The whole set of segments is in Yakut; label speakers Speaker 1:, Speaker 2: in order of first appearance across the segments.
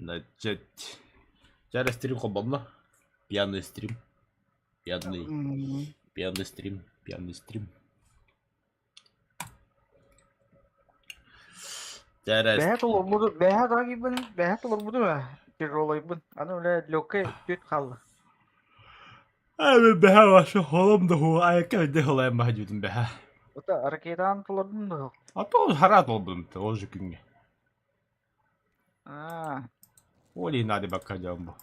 Speaker 1: Начать. Чара стрим холбонно. Пьяный стрим. Пьяный. Пьяный стрим. Пьяный стрим. Чара
Speaker 2: Бэһэ толорбуту, бэһэ тагибын, бэһэ толорбутум ээ, тяжелойбун. Аны үлэ легкай түт хаалла.
Speaker 1: Ай бэһэ вообще холом да хуа айка де холайм баһдьутун бэһэ.
Speaker 2: Ота ракетаан толордум да
Speaker 1: А то харат болбун ол же күҥҥэ.
Speaker 2: Аа.
Speaker 1: Ол иһин наада бакка дьон бу.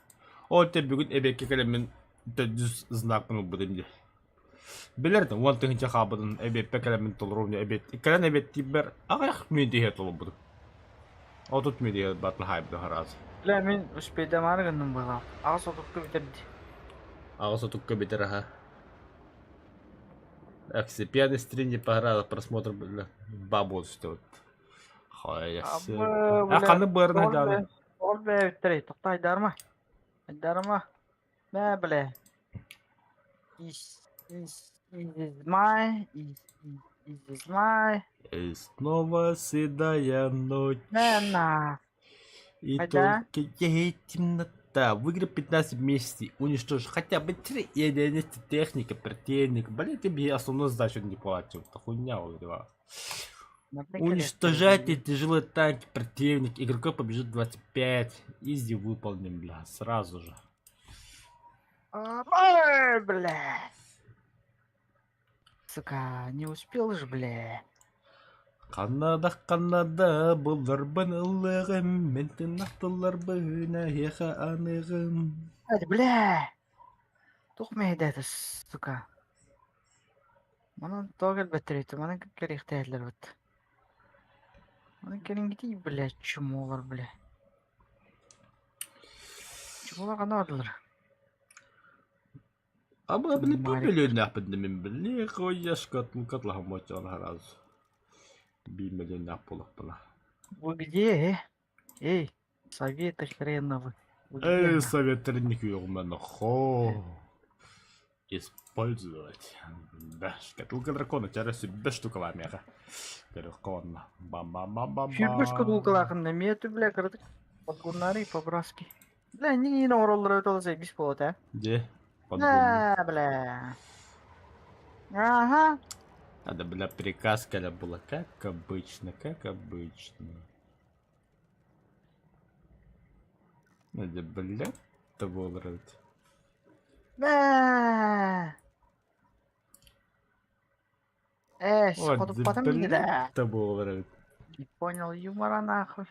Speaker 1: Ол те бүгүн эбиэккэ кэлэммин төрдүс знакпын ылбытым дии. Билэр да 10 тыһыынча хаалбытын эбиэппэ кэлэммин толоруом дии эбиэт кэлэн эбиэттиирбэр аҕыйах мүнүүтэ иһэ толорбутум. 30 мүнүүтэ иһэ батын хаайбытым араас.
Speaker 2: Бля мин успейдамаары гынным быһыылаах. 8 отукка бүтэрди.
Speaker 1: 8 отукка бүтэр аха. Аксипиан стрим не пограла просмотр бля бабос вот. Хайасы.
Speaker 2: Абы,
Speaker 1: А
Speaker 2: бля,
Speaker 1: ханнык быарын
Speaker 2: ол
Speaker 1: айдааны?
Speaker 2: бэ, ол бэйэбиттэрэй, тохто айдарма. Айдарма. Мэ, бля. Is, is, is my, is, is, is my.
Speaker 1: И снова седая ночь.
Speaker 2: Мэ, на.
Speaker 1: И
Speaker 2: Айда.
Speaker 1: только ей темнота. Выиграй 15 вместе, уничтожь хотя бы 3 единицы техники противника. Блин, тебе основную задачу не платил. Это хуйня вот этого. Уничтожайте тяжелые танки противник. Игроков побежит 25. Изи выполним, бля, сразу же.
Speaker 2: Ой, бля. Сука, не успел же, бля.
Speaker 1: Канада, Канада, булларбын ыллыгым, мин тынахтыларбын эһиэхэ аныгым.
Speaker 2: Ай, бля. Туох мэһэйдээтэ, сука. Манан тоҕо кэлбэттэрий, манан кэлиэхтээхтэр эбит. Манан кэлиҥҥитий, бля, чумолар, бля. Чумолар ханна бардылар?
Speaker 1: А били
Speaker 2: Марик.
Speaker 1: миллионнаахпын мин били хояшка тулкатлаһаммоччоон хараас. 1 миллионнаах буолуохпуна.
Speaker 2: Вы где, э? Эй, советы хреновы. Вы где,
Speaker 1: Эй,
Speaker 2: нахуй?
Speaker 1: советтер никуйугуман хо. Использовать. Да, шкатулка дракона, тяра себе штукала меха. Дракон. Бам-бам-бам-бам-бам.
Speaker 2: Сүүрбэ шкатулкалаахын эмиэ бля кыратык подгуннары по-братски. Бля, не оҥороллоро эбит заебись буолуо этэ.
Speaker 1: Где? Подгунны.
Speaker 2: Да, бля. Ага.
Speaker 1: Надо, бля, приказ когда было, как обычно, как обычно. Надо, бля, того брать.
Speaker 2: Да. Э,
Speaker 1: Вот,
Speaker 2: сходу потом не
Speaker 1: бля,
Speaker 2: да.
Speaker 1: того брать.
Speaker 2: Не понял юмора нахуй.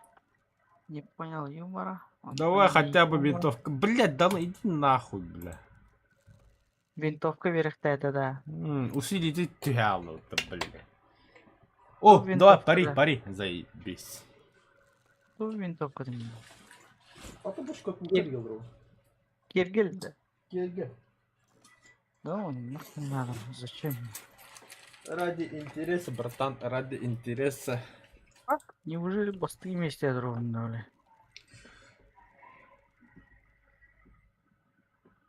Speaker 2: Не понял юмора. Он
Speaker 1: Давай
Speaker 2: понял
Speaker 1: хотя бы
Speaker 2: юмора.
Speaker 1: винтовка. Блядь, да ну иди нахуй, бля.
Speaker 2: Винтовка вверх-то да.
Speaker 1: Усилите тяло-то, бля. О,
Speaker 2: Винтовка,
Speaker 1: давай, пари,
Speaker 2: да.
Speaker 1: пари, заебись.
Speaker 2: Бу винтовка дим.
Speaker 1: А то бушка
Speaker 2: Кир- Киргел да.
Speaker 1: Киргел.
Speaker 2: Да он нахуй надо. Зачем?
Speaker 1: Ради интереса, братан, ради интереса.
Speaker 2: Неужели басты вместе ровно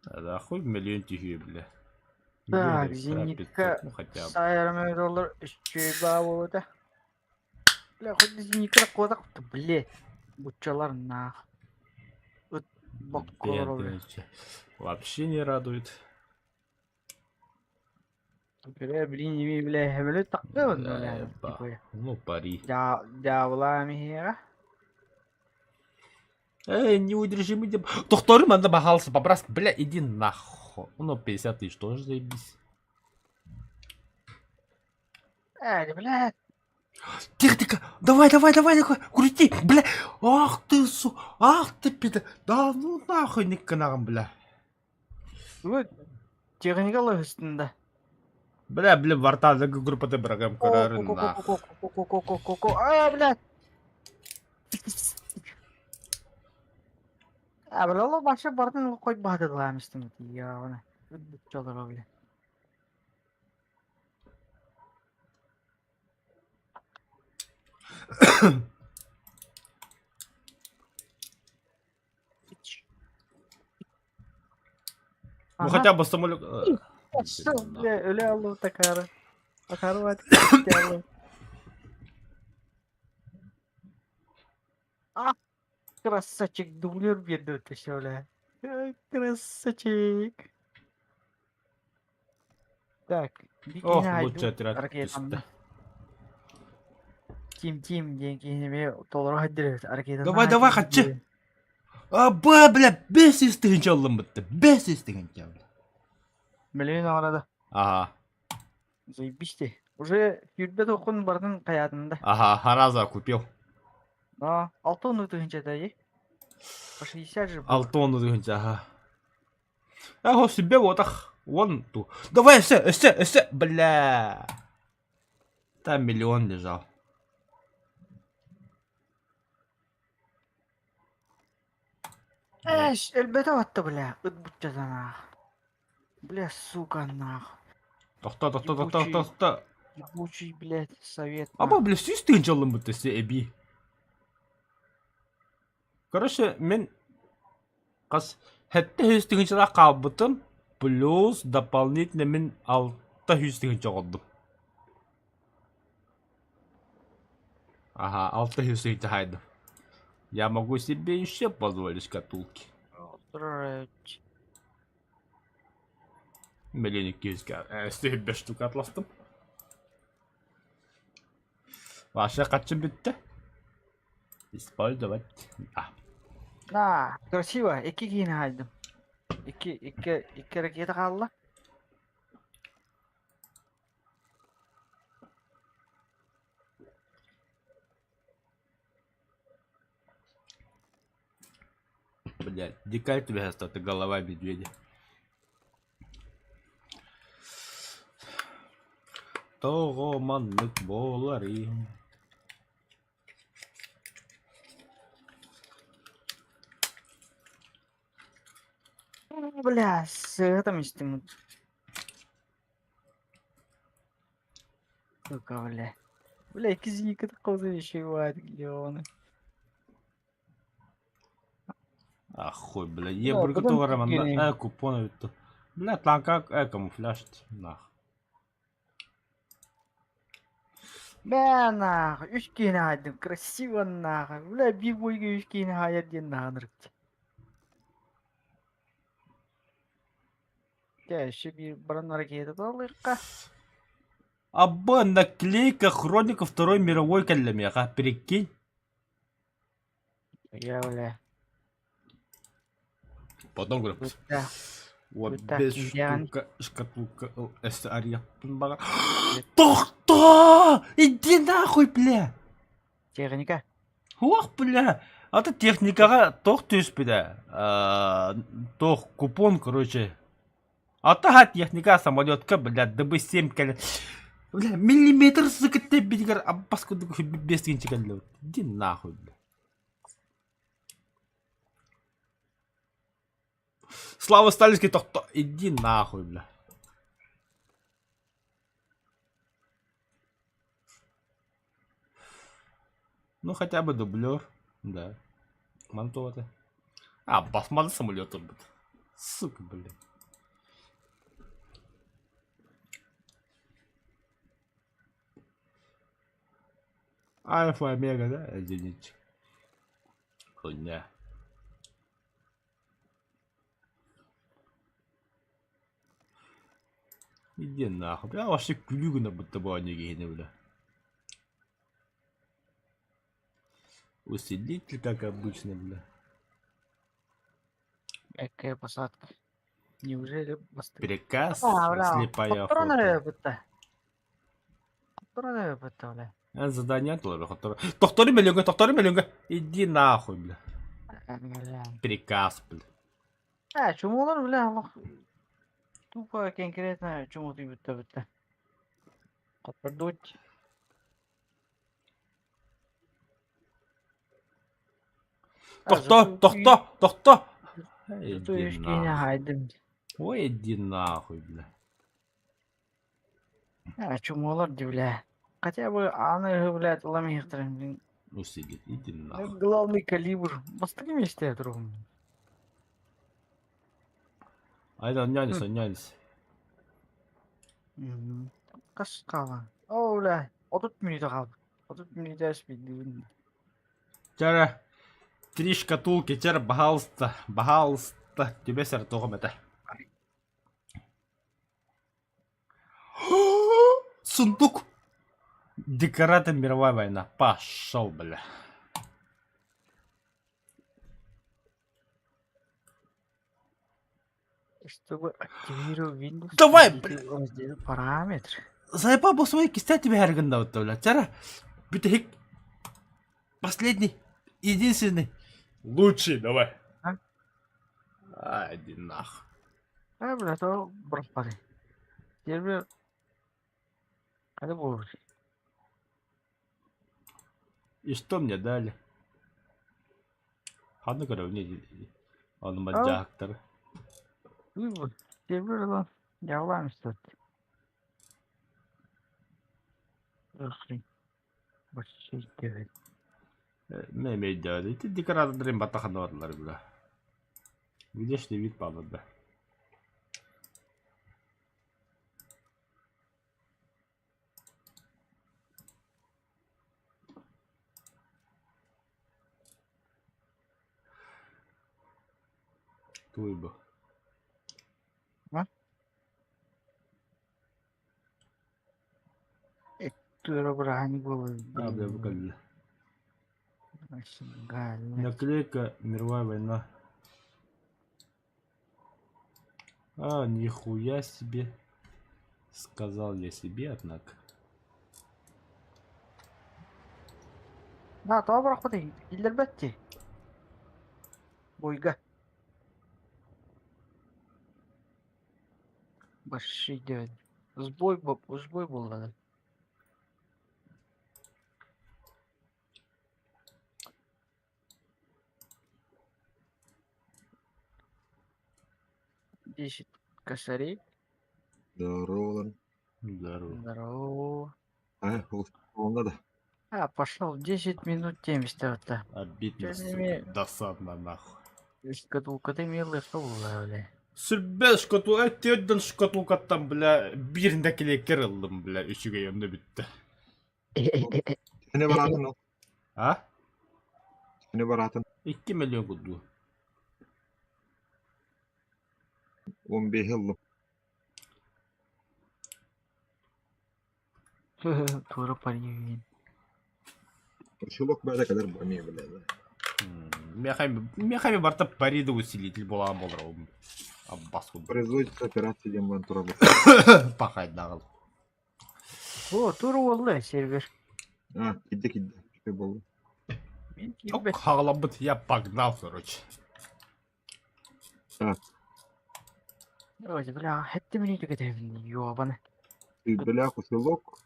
Speaker 1: Да хуй миллион тихий, бля.
Speaker 2: Так,
Speaker 1: Миллион,
Speaker 2: зенитка
Speaker 1: 500, ну хотя бы.
Speaker 2: Сайрами доллар үчүгэй буолуо Бля, хоть зенитка куотах бля. Буччалар нах. Ыт бокколор бля.
Speaker 1: Блин, Вообще не радует.
Speaker 2: Бля, блин, не бля, хэмэлэ такка
Speaker 1: Да,
Speaker 2: бля.
Speaker 1: еба. Ну, пари.
Speaker 2: Дьа дьаабылаа миһиэҕэ.
Speaker 1: Эй, неудержимый деп. Тохторым надо бахался, по-братски. Бля, иди нахуй. Ну, 50 тысяч тоже заебись.
Speaker 2: Э, бля.
Speaker 1: Тихо, тихо. Давай, давай, давай, давай. Крути, бля. Ах ты, су. Ах ты, пида. Да ну нахуй, никканагам, бля.
Speaker 2: Бу техника лыһыстында.
Speaker 1: Бля, бля, варта группа ты брагам карары нах.
Speaker 2: А, бля. А, бля, ол башы бардын койбадылаамыстым. Я, буччалар бля.
Speaker 1: Ну хотя бы самолет.
Speaker 2: Что, бля, өлө алло такара. Такара А. Красавчик, дублер биэрдэ өттөсө бля. Красавчик. Так,
Speaker 1: Ох,
Speaker 2: бикини
Speaker 1: лучший
Speaker 2: айдым
Speaker 1: отряд
Speaker 2: ракетанна.
Speaker 1: түстэ.
Speaker 2: Тим Тим диэн киһини эмиэ толору хайдырыбыт ракетанна
Speaker 1: Давай, давай,
Speaker 2: хайдырбыт
Speaker 1: хаччы!
Speaker 2: диэн.
Speaker 1: Аба, бля, 500 000 ыллыммытты. 500 000, бля.
Speaker 2: Миллион оҥородо.
Speaker 1: Ага,
Speaker 2: Заебись ты. Уже сүүрбэ тоххун барытын хайаатын да.
Speaker 1: ага, хараза купил.
Speaker 2: Но 6 тыһыынчата дии. По 60 же было.
Speaker 1: Алтон тыһыынча, ага. Ах, себе вот ах, вон ту. Давай, все, все, все, бля. Там миллион лежал.
Speaker 2: Эш, элбэтэ батта бля, ыт буччатанаах. Бля, сука, нах.
Speaker 1: Тохто, тохто, тохто,
Speaker 2: Ебучий,
Speaker 1: тохто.
Speaker 2: ебучий, блядь, совет,
Speaker 1: Аба,
Speaker 2: нах.
Speaker 1: бля, 100 000 ылыммыт өссө эбии. Короче, мин хас 700 тыһыынчалаах хаалбытым, плюс дополнительно мин 600 тыһыынча оҕордум. Ага, 600 тыһыынча хаайдым. Я могу себе еще позволить шкатулки.
Speaker 2: Устроить.
Speaker 1: Миллион 200 өссө штука атластым. Ваша хаччы бүттэ. Использовать. А.
Speaker 2: На, красиво, икки киһини хаайдым. Икки, икки, икки ракета хаалла.
Speaker 1: Блядь, дикарь тебе это голова медведя. Тоҕо маннык буоларый?
Speaker 2: Бля, сыатам истим. Сука, бля. Бля, икки такого еще ёбаный.
Speaker 1: А хуй, бля,
Speaker 2: Да,
Speaker 1: ебурга
Speaker 2: потом
Speaker 1: тугара манна
Speaker 2: кигини.
Speaker 1: купон эбит. Бля, танка камуфляж нах.
Speaker 2: Бля, нахуй, үс киһини хаайдым, красиво нахуй. Бля, биир бойга үс киһини хаайар диэн наһаанырыкча. Дьэ, өссө биир баран ракета талыахха.
Speaker 1: Абы наклейка Хроника Второй мировой кэллэмиэхэ, прикинь.
Speaker 2: Я, бля.
Speaker 1: Потом говорю,
Speaker 2: Бытта,
Speaker 1: вот
Speaker 2: бытта,
Speaker 1: без
Speaker 2: киһиэҕин.
Speaker 1: штука, шкатулка СР Тохто! Иди нахуй, бля!
Speaker 2: Техника.
Speaker 1: Ох, бля! А то техникаҕа туох түспүтэ? Туох купон, короче. А то техника самолетка, бля, ДБ-7 кэлэн бля, миллиметр сыкытты битигэр аббас курдук 5 тыһыынча кэллэ. Иди нахуй, бля. Слава Сталинский тохто, иди нахуй, бля. Ну хотя бы дублер, да. Мантова-то. А, басманы самолет турбут. Сука, бля. Альфа Омега, да? Зенитчик. Хуйня. Иди нахуй. Бля, вообще күлүү гына будто бы они киһини, бля. Усилитель, как обычно, бля.
Speaker 2: Эккая посадка. Неужели бастык?
Speaker 1: Приказ,
Speaker 2: А, бля,
Speaker 1: слепая
Speaker 2: хотторон
Speaker 1: охота.
Speaker 2: эрэ бытта. Хотторон эрэ бытта, бля.
Speaker 1: А задание тоже. Тохтори мелюга, тохтори мелюга. Иди нахуй, бля.
Speaker 2: Бля.
Speaker 1: Приказ, бля.
Speaker 2: А, чумолар, бля, олох тупо конкретно чумутуй бытта бытта. Хоттордуть. А,
Speaker 1: Тохто,
Speaker 2: зато
Speaker 1: тохто, тохто.
Speaker 2: зато
Speaker 1: Иди
Speaker 2: үс киһини
Speaker 1: нахуй.
Speaker 2: хаайдым.
Speaker 1: Ой, иди нахуй, бля.
Speaker 2: А, чумолар ди, бля. Хотя бы аны, блядь, улам блин.
Speaker 1: Усилит, иди
Speaker 2: Ну,
Speaker 1: нахуй.
Speaker 2: главный калибр. Бастык мечте другом.
Speaker 1: Айда, нянься, нянься.
Speaker 2: Хас хаалан? Оо, бля, 30 мүнүүтэ хаалбыт. 30 мүнүүтэ билдибин.
Speaker 1: Чара. Три шкатулки, чер, баһаалыста, баһаалыста, түбэсэр тоҕом этэ. Сундук! Декораты мировая война. Пошел, бля.
Speaker 2: Чтобы активировать Windows,
Speaker 1: Давай,
Speaker 2: перейдите
Speaker 1: бля.
Speaker 2: в раздел «Параметры».
Speaker 1: Сайпа бу свой кистэ түбэһэр гыннабыт бля. Чара, бүтэһик последний, единственный, лучший, давай.
Speaker 2: А?
Speaker 1: Ай, иди нах.
Speaker 2: А, бля, то бырахпаты. Сервер ханна буолуой?
Speaker 1: И что мне дали? Ханна көрөбүн ону
Speaker 2: Ал
Speaker 1: мадьаактары.
Speaker 2: Сервер ылан дьаалаан истэт.
Speaker 1: Мэмэйдээри ити декоратордарын баттаханнабатылар бля. Внешний вид пааларда. Туй бу.
Speaker 2: А? Тура быраһан
Speaker 1: А, бля, бу
Speaker 2: буолуо
Speaker 1: кэллэ. Наклейка «Мировая война». А, нихуя себе. Сказал я себе, однако.
Speaker 2: Да, тоҕо бырахпытый? Киллэрбэт дии. Буйга. Большой диэн. Сбой, сбой буолла. 10 косарей.
Speaker 3: Здорово.
Speaker 1: Здорово.
Speaker 2: Здорово.
Speaker 3: А, волна да.
Speaker 2: А, пошел 10 минут 70 вот.
Speaker 1: Обидно,
Speaker 2: Чё
Speaker 1: сука,
Speaker 2: не
Speaker 1: досадно нахуй.
Speaker 2: Шкатулка милый бля, бля.
Speaker 1: Сүрбэ шкатулка, төрдөн шкатулкаттан, бля, биирин килиэккэр ыллым, бля, үчүгэй онно бүттэ.
Speaker 3: Сене баратын ол.
Speaker 1: А?
Speaker 3: Сене баратын.
Speaker 1: 2 миллион курдук.
Speaker 3: 15 ыллым.
Speaker 2: Тура парень.
Speaker 3: Шулок бәдә кадәр бу эмиэ билэ.
Speaker 1: Мехами барта парида усилитель буолаан буолар Аббас курдук.
Speaker 3: Производится операция диэн баран турабыт.
Speaker 1: Пахайдааҕыл.
Speaker 2: О, тура уолла сервер.
Speaker 3: А, кидде кидде. Үчүгэй буолла.
Speaker 2: Мин киирбэт.
Speaker 1: Хаҕаламмыт я погнал, короче.
Speaker 3: Так.
Speaker 2: Ой, бля, хэттэ минуту кэтэһэбин, ёбаны.
Speaker 3: Бэлэх усилок.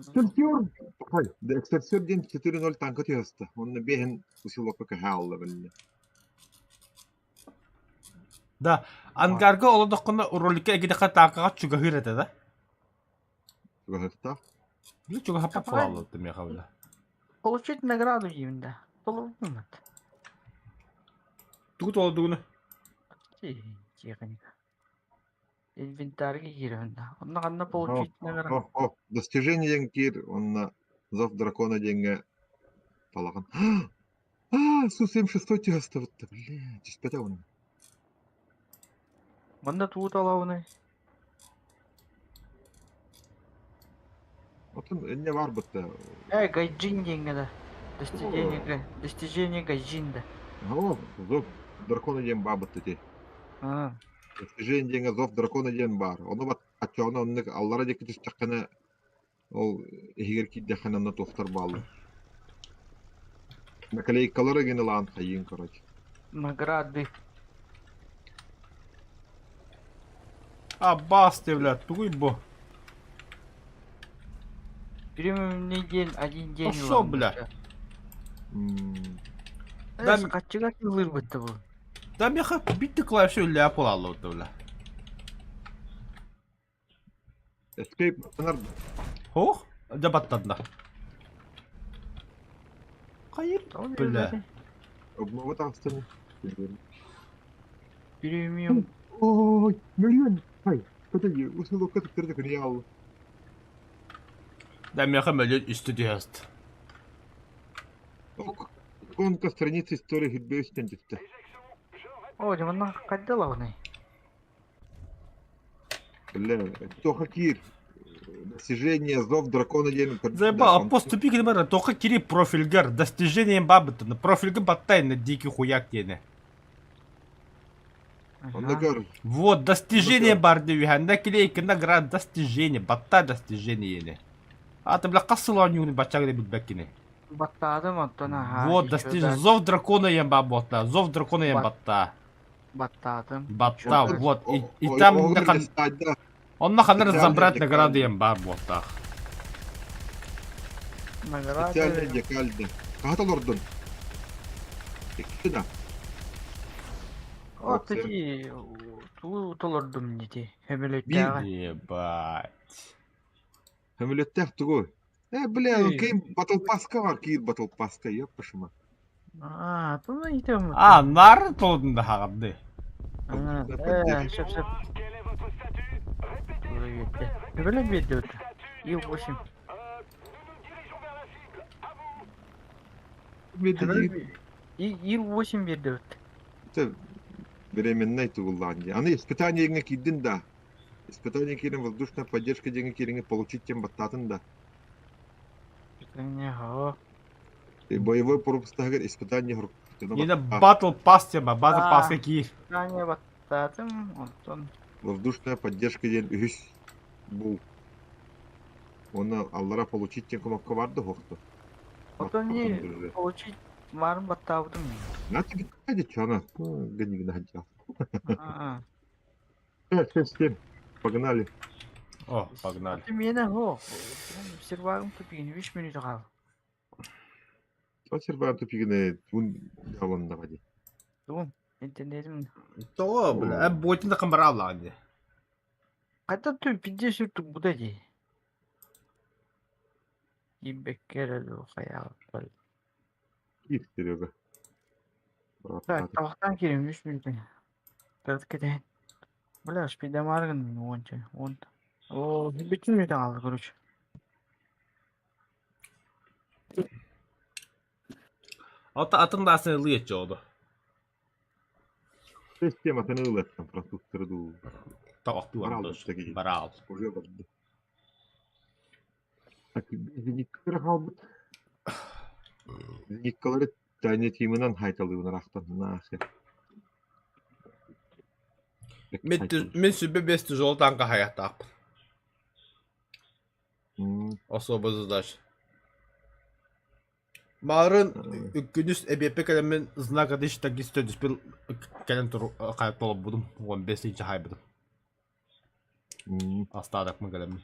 Speaker 3: Эксельсиор! Хай, да Эксельсиор диэн 4-0 танка түһэстэ. Онно биэһин усилокка көһө аалла биллэ.
Speaker 1: Да, ангарга олодоххуна роликка эгидэхэ таакаҕа чугаһыыр этэ да?
Speaker 3: Чугаһыахтаах.
Speaker 1: Били чугаһаппат буолаллар миэхэ бile.
Speaker 2: Получить награду диибин да. Толордум
Speaker 1: Тугу толордугуна?
Speaker 2: Техника. Инвентарьга киирэбин да. Онно ханна получить награду?
Speaker 3: О, о, достижение диэн киир, онно Зов дракона диэҥҥэ талаҕын. А, Су-76 түһэстэбитта, бля, түспэтэ онно.
Speaker 2: Манна тугу талабыный?
Speaker 3: Оттон инньэ баар бытта.
Speaker 2: Э, гайджин диэҥҥэ да. Достижение, достижение гайджин да.
Speaker 3: О, Зов дракона диэн баар бытта ити.
Speaker 2: А,
Speaker 3: Достижение диэҥҥэ Зов дракона диэн баар. Ону бат оччоҕуна оннук аллара диэки түстэххинэ ол иһигэр киирдэххинэ онно туохтар бааллар. Наклейкалары гин ылаан хайыын короче.
Speaker 2: Награды.
Speaker 1: Аббас ты, бля, тугуй бу.
Speaker 2: Премиумный день, один день.
Speaker 1: Пошел, бля.
Speaker 2: Да, хаччыга кылырбытта бу.
Speaker 1: Да меха битти клавиша үллээ буолаллар бля.
Speaker 3: Escape баттанар
Speaker 1: Ох, дьэ баттанна. Хайыр, бля.
Speaker 3: Обнова таҕыстын.
Speaker 2: Премиум.
Speaker 3: Ой, миллион. Хай, подожди, усилокка түктэрдэ күнү аалла.
Speaker 1: Да меха мөлүн үстү түһэст.
Speaker 3: Гонка страницы истории Хитбейстен түстэ.
Speaker 2: Оо, дьэ манна хайда ылабыный?
Speaker 3: Бля, Тоха киир. Достижение Зов дракона диэн
Speaker 1: Заеба, а поступи к Тоха кири профильгар, достижение бабыттан, профильга баттайна дикий хуяк диэни.
Speaker 3: Онно көр.
Speaker 1: Вот, достижение бар диэһэн, наклейка, наград, достижение, батта достижение ени. А ты, бля, хас сыл оонньуугун бачча билбэккини.
Speaker 2: Баттаатым оттон аһаа.
Speaker 1: Вот, достижение, зов дракона ен баботта, зов дракона ен батта.
Speaker 2: Баттаатым.
Speaker 1: Батта, вот, и, и там онно ханар забрать награды ен бар буоттаах.
Speaker 3: Специальный декальды. Хаһа олордун? Икки да.
Speaker 2: О, ти туу толордум нити. Хөмөлөттээҕи.
Speaker 1: Ебать.
Speaker 3: Хөмөлөттөөх тугу? Э, бля, ким батлпаска бар, киир батлпаска, ёппашыма.
Speaker 2: А, туну итем.
Speaker 1: А, нар толдун да хаҕарды.
Speaker 2: Э, сөп сөп. Хөмөлөт биэрдибит. И 8. И 8 биэрдибит.
Speaker 3: Это временный тугуллаан дии. Аны испытание иҥэ киирдин да. Испытание киирэн воздушная поддержка диэҥҥэ киириҥэ получить диэн баттаатын да. Боевой пропустаһыгар испытание
Speaker 1: Нина Battle Pass тема, Battle Pass какие?
Speaker 2: Испытание баттаатым, онтон
Speaker 3: Воздушная поддержка диэн үһүс бул. Уонна аллара получить диэн кнопка бар да суохту.
Speaker 2: Оттон не получить марын баттаабытым.
Speaker 3: На тебе чана. Гэнигин хадья. 5, 6, 7. Погнали.
Speaker 1: О, погнали.
Speaker 2: Ты меня го. Сервагым тупигин, 3 минута хаал.
Speaker 3: Сервагым тупигин ун яланна вади.
Speaker 2: Тугум, интернетим.
Speaker 1: Тоҕо, бля, буотин да камбараллаҕын дии.
Speaker 2: Хата ты пиздец буда дии. Киирбэккэ эрэ дуу, хайаабыт
Speaker 3: Киир, Серега.
Speaker 2: Так, табахтаан киирим үс мүнүүтэ. Төрт кэтэһин. Бля, шпидамаар гынным уонча. Уон. Оо, бүтүн мүнүүтэ хаалла, короче.
Speaker 1: Ата атын да атын ылыы этчи
Speaker 3: Систематын ылыаттан французтары дуу.
Speaker 1: Тоҕохтуу
Speaker 3: Бараал
Speaker 1: Бараал.
Speaker 3: Уже барды. Так, зениткалары хаалбыт. Зениткалары Таня Тимынан хайталыыбын арахтан нахер.
Speaker 1: Мин сүбэ бес тяжелый танка хайаттаахпын. Особо задач. Марын күнүс эбиэппэ кэлэммин знак аты таги төдүспүн кэлэн тур хайа толорбутум 15 инчи хайбытым. Астаадакмын кэлэммин.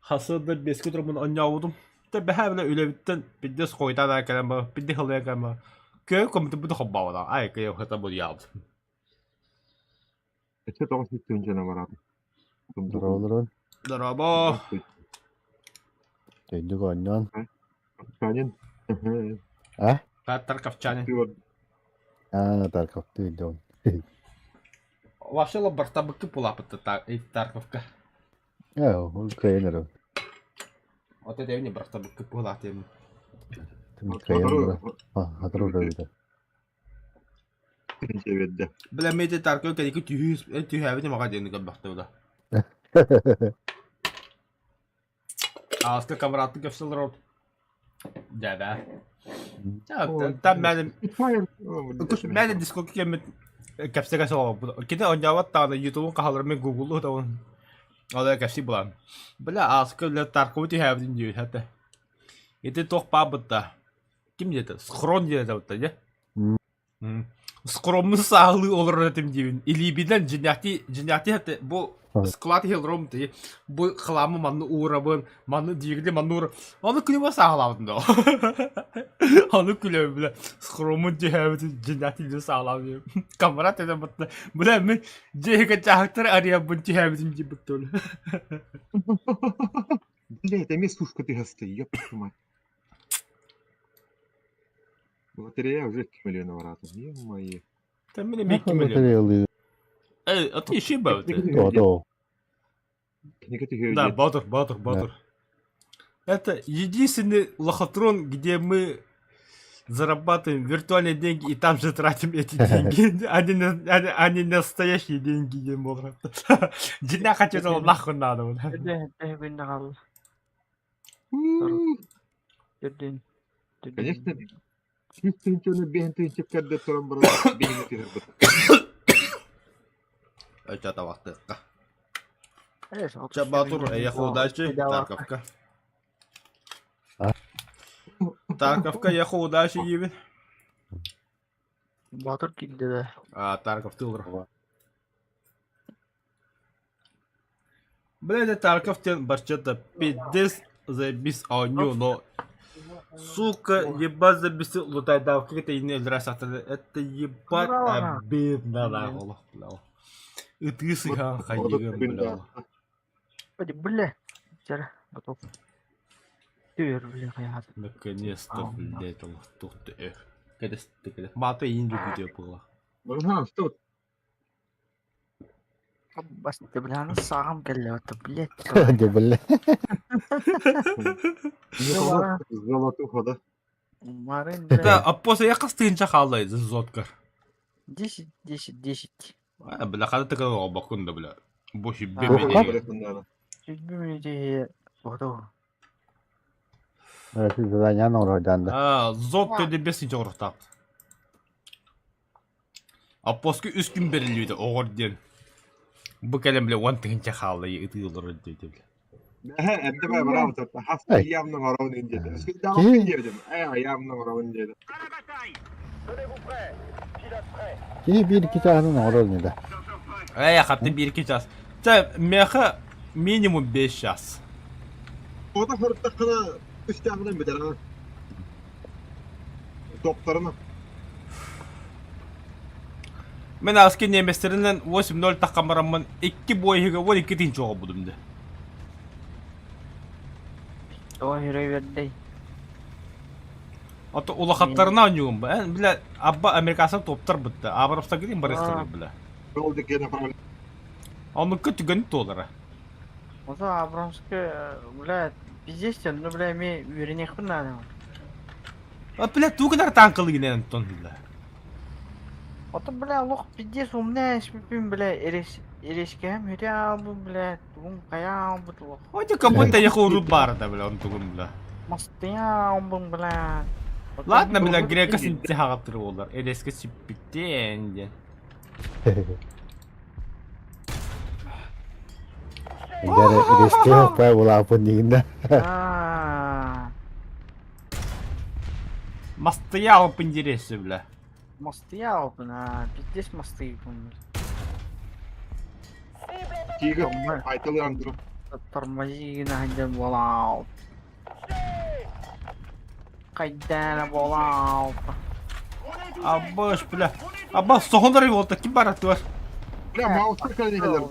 Speaker 1: Хасыарда биэскэ турабын онньообутум. Тэ бэһээ бile үлэбиттэн пиздец хойутаан кэлэн ба пиздец халыйан кэлэн ба көө көмүтүбүт холбообутах ай кыйа хата буруйаабытым.
Speaker 3: Өссө 9 тыһыынчаны бараатын.
Speaker 4: Дороолорун.
Speaker 1: Дорообо.
Speaker 4: Өйдүк оонньоон.
Speaker 3: Чанин.
Speaker 4: А?
Speaker 1: Тарковчанин.
Speaker 4: А, Тарковты өйдөөн.
Speaker 1: Вообще лабартабыкы пулапытты Тарковка.
Speaker 4: Ээ, ол кыайан эрэ.
Speaker 1: Вот это не бартабыкы пулатым.
Speaker 4: Кыайан хатыр урабыта.
Speaker 3: Биэрдэ.
Speaker 1: Бля, мен Тарков кэлики түһүү түһээбит маға диэн көрбөхтө Ааска камератын көпсөлөр Дьэ Там мэн мэн дискок кеммит кэпсэгэ соҕобут. Кини онньообот даҕаны ютубун хаһалар мен гуглу табын. Ол кэпси булан. Бля ааска бля Тарковы түһээбитин диэбит хата. Ити туох баабытта. Ким диэтэ? Схрон диэтэ бутта дьэ. Скромный саалыы олорор этим диибин. Илиибинэн дьиҥнээхтии дьиҥнээхтии этэ бу склад иһэлром ти бу хламы манны уурабын, манны диигди манны уура. Ону күлүмэ саалаабытым да. Ону күлэбин бile скромун дьиэбитин дьиҥнээхтии илии саалаабытым. Камера тэтэ бытта. Бile мин дьиэһигэ чааһыктары арыйабын түһээбитим диэбит туолу.
Speaker 3: Блядь, эмиэ сушка түһэстэ, ёб твою мать. Лотерея уже 2 миллиона бараатын. Ё-моё.
Speaker 1: Та мин эмиэ 2 миллион. Эй, а ты ищи бабы.
Speaker 4: То,
Speaker 3: Книга түһүө
Speaker 1: Да, Батыр, Батыр, Батыр. Это единственный лохотрон, где мы... Зарабатываем виртуальные деньги и там же тратим эти деньги. Они настоящие деньги не могут. Дьиҥнээх хочу нахуй надо.
Speaker 2: Күннэ хаалла. Төрдүн.
Speaker 3: Конечно, 100 тыһыынчаны 5 тыһыынча кэрдэ туран баран биһиги түһэрбит.
Speaker 1: Өтө табахтыахха. Чабатур, эйиэхэ удачи, Тарковка. Тарковка, эйиэхэ удачи диибин.
Speaker 2: Батыр киирдэ да.
Speaker 1: А, Тарковтыы олорор. Блядь, Тарков диэн барчата пиздец заебись оонньуу, но сука, ебать забеси лутайдаабыкка кэтэйини өлөрө сатана это ебать обидно нахуй олох бля. Ытыы сыһан хайыгын бля.
Speaker 2: Бля, вчера готов. Түөр, бля, хайаат.
Speaker 1: Наконец-то, блядь, олох туохта өр. Кэдэстэ кэдэ. Маата иин дүгүтэ була.
Speaker 3: Ага, что?
Speaker 2: Басты, бля, аны саҕам кэллэ, это, блядь.
Speaker 4: Дьэ биллэ.
Speaker 3: Золотуха, да?
Speaker 2: Марын, бля.
Speaker 1: Да, а после я хастыынча хааллай зоткар.
Speaker 2: 10, 10, 10.
Speaker 1: А, бля, хата тыкал обакун да, бля. Бу хибби
Speaker 2: А.
Speaker 1: били.
Speaker 2: Чуть бы готово.
Speaker 4: Задание оҥорор да.
Speaker 1: А, зот төдө бес инче оҥоруохтаах. Аппоска үс күн бэриллибитэ оҕор диэн. Бу кэлэн бile 10 тыһыынча хаалла ытыы олорор диэти бile.
Speaker 3: Эрдэ бай барабыт хас явно оҥоробун диэтэ. Өскөтөҕүн диэбитим. Ээ, явно оҥоробун диэтэ.
Speaker 4: Киһи биир икки чааһынан оҥорор ини да.
Speaker 1: Ээ, хатты 1-2 час. Чэ, миэхэ минимум 5 час.
Speaker 3: Ота хордаххына үстээҕинэн бүтэр Топтарына.
Speaker 1: Мен аски немецтеринэн 8-0 таххан бараммын икки бой иһигэ 12 тыһыынча оҕолбутум дэ.
Speaker 2: Тоҕо үөрэ үөрдэй?
Speaker 1: Ото улахаттарына оонньугум ба. Бля, абба американцар топтар бытта. Абаровстар барыстар бля.
Speaker 3: Ол диэки направление.
Speaker 1: Оннукка түгэн туолара.
Speaker 2: Ото Абрамская, бля, пиздец, ну, бля, ми үөрэниэхпин наада.
Speaker 1: А, бля, тугунар танкалыгын Антон, бля.
Speaker 2: Ото, бля, лох пиздец умная шпипин, бля, эрес, эрешкэм хүрэ бля, тугун хайаан лох.
Speaker 1: Хотя как будто я урут баар да, бля, он тугун, бля.
Speaker 2: Мастыян, бля.
Speaker 1: Ладно, бля, грека синти хаҕаттыр буолар. Элеске сиппиттен диэн.
Speaker 4: Дьэ, ресте пай улаапын диигин да.
Speaker 2: А,
Speaker 1: Мастыял пиндересе, бля.
Speaker 2: Мастыял, бля, пиздец мастыял.
Speaker 3: Тигр, айталы андырым.
Speaker 2: Тормози на буолаал. Хайдана буолаал.
Speaker 1: Абыш, бля. Абба, соһонор буолта ким бара туар?
Speaker 3: Бля, мауста кэлэн кэлэр.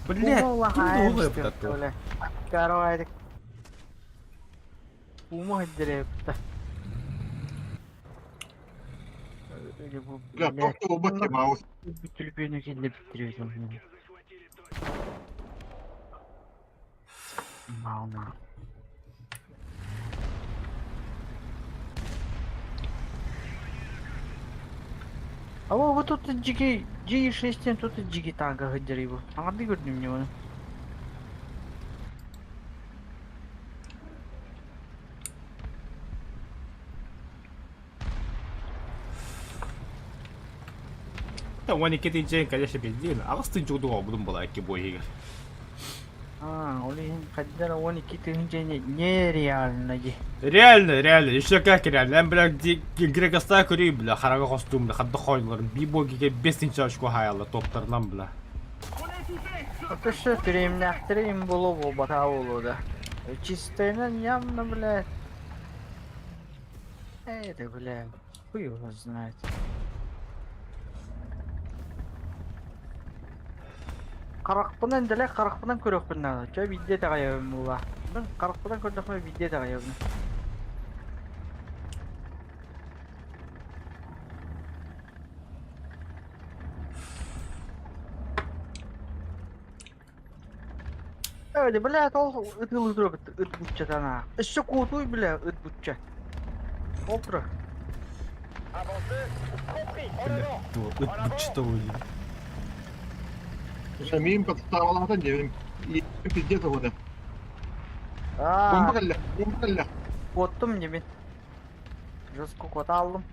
Speaker 1: Бля, ким дуоҕа эбит
Speaker 2: Короче, Ума директа.
Speaker 3: Бля, тохто болбат ки маус.
Speaker 2: Түлпүнү кэллэ бүттүрү. Мауна. А вот тут джиги G6 тут джиги танка хыддыр бу. Аңарды көрдүм не оны.
Speaker 1: Да, 12 тыһыынча, конечно, пиздин. Аҕыс тыһыынча курдук оҕобутум була икки бой иһигэр.
Speaker 2: А, ол иһин хайдара 12 тыһыынча нереально ди.
Speaker 1: Реально, реально, еще как реально. Эн, бля, грекоста көрүй, бля, хараga костюм, бля, хадда хойлорун. Би богиге 5 тыһыынча очко хаялла топтарынан, бля.
Speaker 2: Это что, переимнахтары им было буолбата буолуо да. Чистыйынан явно, блядь. Это, бля, хуй его знает. Харахпынан дэлэ харахпынан көрүөхпүн наада. Чэ биирдэ итэҕэйэбин буолла. Мин харахпынан көрдөхпүнэ биирдэ итэҕэйэбин. Ээ, бля, ол ытылыы турар ыт буччатана. Өссө куотуй, бля, ыт бучча. Ол турар.
Speaker 1: Бля, ыт быччыта буолуо.
Speaker 3: Миин подставалаата диэбин. Пиздец уһуна.
Speaker 2: Аа,
Speaker 3: Бомба кэллэ, бомба кэллэ.
Speaker 2: Куоттум небин. Жестко куота алдым.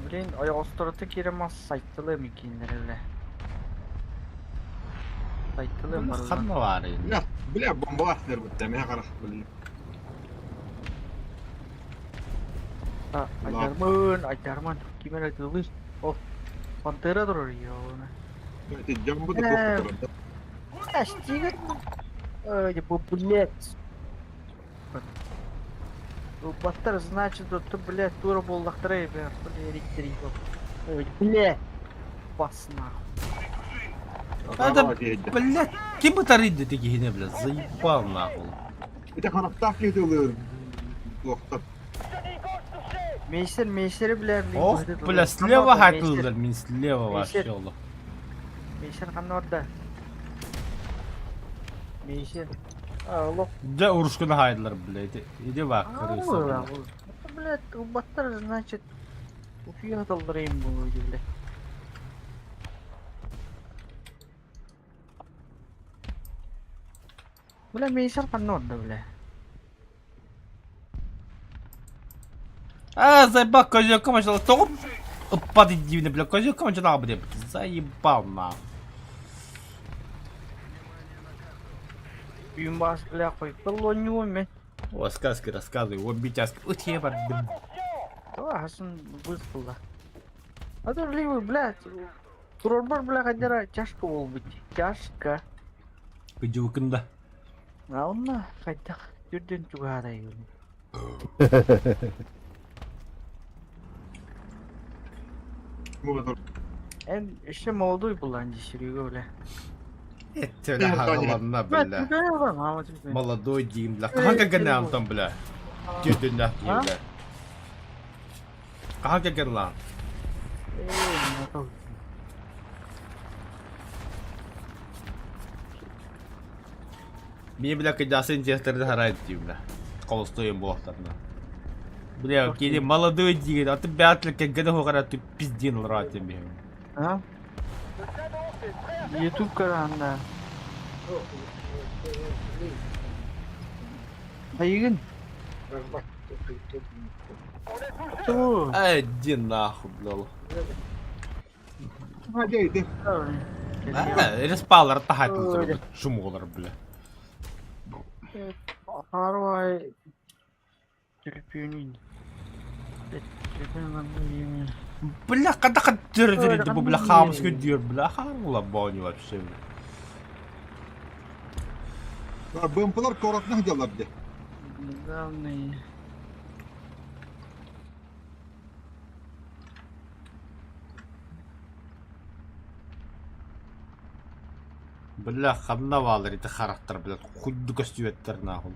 Speaker 2: Блин, ойоҕосторута киирэн мас сайтылыам иккиэннэрэ бля. Сайтылыам барыларын.
Speaker 1: Ханна баарый?
Speaker 3: Бля, бля, бомбалаах сылдьар мэ харах блин.
Speaker 2: Айдармын, айдармын, ким эрэ ытыалыыр. Ол, пантера турар ёбана.
Speaker 3: Эти дьомбу да туох турар.
Speaker 2: Астигит. Ой, бу блядь. Баттар, значит, тут, блядь, тура буоллахтара бля, Ой, блядь. Бас нахуй.
Speaker 1: Это, блядь, ким ытарыйды ити киһини, блядь, заебал нахуй.
Speaker 3: Ити харахтаах киһи ылыр туохтар.
Speaker 2: Мейсер, мейсери, бля,
Speaker 1: Ох, бля, слева хатылдар, мин слева вообще олох.
Speaker 2: Мейсер ханна барда? Мейсер. А, лох.
Speaker 1: Дьэ, урушкуну хаайдылар, блядь, иди бак, крыса, бля.
Speaker 2: Блядь, убаттар, значит, уфига талдырайым буолуо дии, блядь. Бля, мейсер ханна барда, бля?
Speaker 1: А, заебал, козелком начала. Тоҕо ыппат диибинэ, бля, козелком начала, бля, заебал, нахуй.
Speaker 2: Үйүн баас, бля, хойпал оонньуом мен.
Speaker 1: О, сказки рассказывай, о, битяски. Утье бардым.
Speaker 2: Тоа хасын быстылла. А то ливый, блядь, турорбар, бля, хадера тяжко буолбут. Тяжко.
Speaker 1: Кыдьыбыкын да.
Speaker 2: А онно хайдах түрдүн чугаарай Эн еще молодой была дии Серега, бля.
Speaker 1: Эттэ хагаланна, бля. Молодой диим, бля. Хаһан кэргэннээх онтон, бля. Түөтүннээх киһи, бля. Хаһан кэргэннээх? Мин, бля, кыдьасын дьиэхтэрин харайт диим, бля. Холостуйум буолахтарына. Бля, кини молодой диигин, аты бэйэтэ кэргэнэ суох ты пиздин олороо этим биһим.
Speaker 2: А? Ютуб каналында. Айыгын. Ту.
Speaker 1: Эй, иди нахуй, бля. Э, респалар таһаатын шумуолар, бля.
Speaker 2: Харвай түлпүүнүн.
Speaker 1: Бля, когда бу бля хаамыс көрдүөр, бля, хаарула бооню вообще.
Speaker 3: БМПлар коротнах делар де.
Speaker 2: Главный.
Speaker 1: Бля, ханна баалар ити харахтар, бля, кудду көстүбэттэр нахуй.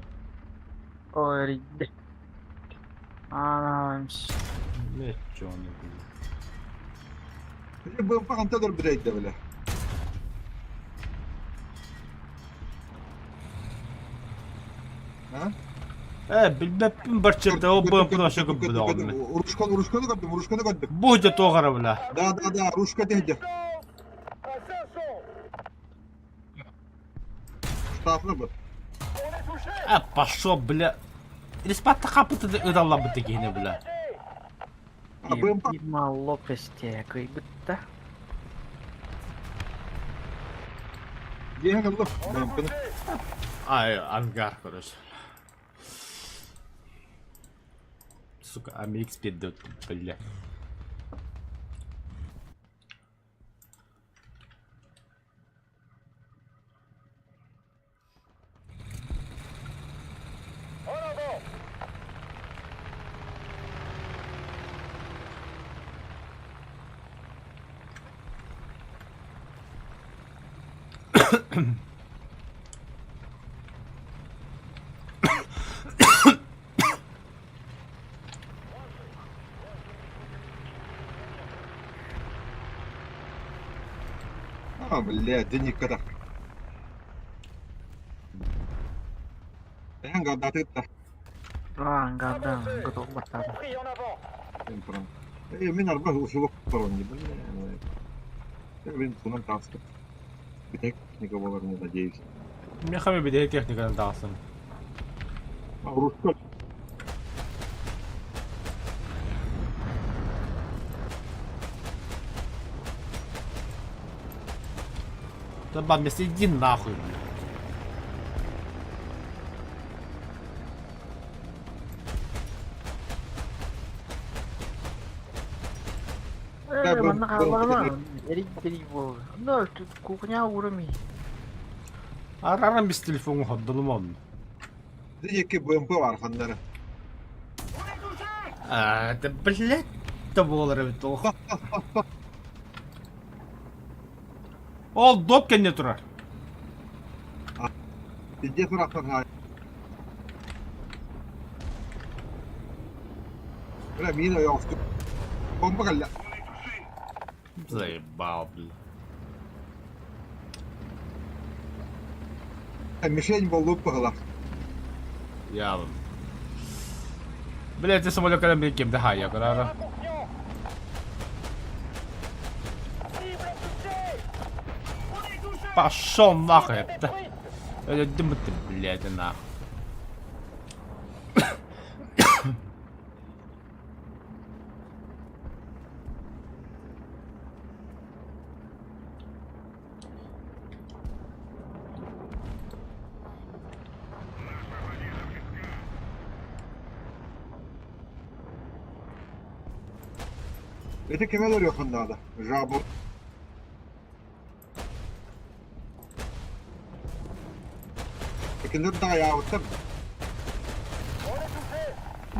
Speaker 2: Ой, Анаамс.
Speaker 1: Не чону, бля.
Speaker 3: БМП хантадыр бирейде, бля. А?
Speaker 1: Э, билбэппин барчырда, о БМП вообще көбүдэ оҕонно.
Speaker 3: Урушканы, урушканы көрдүм, урушканы көрдүм.
Speaker 1: Бу дьэ туох бля.
Speaker 3: Да, да, да, рушка дехде. Штрафны был.
Speaker 1: А, пошел, бля. Респатта хапыты ыдаллабыты киһини, бля.
Speaker 3: А БМП
Speaker 2: Ирма Лопес те кыйбытта.
Speaker 3: дехе кылды. БМПны.
Speaker 1: Ай, ангар, короче. Сука, АМХ 5, бля.
Speaker 3: А, бля, денег когда. Эң гадаты
Speaker 2: А, ангарда готов баттады.
Speaker 3: Туран. Мин арба усулук туран дии. Мин тунан таҕыстым. Бүтэһик техника буоларын надеюсь.
Speaker 1: Миэхэ бүтэһик техниканан таҕыстым.
Speaker 3: Русской.
Speaker 1: Да бамбес, иди нахуй, блядь.
Speaker 2: Э, манна хааллаҕына эрий буолар. Онно кухня уурами.
Speaker 1: Араран без телефону ходдулум он.
Speaker 3: Диэки БМП бар ханнары.
Speaker 1: А, да блядь, да буолар эбит ол. Ол доп кэннэ турар.
Speaker 3: Иде турахтар Бля, мина ойоҕосто. Бомба кэллэ.
Speaker 1: Заебал, блин.
Speaker 3: Мишень буоллуп быһылах.
Speaker 1: Явым. Бля, ты самолет кэлэн бир кимде хаайа көрөөрө. Пошел нахуй это. Өлөрдүм ты, блядь, нахуй.
Speaker 3: Ити ким өлөрүөххүн наада? Жабо. Кинилэр даҕайаабыттар.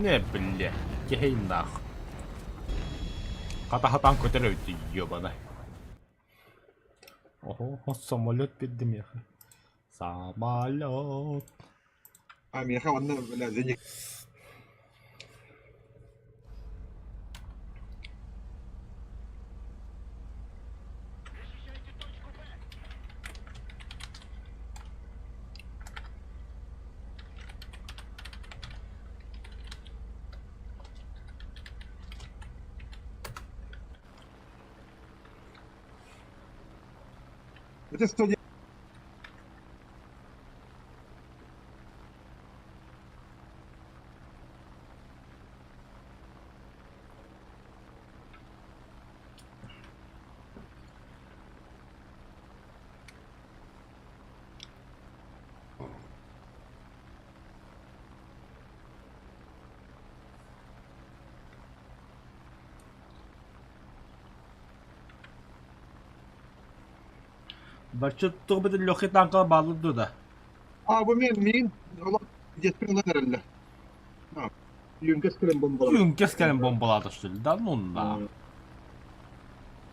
Speaker 1: Не, бля, киһи нах. Хата-хатаан көтөр эбит ёбаный. Ого, самолет биэрдэ миэхэ. Самолет.
Speaker 3: А миэхэ онно бля зенит. Это 100
Speaker 1: Бачча туох бит легкий танка бааллар да.
Speaker 3: А, бу мен мин олох дьиэппин ылан эрэллэр. Юнкес кэлэн бомбалаата.
Speaker 1: Юнкес кэлэн бомбалаата что ли? Да ну на.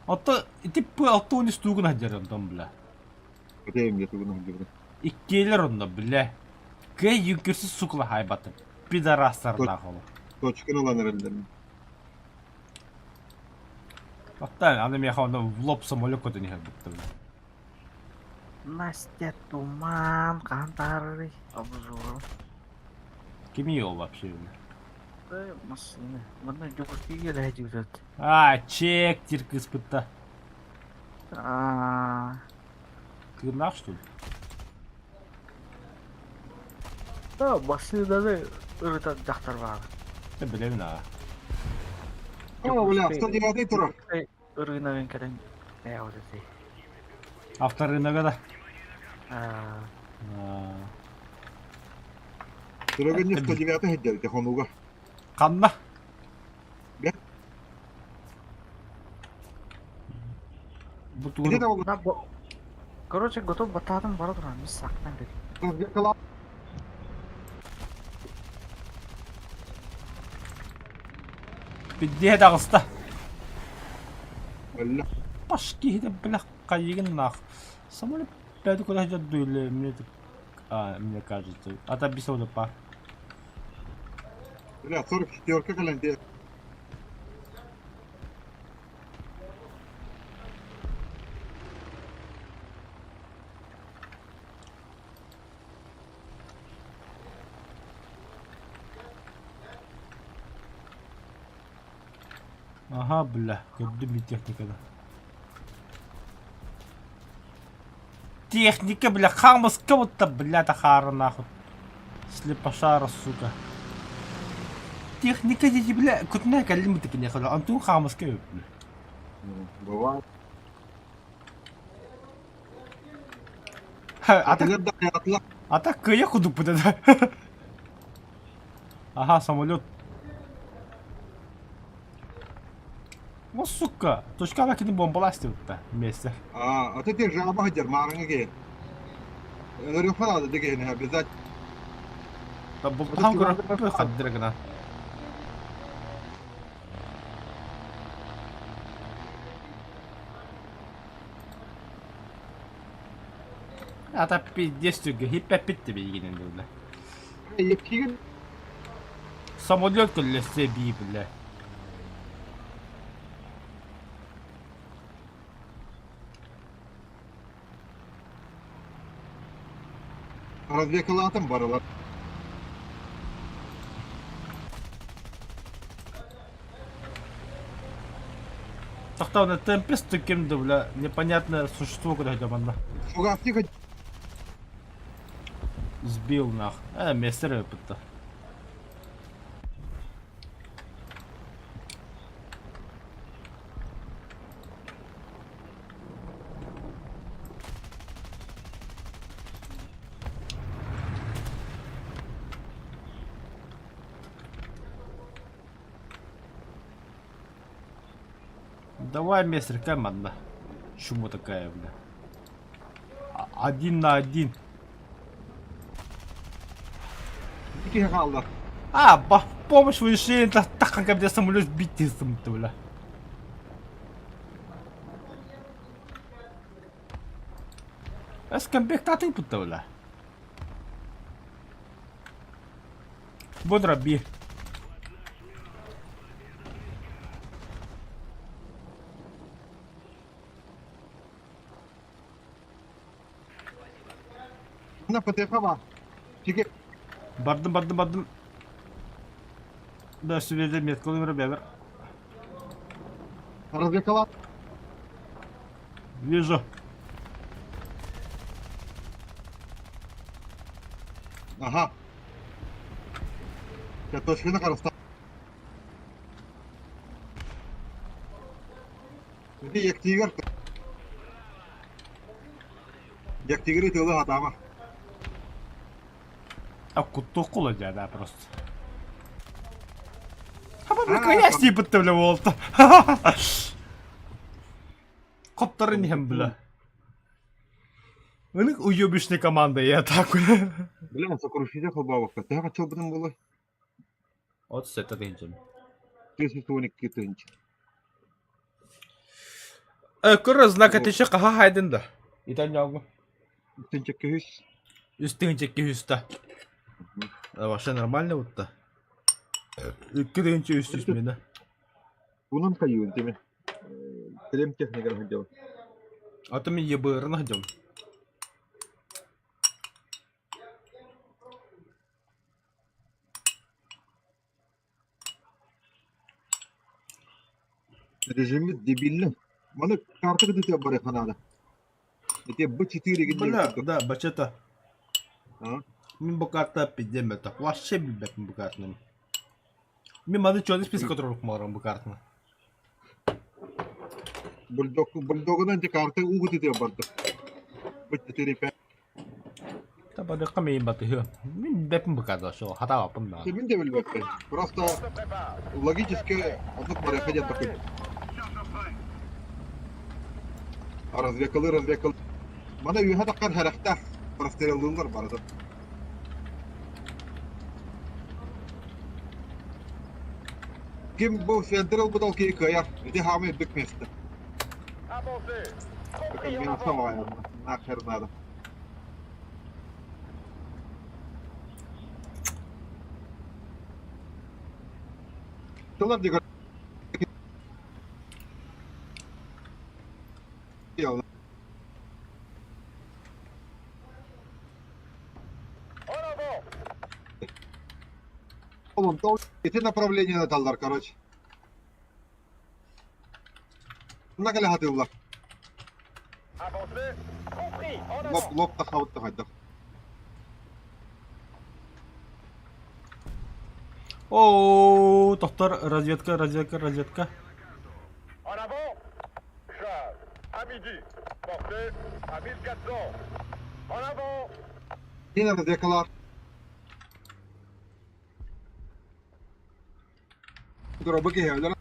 Speaker 1: Ото ити алта тугун сылдьар онтон бля.
Speaker 3: Этейм дьэ тугун сылдьыбыта.
Speaker 1: Иккиэлэр онно бля. Кый юнкерсіз сукла хайбаты. Пидорастардаах ол.
Speaker 3: Точканы ылан эрэллэр.
Speaker 1: Оттон аны миэхэ онно в лоб самолет көтөн иһэр бутта.
Speaker 2: Настя Туман хаһан таһаарарый обзору?
Speaker 1: Кимий ол вообще?
Speaker 2: Э, массыына. Манна Дьокуускайга үлэһэ
Speaker 1: А, чек тир кыыспытта.
Speaker 2: Аа,
Speaker 1: Тыыннаах что ли?
Speaker 2: да, массыынаны ырытар дьахтар баар.
Speaker 1: Э, билэбин аа.
Speaker 3: О, бля, 109 турар.
Speaker 2: Ырыынагын кэлэн ээ вот эти.
Speaker 1: Авторынога да.
Speaker 2: Аа,
Speaker 3: Түрөгөннө 109 сылдьар хонууга.
Speaker 1: Ханна?
Speaker 3: Бэт.
Speaker 1: Бу
Speaker 3: Ити
Speaker 1: тугу
Speaker 3: да
Speaker 2: да, бо- Короче, готов батаатын бара туран, мис сактан бери.
Speaker 3: разведкалаах
Speaker 1: Пиддиэ таҕыста.
Speaker 3: Өллө.
Speaker 1: Баш киһитэ бля хайыгын нах. Самолет пять куда идет дули, мне так, а, мне кажется. А там без па.
Speaker 3: Бля, 44 кэлэн дии.
Speaker 1: Аха, бля, көрдүм мин техниканы. Техника, бля, хаамыска бутта, бля, тахаара нахуй. Слепошара, сука. Техника дии, бля, кутуна кэллим бутта киниэхэ, антун хаамыска бля.
Speaker 3: Бывает.
Speaker 1: А так,
Speaker 3: Атыгар да хайаатылар.
Speaker 1: а так кыайа кудуппут это. Ага, самолет. О, сука, точка кини бомбаластыбытта вместе.
Speaker 3: А, а ты те жаба хадер маарыңа киһи. Өлөрүөххэ наада да киһини обязательно.
Speaker 1: Да бултаан көрөр хаддыр гына. Ата пиздец түргө хиппеппит билигинен дылла.
Speaker 3: Епкигин
Speaker 1: Самолет көллөссе бии бile.
Speaker 3: развекалаатым барылар.
Speaker 1: Тохтоона Темпест ким да бля непонятное существо куда идем манна.
Speaker 3: Фугасник
Speaker 1: Сбил нах. Э, мистер ыпытта. Давай, мистер, команда. Чему такая, бля? Один на один.
Speaker 3: киһи хаалла.
Speaker 1: А, ба, помощь вы решили, так, так как где самолет сбить бля. Эскамбек татын путта, бля. Бодро би.
Speaker 3: На ПТХ бар. Чеке
Speaker 1: Бардым, бардым, бардым. Да, сүбелер меткалым ребята.
Speaker 3: развекалаат.
Speaker 1: Вижу.
Speaker 3: Аха. Точканы харыстаа. Ити яктигер Яктигери тылы хатама.
Speaker 1: А куттук да, просто. А бля, я бытты, бля, болду. Коптарын иһэн, бля. Ынык уебищный команда, я так.
Speaker 3: Бля, сокрушите холбабакка. Төһө хачылбытын буолуой?
Speaker 1: От сета тыһынча.
Speaker 3: 412 тыһынча.
Speaker 1: Э, көрө знак атышы хаха хайдын да. Итальянгу.
Speaker 3: Тынча көһүс.
Speaker 1: Үс тыһынча күйүстэ. Вообще нормально вот-то. Икки тыһынча үс жүз мені.
Speaker 3: Унун кайуун тими. Трем техниканы сылдьабын.
Speaker 1: А то мен ЕБР-ны сылдьабын.
Speaker 3: Режими дебильный. Маны карта кытыта барыха надо. Эти Б4 гин
Speaker 1: Бля, да, бачата.
Speaker 3: А?
Speaker 1: Мин бу карта пиздем это. Вообще билбэппин бу картаны. Мин маны чёрный список которых марам бу картаны.
Speaker 3: Бульдог, бульдогунан те карта уу кытыта барды. Б4 5.
Speaker 1: Табадыкка мин батыһы. Мин билбэппин бу карта, шо хатаабаппын да.
Speaker 3: Мин де билбэппин. Просто логически оннук барыха диэн такой. Развекалы, развекалы. Мана үөһэ таххар сэрэхтээх простреллыыллар барытын. Ким бу центр ылбыт ол киһи кыайар. Ити хаамай үрдүк миэстэ. Минусовая нахер надо. Тылар дигэр Ол онтон ити направление таллар, короче. Манна кэлэ сатыыллар. Лоп лоп тахабыт да хайдах.
Speaker 1: Оо, тохтор разведка, разведка, разведка.
Speaker 3: Yine разведкалар. Дроба киһи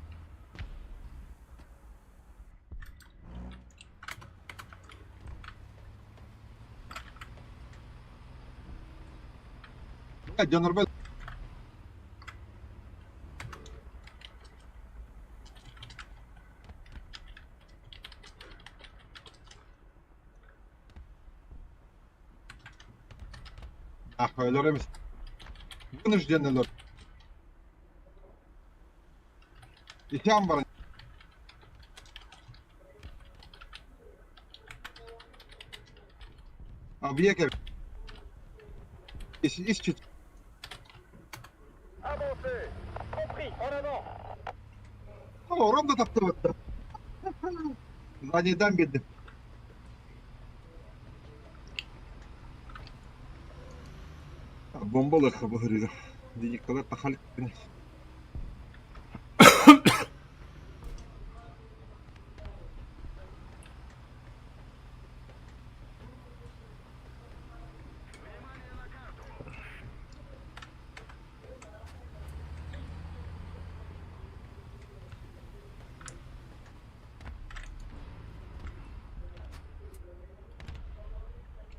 Speaker 3: Дьоннорбо Өлөр эмис. Вынужден өлөр. Итям баран. Объект. Ис ис чуть. Ором да таптыбыттар. Заднийдан биэрдим. Бомбалыахха быһырыыга. Диникалар тахалик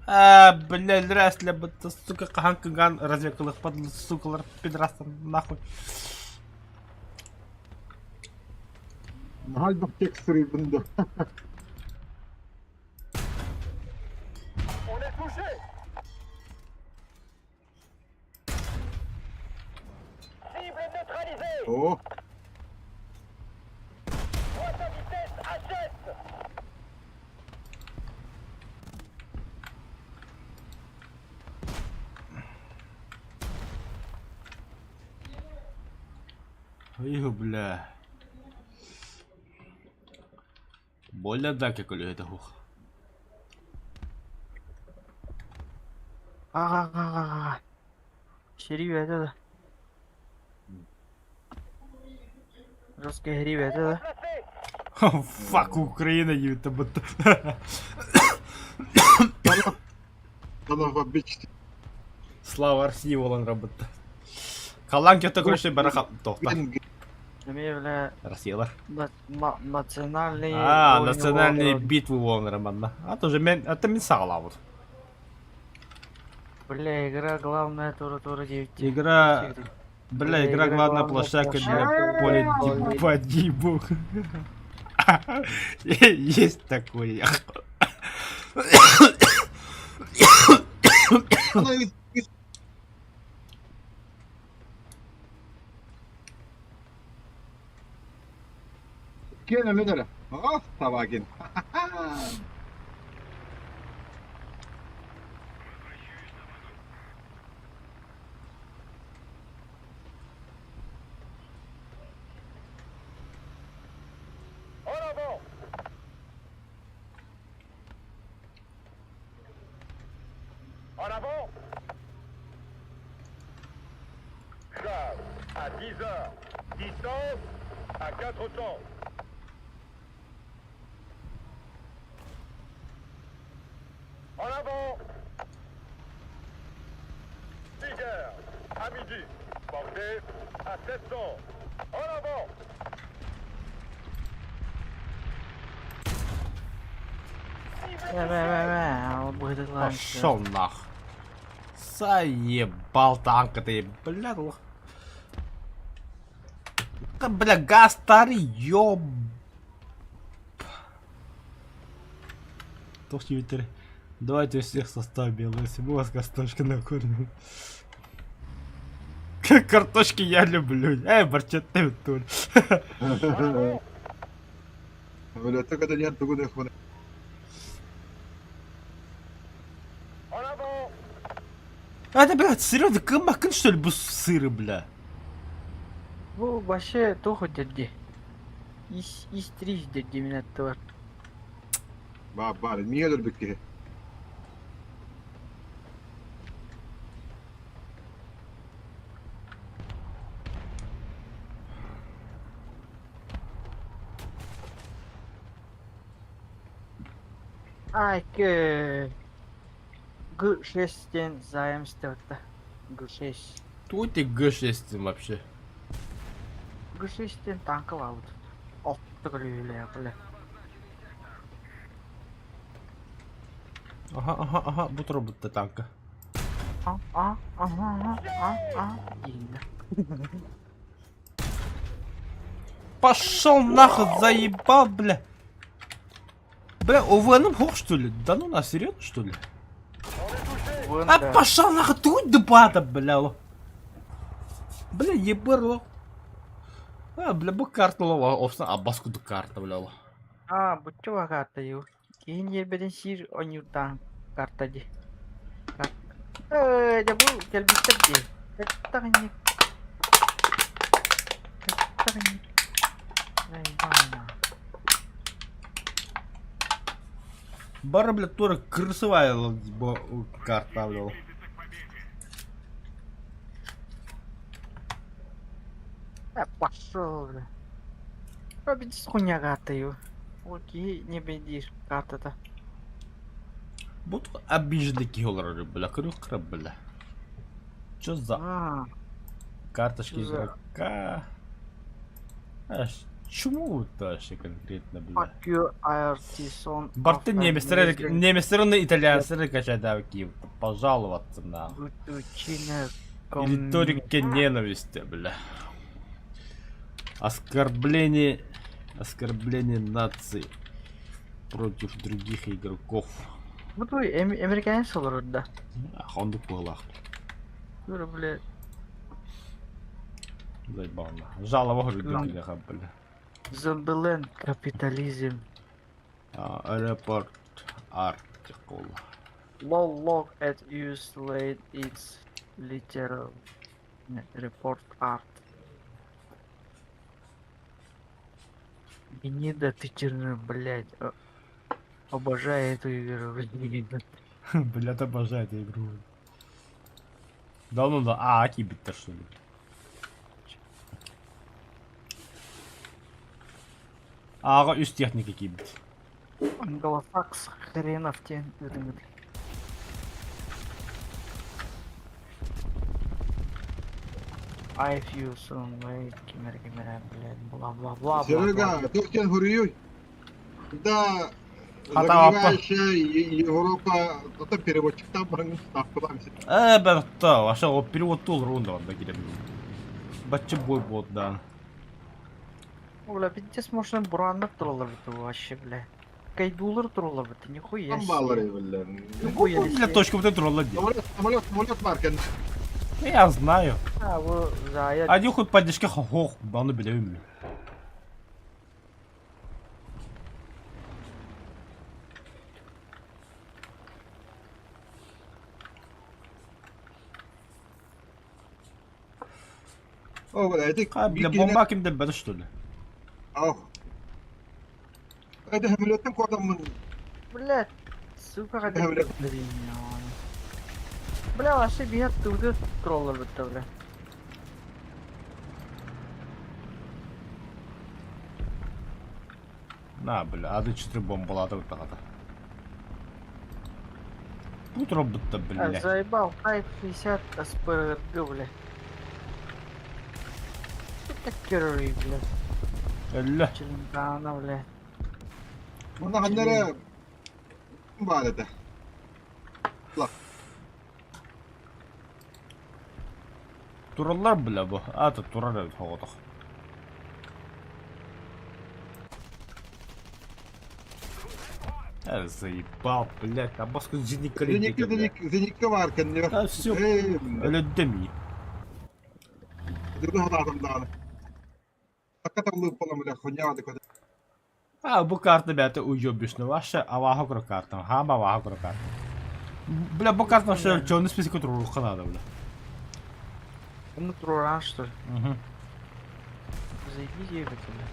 Speaker 1: А, бля, здрасте, сука, хаһан кыган разведкалыхпат, сукалар, пидорастар, нахуй.
Speaker 3: Наһаа элбэх текст суруйбун да. О,
Speaker 1: Их, бля. Больно даки көлүһэтэ суох.
Speaker 2: Аҕа Сэрии бэйэтэ да. Жесткая сэрии бэйэтэ да.
Speaker 1: Фак, Украина диэбитэ бытта.
Speaker 3: Анова bitch.
Speaker 1: Слава России буолан работа. Халлаан кётө короче бара тоқта.
Speaker 2: Эмиэ бля
Speaker 1: Россиялар.
Speaker 2: национальный
Speaker 1: А, национальные битвы буолан манна. А тоже мен, это мен саҕалаабыт.
Speaker 2: Бля, игра главная тура тура 9.
Speaker 1: Игра, бля, игра главная площадка для поля дебадибу. Есть такое.
Speaker 3: Киэн өлөн эрэ. Ох, табагин.
Speaker 2: Мэ мэ мэ мэ, быһытылаан.
Speaker 1: Пошел нах. Заебал танк ты, бля, лох. Да, бля, газ старый, ёб. Тохтивитер. Давайте всех состав белый, у вас картошка накормим. Как картошки я люблю. Эй, барчет ты тут.
Speaker 3: Өлөттө көтө тугу дехмана.
Speaker 1: А ты, блядь, серьезно, кымакын что ли, бу сыры, бля?
Speaker 2: Бу вообще туох дии. Ис ис трис диэн аттыбар.
Speaker 3: Баар баар, миҥэ өлөрбүт киһи.
Speaker 2: Ай, кö. Г6 диэн заем истэбитэ. Г6.
Speaker 1: Тугу ты Г6 вообще?
Speaker 2: Г6 диэн танка баабыт. Алта көлүөлээх бile.
Speaker 1: Аха, аха, аха, бу турбутта танка.
Speaker 2: А, а, ага, а, а, дииннэ.
Speaker 1: Пошел нахуй, заебал, бля. Бля, ОВН хох, что ли? Да ну на, серьезно, что ли? А пошел нахуй, ты дебата, бля. Бля, ебарло. А, бля, бу карта лова, овса, абас куду карта, бля.
Speaker 2: А, буччуга карта ю. Киин yerбеден сир ойнуурдаан карта ди. Э, дьэ бу кэлбиттэр дии. Кэттэх Кэттэх
Speaker 1: Бары, бля, тура крысовая карта, бля.
Speaker 2: Э, пошел, бля. Робин хуйня карта ю. Окей, не бедишь картата.
Speaker 1: Бу обиженный киһи олорор, бля, көрүөх бля. Чё за
Speaker 2: А,
Speaker 1: карточки
Speaker 2: Чё за-
Speaker 1: игрока? А, чему это вообще конкретно, бля?
Speaker 2: fuck you, IRT son
Speaker 1: Барты
Speaker 2: of
Speaker 1: немецтеры,
Speaker 2: amazing
Speaker 1: немецтеры, итальянцы качают Киев. Пожаловаться на.
Speaker 2: Гутучина
Speaker 1: Риторика ненависти, бля. Оскорбление, оскорбление нации против других игроков.
Speaker 2: Бу туй американец олорор да.
Speaker 1: Хонду куолах.
Speaker 2: Көрө бля.
Speaker 1: Заебал на. Жалоба говорит, бля.
Speaker 2: Зомбиленд капитализм.
Speaker 1: Аэропорт Артикул.
Speaker 2: Lol log at use late its literal report art. Гнида ты черный, блядь. Обожаю эту игру, блядь.
Speaker 1: Блядь, обожаю эту игру. Да ну да, а, кибит-то что ли? Ага, үс техника кибит.
Speaker 2: Англосакс хренов тен ыдыңыт. I feel so late, кимер кимер, блядь, бла-бла-бла.
Speaker 3: Серега, туох диэн суруйуй? Да,
Speaker 1: Хата аппа.
Speaker 3: загнивающая Европа, это переводчиктан баран ставкалаан
Speaker 1: Э, бәртта, вообще ол перевод тул рунда онда кирем. Баччы бой вот да.
Speaker 2: Бля, пиздец, можно бураннар туралар бит вообще, бля. Кайдулар туралар бит, нихуя
Speaker 3: Там баллары
Speaker 2: себе.
Speaker 3: биллэр.
Speaker 2: Нихуя
Speaker 1: Для
Speaker 2: себе.
Speaker 1: точка вот эту ролла
Speaker 3: Самолет, самолет, самолет баар кэннэ.
Speaker 1: Я знаю.
Speaker 2: А, вы за
Speaker 1: Один хоть поддержка хох, аны билебим.
Speaker 3: О, бля, ити
Speaker 1: А, бля,
Speaker 3: биир киһини
Speaker 1: бомба кимден бәді что ли?
Speaker 3: Ах. Это самолеттан куотаммын.
Speaker 2: Блядь, сука,
Speaker 3: Да,
Speaker 2: хотя
Speaker 3: бля.
Speaker 2: Бля, вообще бьет тут троллер бит, бля.
Speaker 1: На, бля, ады 4 бомбалады вот тағада. Тут робот-то,
Speaker 2: А,
Speaker 1: блядь.
Speaker 2: заебал, Type 60 СПРГ, бля. Это керри, бля.
Speaker 1: Өллө.
Speaker 2: Челентана, бля.
Speaker 3: Манна ханна эрэ баар этэ.
Speaker 1: Тураллар, бля, бу. Аты турар эбит хоҕотох. Э, заебал, блядь, абаска зенитка
Speaker 3: Зенитка, зенитка, зенитка баар кэннэ.
Speaker 1: Да все,
Speaker 3: Эй, бля.
Speaker 1: өлөддөм
Speaker 3: Дырды хатаатым даҕаны. Такка табыллыбыт буолан, бля, хуйня дыкы.
Speaker 1: А, бу карта бята уебищно. Ваша аваха кура карта. Хаба аваха кура карта. Бля, бу карта вообще черный список туруруха надо, бля.
Speaker 2: Ну, труран, что ли?
Speaker 1: Угу.
Speaker 2: Заебись ехать, бля.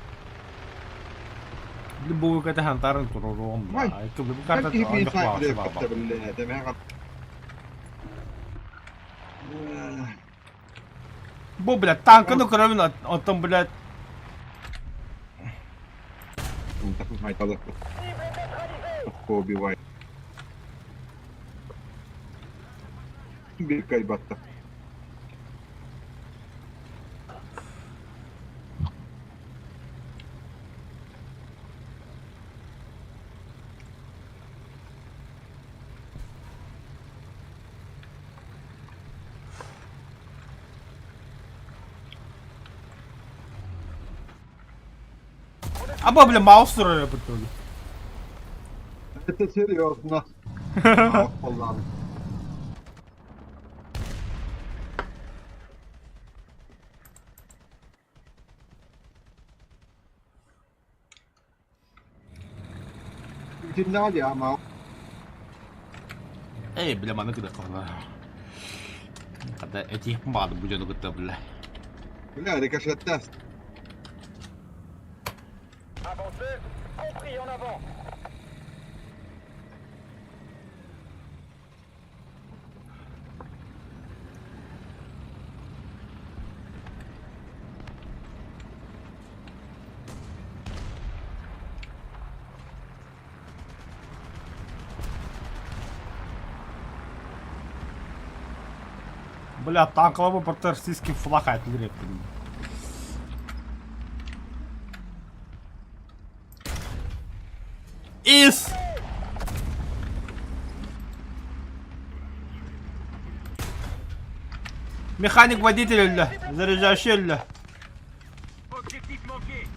Speaker 1: Бу кэтэһэн тарын туруоруом.
Speaker 3: Ой,
Speaker 1: Бу
Speaker 3: Как
Speaker 1: карта
Speaker 3: киһи
Speaker 1: оннук
Speaker 3: снайпер
Speaker 1: баҕа.
Speaker 3: биллэ, дэмэҕэ.
Speaker 1: Бу, блядь, танканы көрөбүн, оттон, блядь,
Speaker 3: Убивай. Bir kaybattı.
Speaker 1: Аба, бля, маус турар эпит.
Speaker 3: Это серьезно. Allah'ım. Dinle ya ama.
Speaker 1: Эй, бля, маны кыда калла. Когда эти бады будет кытта, бля.
Speaker 3: Бля, рикошет тест.
Speaker 1: Бля, танковый порт российский флаг отлерет. Ис! Механик-водитель, бля, заряжающий, бля.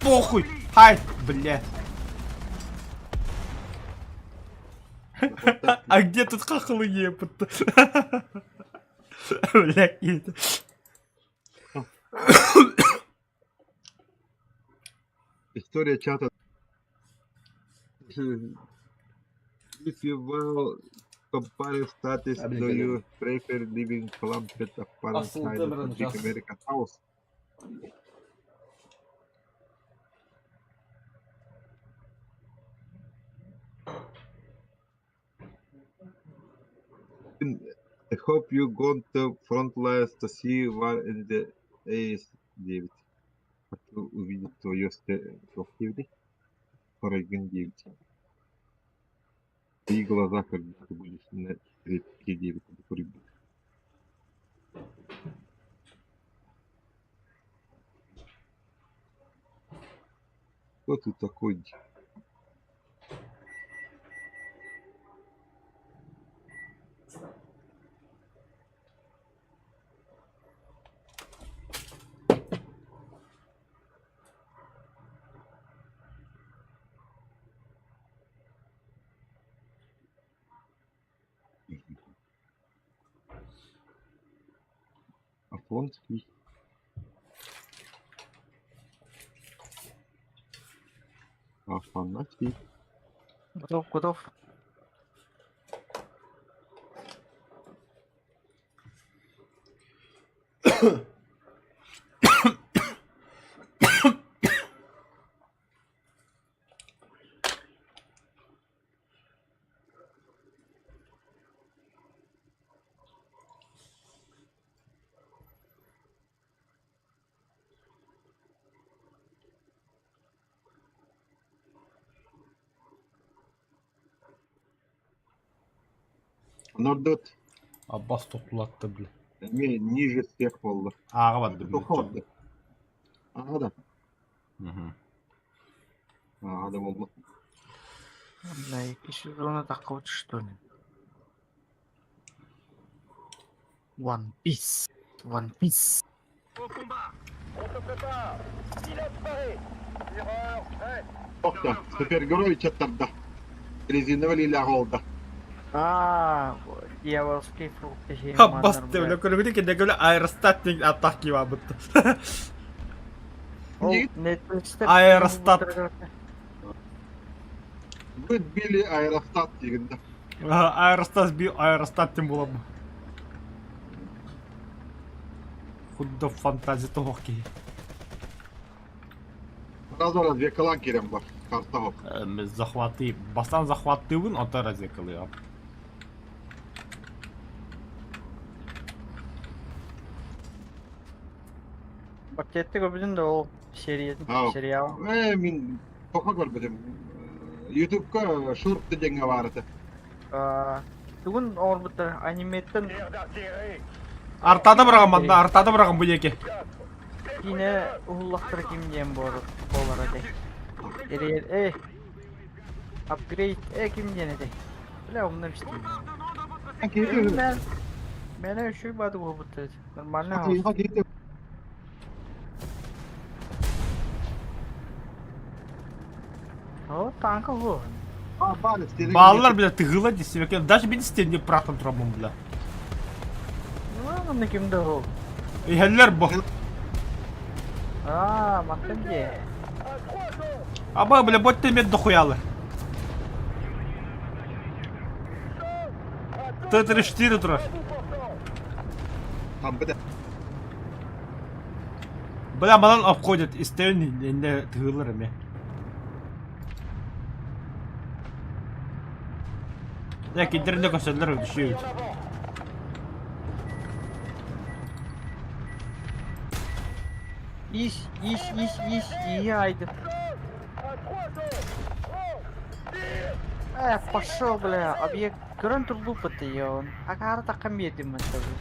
Speaker 1: Похуй! Хай, бля. А где тут хохлы ебут? Бля, какие-то.
Speaker 3: История чата. If you will compare status,
Speaker 1: А, блин,
Speaker 3: do
Speaker 1: блин.
Speaker 3: you prefer living clumped apparent
Speaker 1: Асыл
Speaker 3: side of
Speaker 1: Дэмерон
Speaker 3: the big
Speaker 1: жас.
Speaker 3: American house? I hope you go to front lines to see war in the AS-9. Хочу увидеть твое активный Хорайген 9. Твои глаза, когда ты будешь на 9 ребят. Кто ты такой? Афонский. Афанасий.
Speaker 2: Готов, готов.
Speaker 3: Нордот
Speaker 1: Аббас тоқтулатты, бля.
Speaker 3: Ми ниже всех болду.
Speaker 1: Аға барды, бля.
Speaker 3: Тоқалды. Аға да.
Speaker 1: Мгм.
Speaker 3: Аға да болду.
Speaker 2: Бля, еще зона такого что ли? One Piece. One Piece.
Speaker 3: Тоқта, супергерой чаттарда. Резиновый или голда.
Speaker 2: А, дьявольский фрукты.
Speaker 1: Аббас, ты, бля, көргүлі кенде көлі аэростат деген аттақ киіп абытты.
Speaker 2: Netflix'te
Speaker 1: Аэростат.
Speaker 3: Вы били аэростат дегенде.
Speaker 1: Аэростат би аэростат тем боламын. Худда фантазия тоқ ки.
Speaker 3: Сразу развекалан керем бар. Карта хоп.
Speaker 1: Захваты. Бастан захваттыыбын, онтон разведкалыам.
Speaker 2: Пакетты көрбүтүн да ол сериятын
Speaker 3: Ау.
Speaker 2: сериал.
Speaker 3: Ээ, мин тоха көрбүтүм. Ютубка шурт диэҥҥэ баар этэ.
Speaker 2: Тугун оҥорбуттар аниметтан
Speaker 1: Артада быраҕан манна, артада быраҕан бу диэки.
Speaker 2: киинэ уһуллахтара ким диэн буолар этэй? Эриэл э апгрейд э ким диэн этэй? Бля умна истиим.
Speaker 3: Киһи
Speaker 2: Мэнэ үчүгэй баады уһулбуттар Нормально хаус. О, танка во.
Speaker 1: Бааллар, бля, тыгыла диссибэкэ. Даже бин стенде прахтан турабын, бля.
Speaker 2: Ну, манна ким да ол.
Speaker 1: Иһэллэр бу.
Speaker 2: Аа, мантан дьэ.
Speaker 1: Аба, бля, бот мед дохуялы. Т-34 турар. Бля, манан обходят, истэбин иннэ тыһыылар эмиэ. Дьэ, кинилэр иннэ көрсөллөр үтүшүөбүт.
Speaker 2: Ис, ис, ис, ис, ийэ айдым. Э, пошел, бля, объект көрөн турбуппут он. Акаары таххан биэрдим мантабы.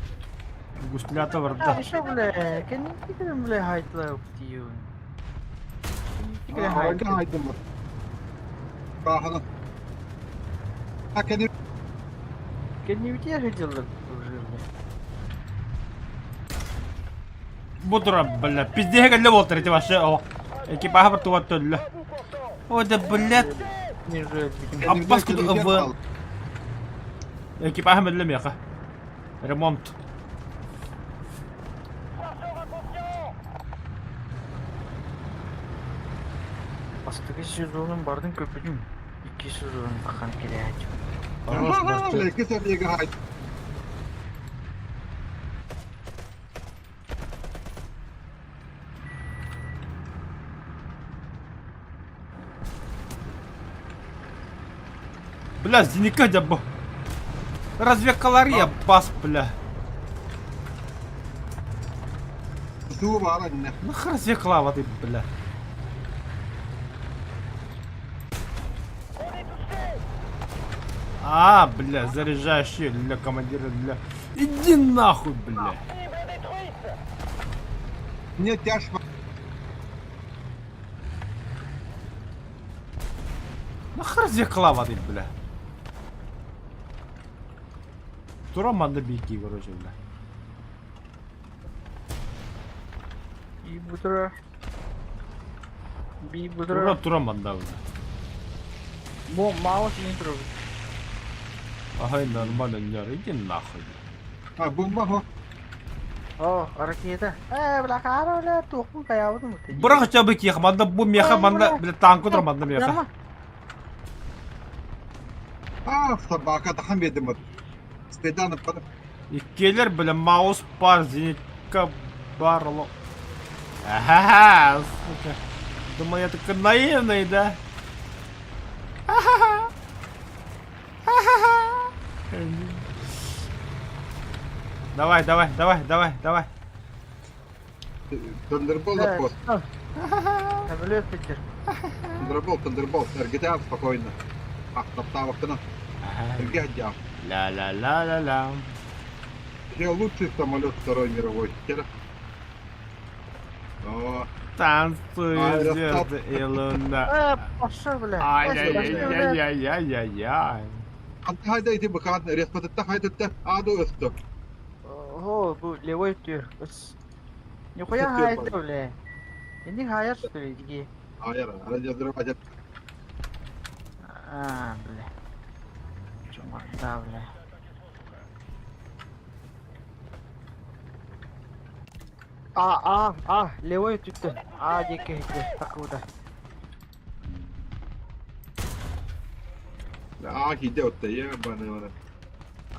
Speaker 1: Густлята барда.
Speaker 2: Пошел, бля, кэнники бля хайтлаа дион.
Speaker 3: Хайдым. Баахана. А кэнни
Speaker 2: Кэннибитигэр сылдьаллар уже, бля.
Speaker 1: Бу тура, бля, пиздеһэ кэллэ буолтар ити вообще, о. Экипажа бар тугар төллө. О, да, блядь. Аппас куду ВН. Экипажа мөллө миэхэ. Ремонт.
Speaker 2: Бастакы сезонун бардын көпүтүм. Икки сезонун бахан кэлээччи.
Speaker 1: Хорош, басты.
Speaker 3: Икки сэбиэгэ хайт.
Speaker 1: Бля, зеника дьабы. Разведкалар я бас, бля.
Speaker 3: Суу баара иннэ.
Speaker 1: Нахер разведкалаабатый, бля. А, бля, заряжающий для командира, для... Иди нахуй, бля.
Speaker 3: Мне тяжко.
Speaker 1: Нахер разведкалаабатый, бля. Тура манна бики, короче, бля.
Speaker 2: Би бутура. Би
Speaker 1: Тура
Speaker 2: бутура.
Speaker 1: тура манна, бля.
Speaker 2: Бу маус интро.
Speaker 1: Ага, нормально, не, иди нахуй.
Speaker 3: А, бомба хо.
Speaker 2: О, ракета. Э, бля, хаара, бля, туохпун хайаабытым.
Speaker 1: Быра хотя бы киэх, манна бу меха, манна, бля, танку тура манна меха.
Speaker 3: А, собака, тахан биэрдим. Стедан
Speaker 1: Иккиэлэр, бля, маус пар, зенитка бар, ло. Ага, сука. Думал, я такой наивный, да? Ха-ха-ха. Ха-ха-ха. Давай, давай, давай, давай, давай.
Speaker 3: Thunderbolt пост.
Speaker 2: Самолет питер.
Speaker 3: Thunderbolt, Thunderbolt. GTA спокойно. Ах, таптаабаккына. Эрге дьаа.
Speaker 1: Ля-ля-ля-ля-ля.
Speaker 3: Я лучший самолет Второй мировой. Хера. О,
Speaker 1: Танцую звезды и луна.
Speaker 2: Э, пошел, бля.
Speaker 1: Ай-яй-яй-яй-яй-яй.
Speaker 3: Ханта хайда ити быкаан респатытта хайдытта аду өстө.
Speaker 2: О, бу левой түр. Нихуя хайда, бля. Инник хайар, что ли, дики?
Speaker 3: Айар, радиозрыватель.
Speaker 2: А, бля. Чумарда, бля. А, а, а, левой түттэн. А диэки иһитэ, такуда.
Speaker 3: Аа киирдэ отто ебаный.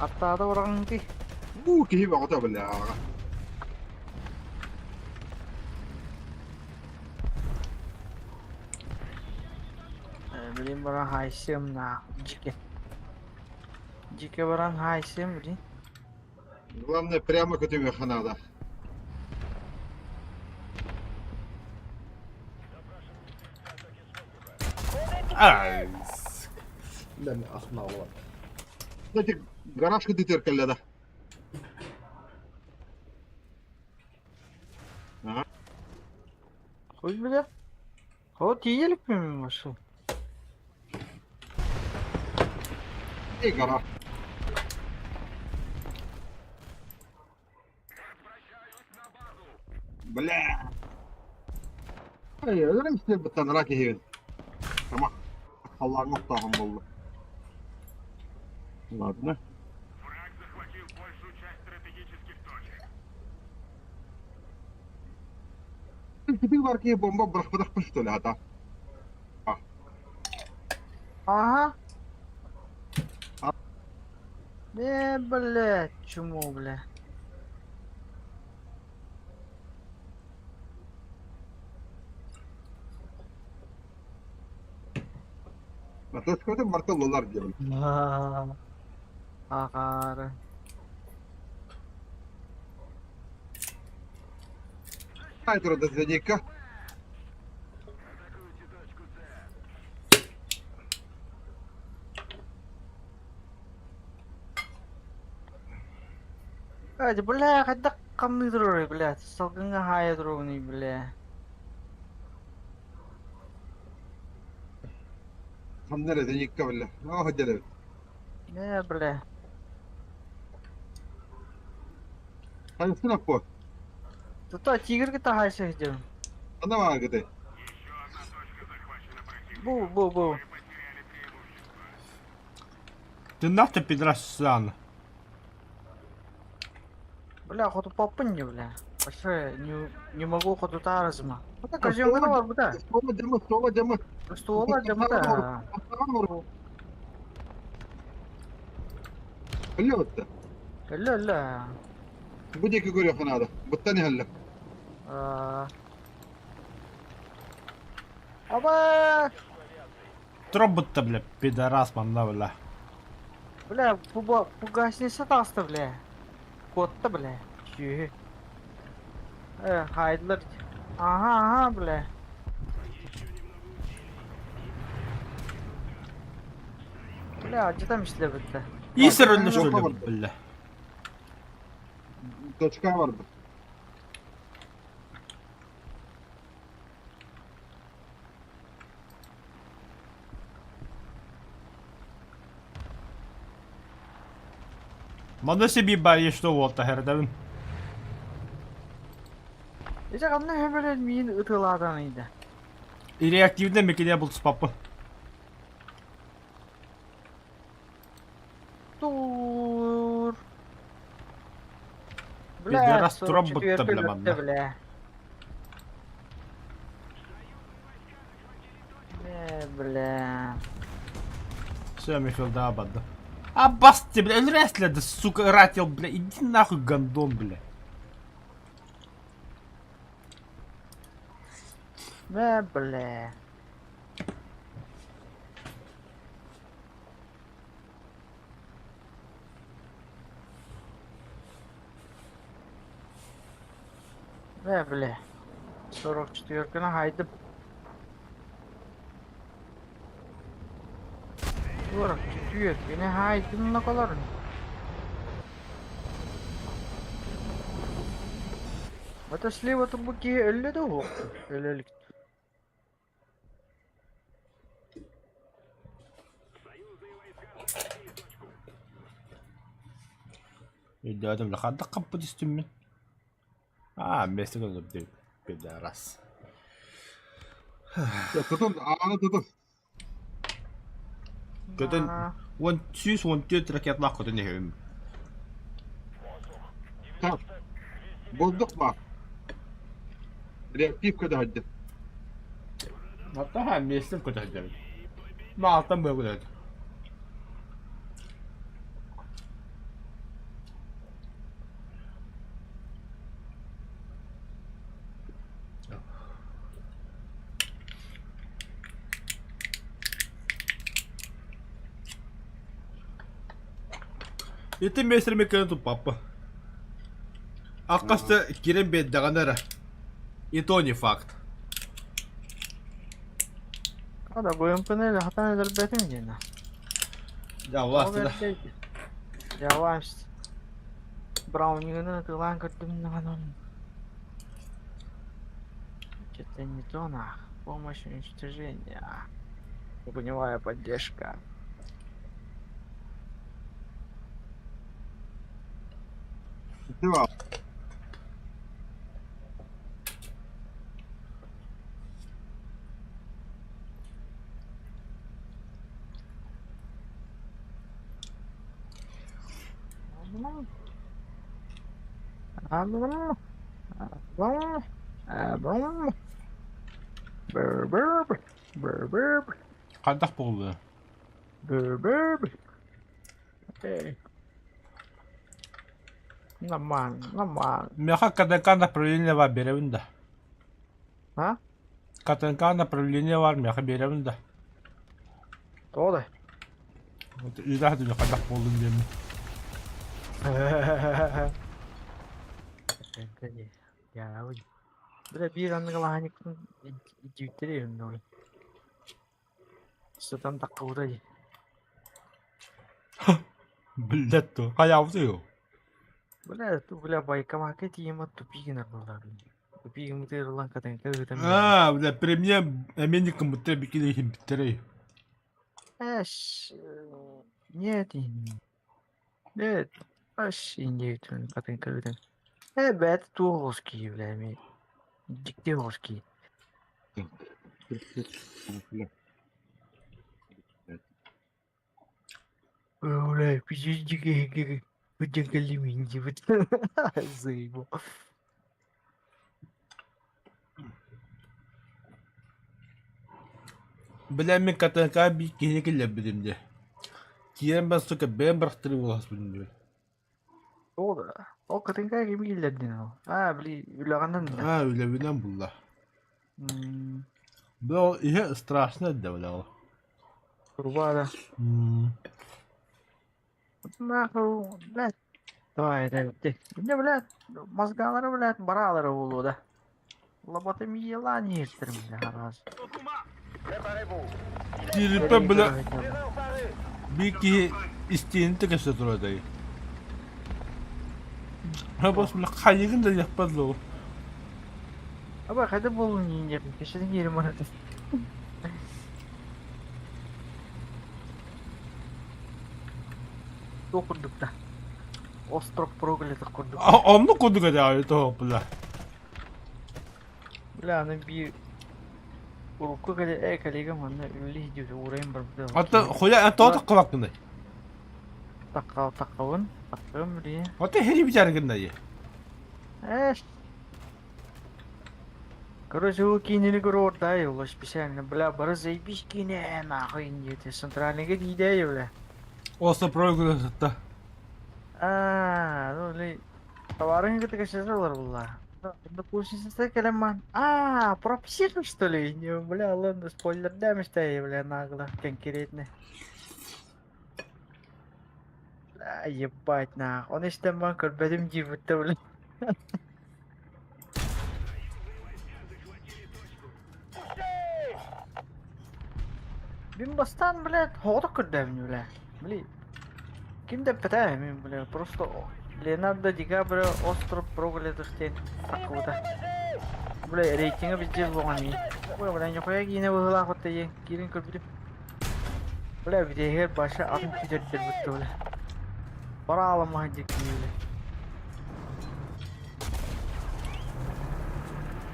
Speaker 2: Аттаада ураҕыҥ
Speaker 3: Бу киһи бөҕөтө бля.
Speaker 2: Блин, баран хайсыам на. Дьике. Дьике баран хайсыам, блин.
Speaker 3: Главное, прямо көтүмүөххэ наада.
Speaker 1: Ай, Мен ахмалла.
Speaker 3: Кстати, гараж кытытыр кэллэ да. Ага.
Speaker 2: Хуй бля. О, тиийэлик мин машин.
Speaker 3: И гараж. Бля. Ай, өлөрүм сир быттан киһибин. Тамақ. Халлааҥҥа охтооһун буолла. Ладно.
Speaker 5: Враг захватил большую часть стратегических точек.
Speaker 3: Кытыы бар киһи бомба бырахпатахпын что ли, хата?
Speaker 2: Ага.
Speaker 3: А?
Speaker 2: Э, блядь, чмо, бля.
Speaker 3: А точкатын барта лолар диэбин.
Speaker 2: Аҕаары.
Speaker 3: Ай, турда зенитка.
Speaker 5: Атакуйте точку С.
Speaker 2: Ай, бля, хайдах хамныы турарый, блядь. Салгыҥҥа хаайа туругунуй, бля.
Speaker 3: Хамнара зенитка бля. Оох дьэлэбит.
Speaker 2: Э, бля.
Speaker 3: Хайсын аппо.
Speaker 2: Тута тигр кытта хаайса сылдьабын.
Speaker 3: Ана баагыты.
Speaker 5: Еще одна точка захвачена противником.
Speaker 2: Бу, бу, бу.
Speaker 5: Мы потеряли преимущество.
Speaker 1: Ты нахуй пидорасан.
Speaker 2: Бля, хотуппаппын дии, бля. Вообще не, не могу хотутаарызма. Хата казёҥҥа барбыта.
Speaker 3: Стола дьамы, стола дьамы.
Speaker 2: Остуола дьамыта.
Speaker 3: Өллө
Speaker 2: Өллө, өллө.
Speaker 3: Бу диэки көрүөххэ наада. Буттан иһэллэр.
Speaker 2: Аа. Аба!
Speaker 1: Тробот-то, бля, пидорас манна, бля.
Speaker 2: Бля, пуба, пугасница таҕыста, бля. Куотта, бля. Сүөһү. Э, хаайдылар. Аха, аха, бля. Бля, алдьатан истилэр
Speaker 1: Исер өллө что
Speaker 3: Жопа
Speaker 1: ли,
Speaker 3: барда.
Speaker 1: бля.
Speaker 3: Точка барда.
Speaker 1: Манна себе баи что вот хердабын.
Speaker 2: Дьэ, ханна хөбөлөн миин ытыалаатан ыйда.
Speaker 1: И реактивный мекене был папа.
Speaker 2: Тур.
Speaker 1: Пидорас
Speaker 2: Бля,
Speaker 1: троп будто,
Speaker 2: 44
Speaker 1: бля,
Speaker 2: өлөрдө,
Speaker 1: манна.
Speaker 2: бля. Э, бля.
Speaker 1: Все, Михаил, да, банда. А бас тебе, бля, өлрәсле, да, сука, ратил, бля, иди нахуй, гондон, бля.
Speaker 2: Э, бля. Э, бля. 44-каны хаайдым. 44-каны хаайдым ноколорун. Ото слева турбут киһи өллө да уһук. Өлө илик.
Speaker 5: Союзные войска захватили точку.
Speaker 1: Өйдөөтүм, бля, ханна хаппыт истиммин. А, вместе көрдüm, пидорас.
Speaker 3: Тутун, ааны тутун.
Speaker 1: Көтөн
Speaker 2: Аа,
Speaker 1: 114 ракетлаах көтөн иһэбин.
Speaker 3: Так. Воздух бар. Реактивка да хадды.
Speaker 1: Ата вместе көтөн иһэбин. Маалтан бөгүлэт. Ити миэстэрэми кэлэн туппаппын. Аккаста киирэн биэрдэҕинэ эрэ. И то не факт.
Speaker 2: Ада БМП-ны эле хатан өлөрбөтүм диэн.
Speaker 1: Дьаллаастына.
Speaker 2: Дьаллаас. Браунингыны ытыылаан көрдүм даҕаны. Что-то не то нах. Помощь уничтожения. Огневая поддержка.
Speaker 1: Хайдах буолла?
Speaker 2: Нормально, нормально.
Speaker 1: Миэхэ КДК направление бар биэрэбин да.
Speaker 2: А?
Speaker 1: КТНК направление бар миэхэ биэрэбин да.
Speaker 2: Тоҕо да?
Speaker 1: Ыытаах дүнү хайдах буоллун диэммин.
Speaker 2: Бля биир анныгы лаанньыкпын илдьииттэрэ иһиннэ Сытан таххыбыта дии.
Speaker 1: Блядь, то хайаабытый
Speaker 2: Бля, ту бля байкамака тиийэммит тупик гынар буоллар. Тупик ылан катанка ыытан
Speaker 1: Аа, бля, при мне Америка мутре бикини химпиттерей.
Speaker 2: Эш, нет, нет, аш индиэтин катанка ыытан. Э, бэт туоҕус кии, бля, ми дьикти оҕус кии. Бля, пиздец, диэбит. Заебал.
Speaker 1: Бля, мин КТК биир киһини киллэрбитим дии. Киирэн баран, сука, бэйэм бырахтарыы буоласпытым дии.
Speaker 2: Ол ол катынка кими киллэрдин ол? Аа, били үлэҕинэн да.
Speaker 1: Аа, үлэбинэн булла. Бля, ол иһэ страшно эрдэ, бля, ол.
Speaker 2: Труба да. Нахуй, блядь. Давай, это Не, блядь, мозгалары, блядь, баралары буолуо да. Лоботомиялаан иһэртэрим, бля, араас.
Speaker 1: Киириппэ, бля, биир киһи истиэнэ тэкэсэ турар дии. Бос, бля, хайыгын да диэхпэр дылы.
Speaker 2: Аба, хайда буоллун диэн кэшэтин киирим барата. Туох курдук да. Остров проклятых курдук.
Speaker 1: Оннук курдук этэ тоһо бля.
Speaker 2: Бля, аны биир урукку кэлэ э коллегам манна үлэлии диэбит уурайан барбыта.
Speaker 1: Ата хуя тоҕо таххабаккыный?
Speaker 2: Тахха таххабын, таххабын билиэ.
Speaker 1: Ата хери бичаргыннай.
Speaker 2: Эш. Короче, ол киинэни көрө ол специально, бля, бары заебись киинэ, нахуй диэти, центральныйга тиийдэ, бля.
Speaker 1: Остров проклятых сытта.
Speaker 2: Аа, ну, ли, товарыҥ кытта кэпсэтэ буолла. Допустим, кэлэн Аа, про психо, что ли? Не, бля, ладно, спойлердээм бля, нагло, конкретно. Бля, ебать, нах. Он истэн бан көрбөтүм диир бля. Мин бастаан, блядь, хоҕото көрдөөбүн, бля. Били, ким да эппэтэ мин, бля, просто Леонардо Ди Каприо Остров проклятых диэн таххыбыта. Бля, рейтингэ пиздец буолан ии. Ой, бля, ньухуйа киинэ быһыылаах отто диэн киирэн көрбүтүм. Бля, бүтэһигэр баша атын күүтэрдэрбит бля. Бараалама диэки бля.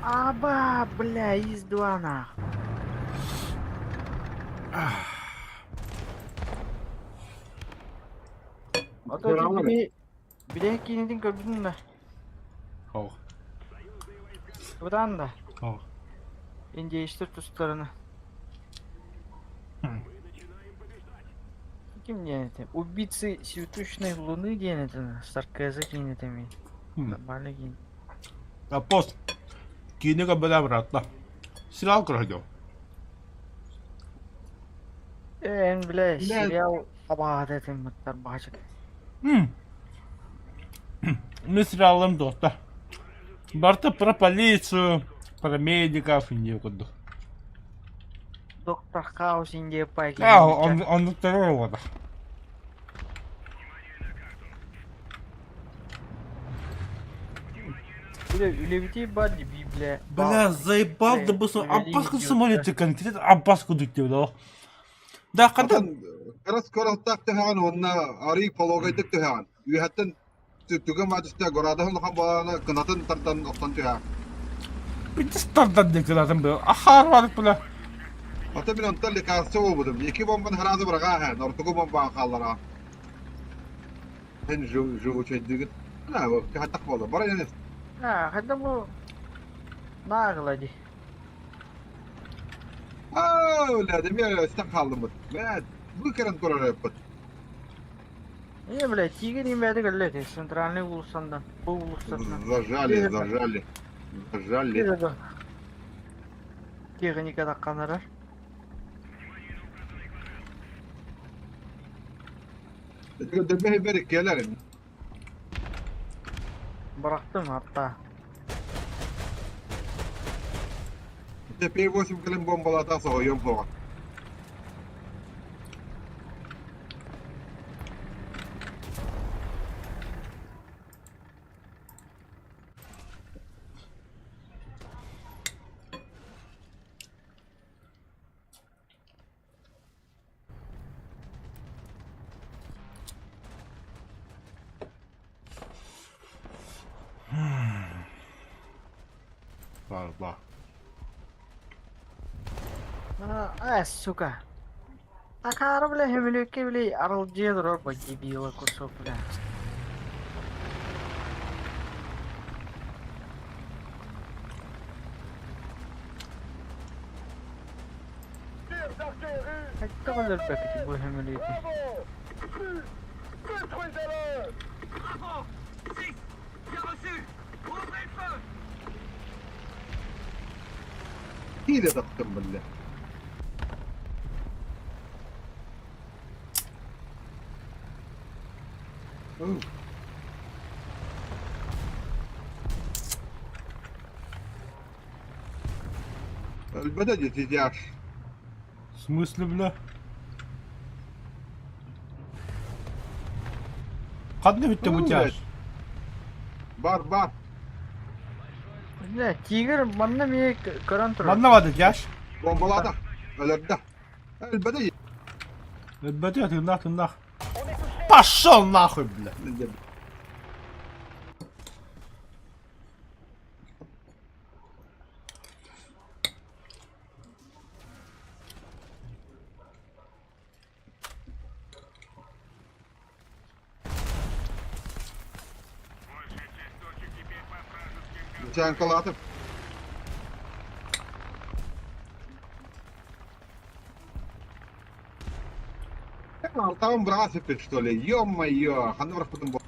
Speaker 2: Аба, бля, из два нах. Ото били билэ киинэтин көрбүтүн да.
Speaker 1: Хоох.
Speaker 2: Бытаан да.
Speaker 1: Хоох.
Speaker 2: Индейстэр тустарына. Ким диэн этэ? Убийцы цветущной луны диэн этэ. Сарказа киинэтэ ми. Нормально киин.
Speaker 1: А пост. Киинэ көрбөтө быраатта. Сериал көрө
Speaker 2: Эн бля сериал абаата этим мыттар баачык.
Speaker 1: Мин сериалым дуота. Барыта про полицию, про медиков инньэ курдук.
Speaker 2: Доктор Хаус Индия Пайки.
Speaker 1: А, он, он второй года.
Speaker 2: Бля, үлэбити бар дии, бля.
Speaker 1: Бля, заебал да бысо. Аппас курдук самолеты конкретно аппас курдук диэбит олох. Да, хата
Speaker 3: Атын кырас кыралтаах түһэҕин уонна арый пологайдык түһэҕин. Үөһэттэн түгэн маадыста горадаһын улахан буолаана кынатын тардан охтон түһэҕин.
Speaker 1: Пиздец тардан диэн кынатын бу. Ахаар барык бля.
Speaker 3: Ата мин онтон лекарство буолбутум. Ики бомбаны сразу быраҕаа һээн, ортоку бомбаҕа хааллараҕын. Эн живучайдыгыт. Хаттах буолла. Бара эн
Speaker 2: А, хотя бы нагло дии.
Speaker 3: Аа, бля, эмиэ өстөн хааллыммыт. Бля, бу кэлэн турар эппит.
Speaker 2: Не, бля, тигр имээти кэллэ ити, центральный уулуссандан, бу уулуссатынан.
Speaker 3: Зажали, зажали. Зажали.
Speaker 2: Техника тахханарар.
Speaker 3: Дөбөһү иккиэлэр.
Speaker 2: Бырахтым хатта.
Speaker 3: П-8 кэлин бомбалата соһуйуом суоҕа.
Speaker 1: Барба.
Speaker 2: А, сука. Акаары, бля, хөмүлүөккэ, бля, арылдьыйа турар бо дебила кусок, бля. Хайдах өлөрбөккүтүй бу хөмүлүөтү?
Speaker 3: Киирэ тахтым биллэ. Өлбөтө дьитидьаш.
Speaker 1: В смысле, бля? Ханна бүттэ мутяж?
Speaker 3: Бар, бар.
Speaker 2: Бля, тигр манна эмиэ көрөн турар.
Speaker 1: Манна бады тяж.
Speaker 3: Бомбалаата. Өлөрдө. Өлбөтө
Speaker 1: Өлбөтө тыыннаах тыыннаах. Пошел нахуй, бля.
Speaker 3: Чанкалаатым. Алтаҕын быраҕа сыппыт что ли? Ё-моё, ханна бырахпытым бу?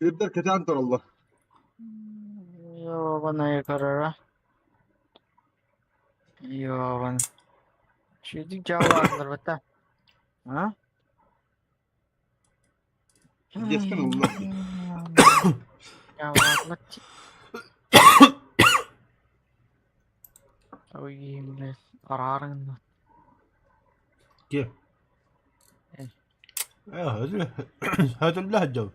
Speaker 3: Үрдэр кэтээн тураллар.
Speaker 2: Ёбаная корора. Ёбан. Чүдүк дьаалааннарбыта. А?
Speaker 3: Дьиэскин ылла.
Speaker 2: Дьаалаатылар. Ой, блядь, араарыҥ.
Speaker 1: Ким? Хөтөллө сылдьабын.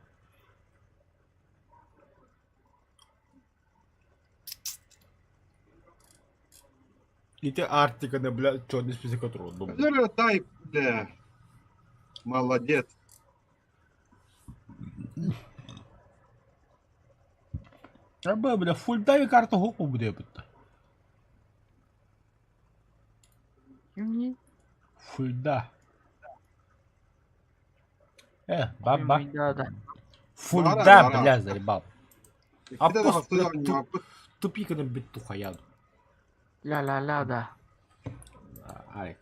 Speaker 1: Ити Арктиканы, бля, черный списокка туруордум.
Speaker 3: Тай, бля. Молодец.
Speaker 1: Аба, бля, фульдайв карта хоку буде бутта.
Speaker 2: Кимний?
Speaker 1: Фульда. Э, баба.
Speaker 2: Да, да.
Speaker 1: Фульда,
Speaker 3: Бара,
Speaker 1: бля, заебал. А
Speaker 3: Иккитэ да
Speaker 1: пост,
Speaker 3: хаста
Speaker 1: бля,
Speaker 3: да оонньообуппут.
Speaker 1: тупиканы бит тухаян.
Speaker 2: Ля-ля-ля, да.
Speaker 1: Арик.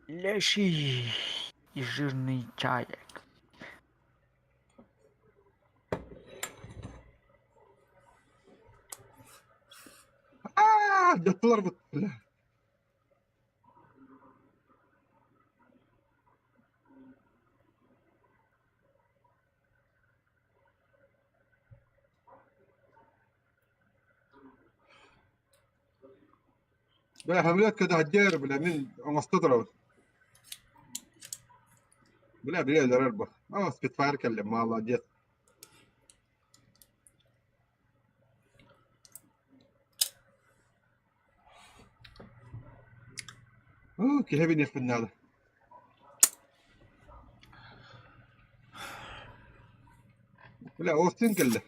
Speaker 2: Леший и жирный чаек.
Speaker 3: Аа, дьахталар бут, бля. Бля, хамлет когда дер, бля, мин оҥосто турабыт. Бля, бля, өлөрөр бу. А, спитфайр кэллэ, молодец. Оо, киһи биниэхпин наада. Бля, Остин кэллэ.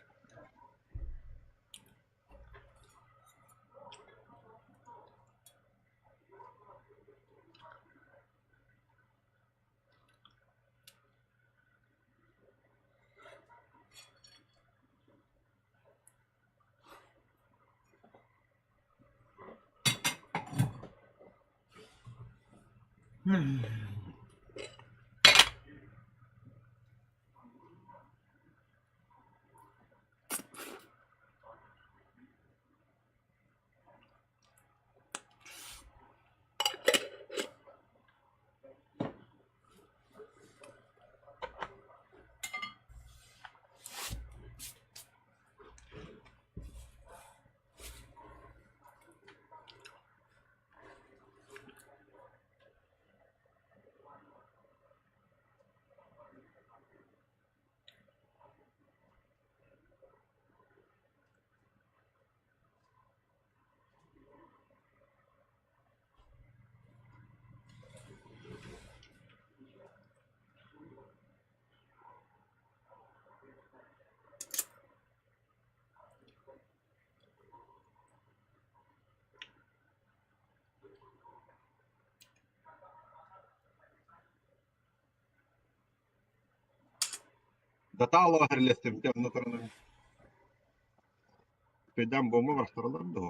Speaker 3: Датаалаах эрлэстим онно туран Пейдам буома барахтаралар да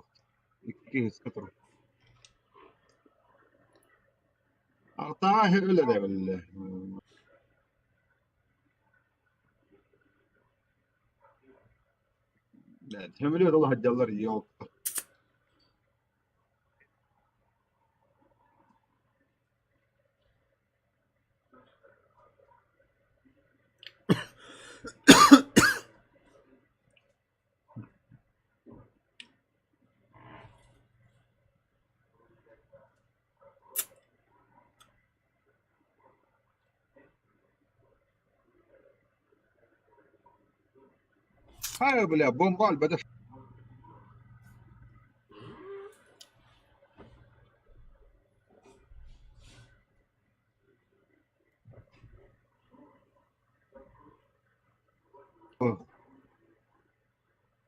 Speaker 3: Икки турар. Алтаа үлэлээбэллэ. Сөмөлүөт олох дьаллар ёлка. Хай, бля, бомба, бля,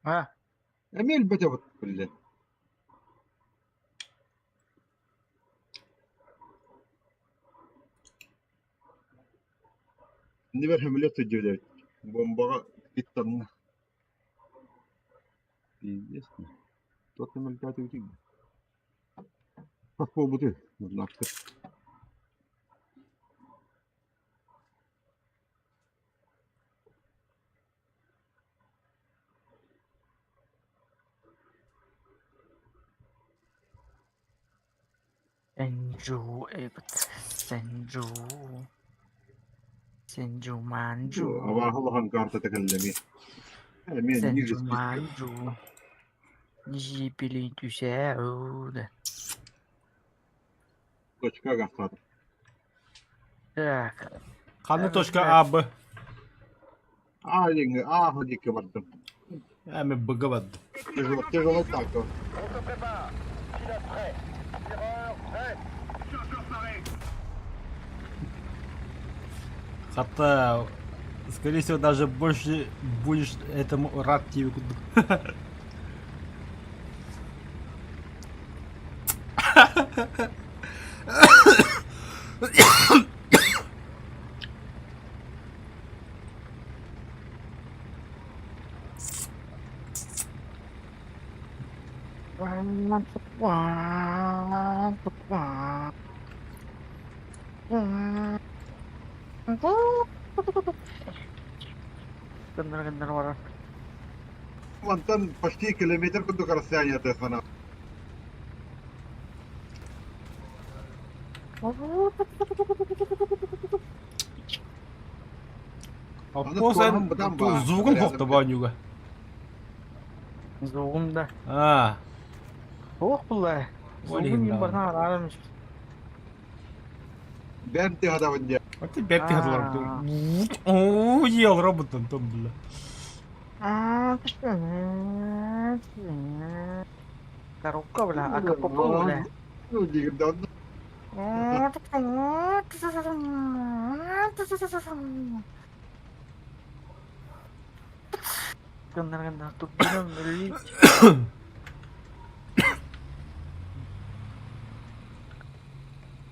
Speaker 2: А,
Speaker 3: Эмиэ өлбөтө биллэ. Иннибэр сөмөлүөт сылдьыбыт эбит. Бомбаҕа иттанна. Пиздец. Туох да мөлтөөтүбүтүй? Хас буолбутуй? Муннаахтар.
Speaker 2: Сенджу, эбит. Сенджу. Сенджу манджу.
Speaker 3: Абааһы улахан картата кэллэ эмиэ. Эмиэ ниже
Speaker 2: Сенджу
Speaker 3: списка.
Speaker 2: манджу. Нижипили түсәуді.
Speaker 3: Точка гастаатым.
Speaker 2: Так.
Speaker 1: Ханна точка А, Б?
Speaker 3: А, диэҥҥэ, А диэки бардым.
Speaker 1: Эми Б-га бардым.
Speaker 3: Тяжело, тяжело так.
Speaker 1: Хата, скорее всего, даже больше будешь этому рад тебе.
Speaker 2: Гыннар-гыннар барар.
Speaker 3: Мантан почти километр курдук расстояние тыхана.
Speaker 1: Оппуос звугун хохто боонньууга.
Speaker 2: Звугум да.
Speaker 1: Аа.
Speaker 2: Туох булла? Звугун иин барна араарам
Speaker 3: Бэм тыхадабын дьэ.
Speaker 1: Вот и бэрт тыхадылар. Оо, ел роботом там, бля.
Speaker 2: Коробка, бля, а капопол, бля.
Speaker 3: Ну, дигин
Speaker 2: Гыннар гыннар турбинам өлүй.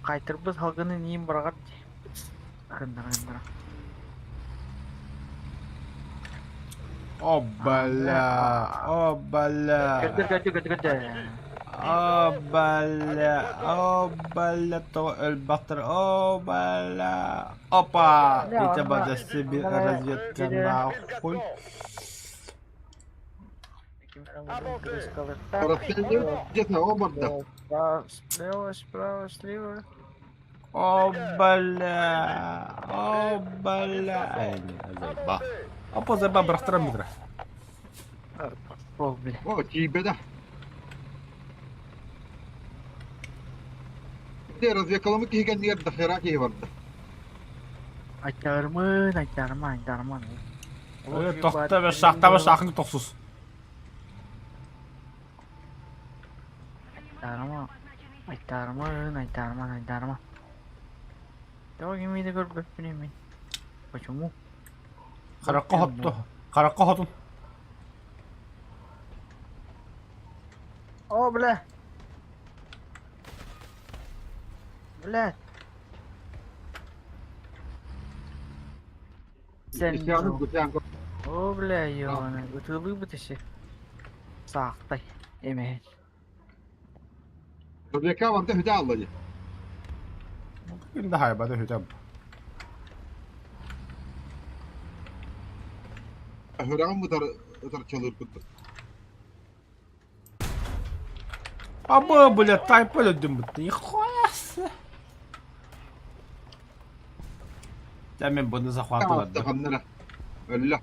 Speaker 2: Кайтырбыт халгыны ниин бараҕар дии. Гыннар гыннар.
Speaker 1: О, бля, о, бля.
Speaker 2: Көрдөр көрдөр көрдөр көрдөр.
Speaker 1: О, бля, о, бля, то өлбахтар, о, бля. Опа! И тебя себе разведка нахуй.
Speaker 3: Расстояние где-то оборда.
Speaker 2: Слева, справа, слева.
Speaker 1: О, бля, о, бля. Эй, не, заеба. Опа, заеба, брахтара мидра.
Speaker 2: О, бля.
Speaker 3: О, тебе да. Де развекаламы киһигэн нигер дохера киһи барда.
Speaker 2: Айтармын, айтарман, айтарман.
Speaker 1: Тохта, шахтаба шахны тохсус.
Speaker 2: Айтарма, айтармын, айтарман, айтарма. Тоҕо кимиини көрбөппүн мин? Почему?
Speaker 1: Харакка хотту. Харакка хотун.
Speaker 2: О, бля! Бля! Сен О, бля, ёна, ытылыбыт эше. Саахтай, эмэһин.
Speaker 3: Развека барда хүтэ алла дии.
Speaker 1: Күн да хайбада хүтэ.
Speaker 3: Хүрэҕин бутар ытарчалыыр курдук.
Speaker 1: Аба, бля, тайпа өлдүм бутта. Нихуя се. Дьэ мен бұны захватыларды.
Speaker 3: Ханнара. Өллө.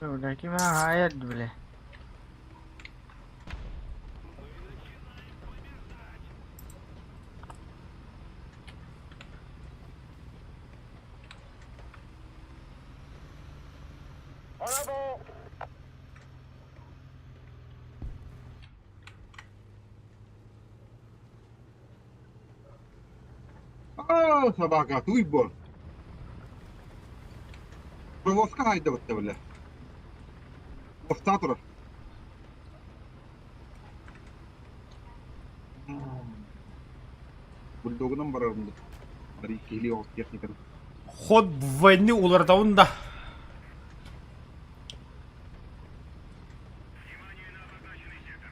Speaker 2: Бля, ким хаайар бля.
Speaker 3: Аа, собака, туй бол. Провозка хайда бутта бля. Оста турар. Бульдогунан барарым да. Ари киһили оҕус техниканы.
Speaker 1: Ход войны улардаун да.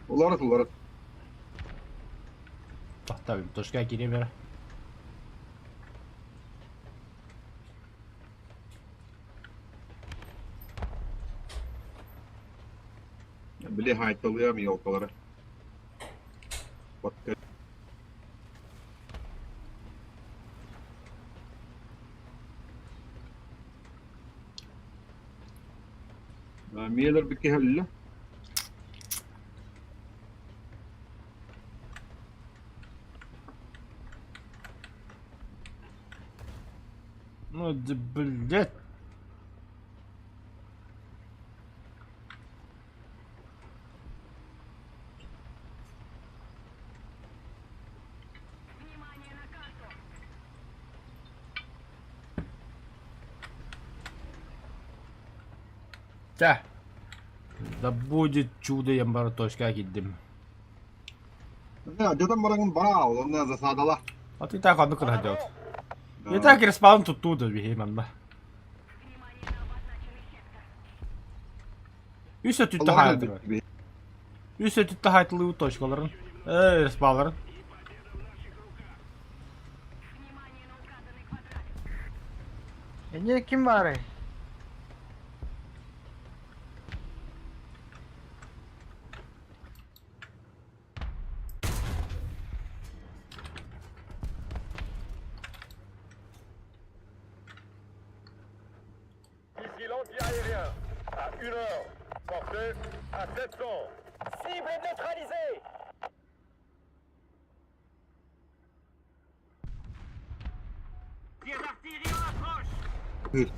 Speaker 3: Уларат, уларат.
Speaker 1: Тохтабым, точка кире бер.
Speaker 3: Били хаайталыам елкалары. Подка Миэлэр бүккэ
Speaker 1: Ну, блядь. Чэ, да будет чудо я бар точка киирдим.
Speaker 3: Дьадам бараҥын бараа, онно засадала.
Speaker 1: А ты так оннук кыраһа И так респаун туттуу да биһи манна. Үс өттүттэ хаайтылар. Үс өттүттэ хаайтылыы точкаларын. Э, респаунларын.
Speaker 2: Эмиэ ким баарый?
Speaker 5: Missile anti-aérien à 1 heure, portée à 700. Cible neutralisée. Tir d'artillerie en approche.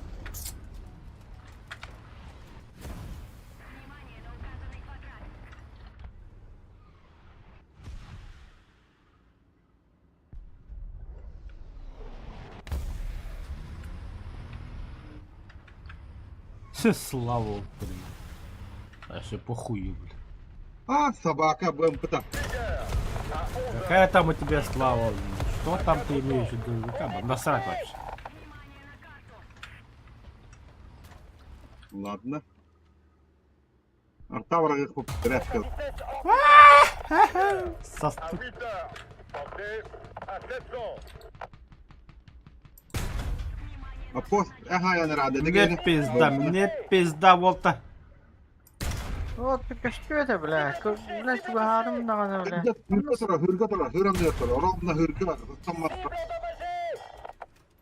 Speaker 1: Слава блин. А все похую, блин.
Speaker 3: А, собака БМП-то.
Speaker 1: Какая там у тебя слава? блин? Что там ты имеешь в виду? Как бы насрать вообще.
Speaker 3: Ладно. Артавра тряска.
Speaker 1: Сос...
Speaker 5: À 8 heures, portée à 700.
Speaker 3: А пост... Ага, я не рада.
Speaker 1: Мне пизда, мне пизда, волта.
Speaker 2: Вот көстүө бля. Бля чугаһаарым даҕаны бля.
Speaker 3: Hırga tura, hırga tura, hıram diyor tura. Oromna hırga, hırtam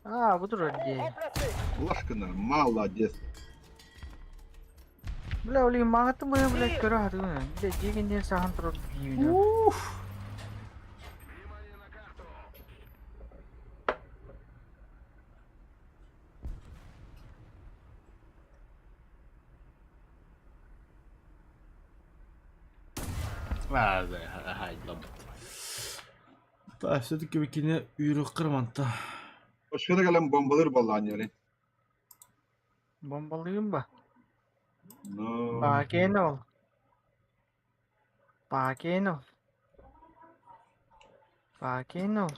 Speaker 2: Аа бу турар дии.
Speaker 3: Лашкина, молодец.
Speaker 2: Бля ол маҕатын быһа бля көрө хатыгын. Бля дьиэгин диэн саһан турар дии.
Speaker 1: Уф. Все-таки выкини үйрүк кырманта.
Speaker 3: Başka кэлэн бомбалыр баллаан яри.
Speaker 2: Бомбалыйым ба?
Speaker 3: Но...
Speaker 2: Баакeen ол. Баакeen ол. Баакeen ол.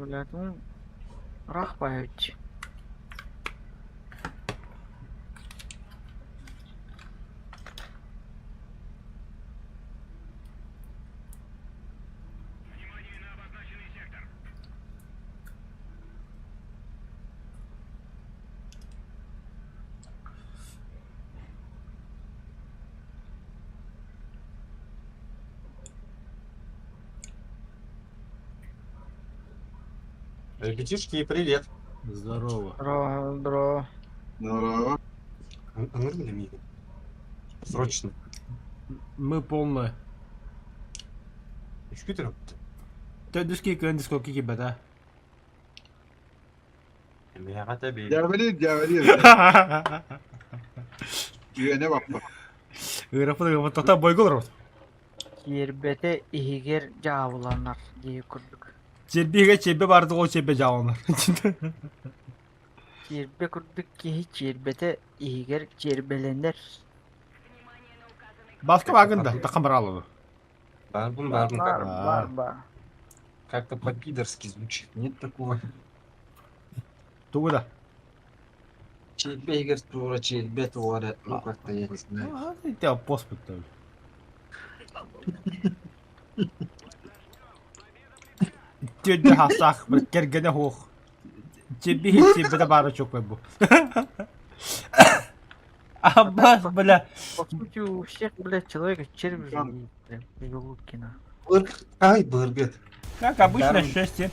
Speaker 2: Бля, ну, рахпають.
Speaker 5: Внимание на обозначенный сектор.
Speaker 6: Ребятишки, привет.
Speaker 1: Здорово.
Speaker 2: Здорово, здорово.
Speaker 3: Здорово.
Speaker 6: А нужно ли мне? Срочно.
Speaker 1: Мы полные.
Speaker 6: Компьютер?
Speaker 1: Төдүски көн дискоки кибета.
Speaker 3: Дьээбэлиир, дьээбэлиир. Үөнэ баппа.
Speaker 1: Ыырапын тота бойгол рот.
Speaker 2: Киирбэтэ иһигэр дьаабыланар дии курдук.
Speaker 1: Чеббиге чеббе барды ол чеббе жааланар.
Speaker 2: Киирбэ курдук киһи чиэрбэтэ иһигэр чиэрбэлэнэр.
Speaker 1: Баска багында такан баралыны.
Speaker 6: Барбун, барбун,
Speaker 2: Бар,
Speaker 6: как-
Speaker 2: бар, бар.
Speaker 6: Как-то по-пидорски звучит. Нет такого.
Speaker 1: Тугу да.
Speaker 6: Чебегер тура, чебе тура. Ну, как-то я не знаю.
Speaker 1: Те поспит. Түөрдэ хаастаах кэргэнэ суох. Чэбиһи сиэбэтэ баара чуоккай бу. Аббас, бля.
Speaker 2: По сути, у всех, блядь, человека червь же есть, блядь, в желудке, на.
Speaker 6: Ай, быргыт.
Speaker 1: Как обычно, счастье.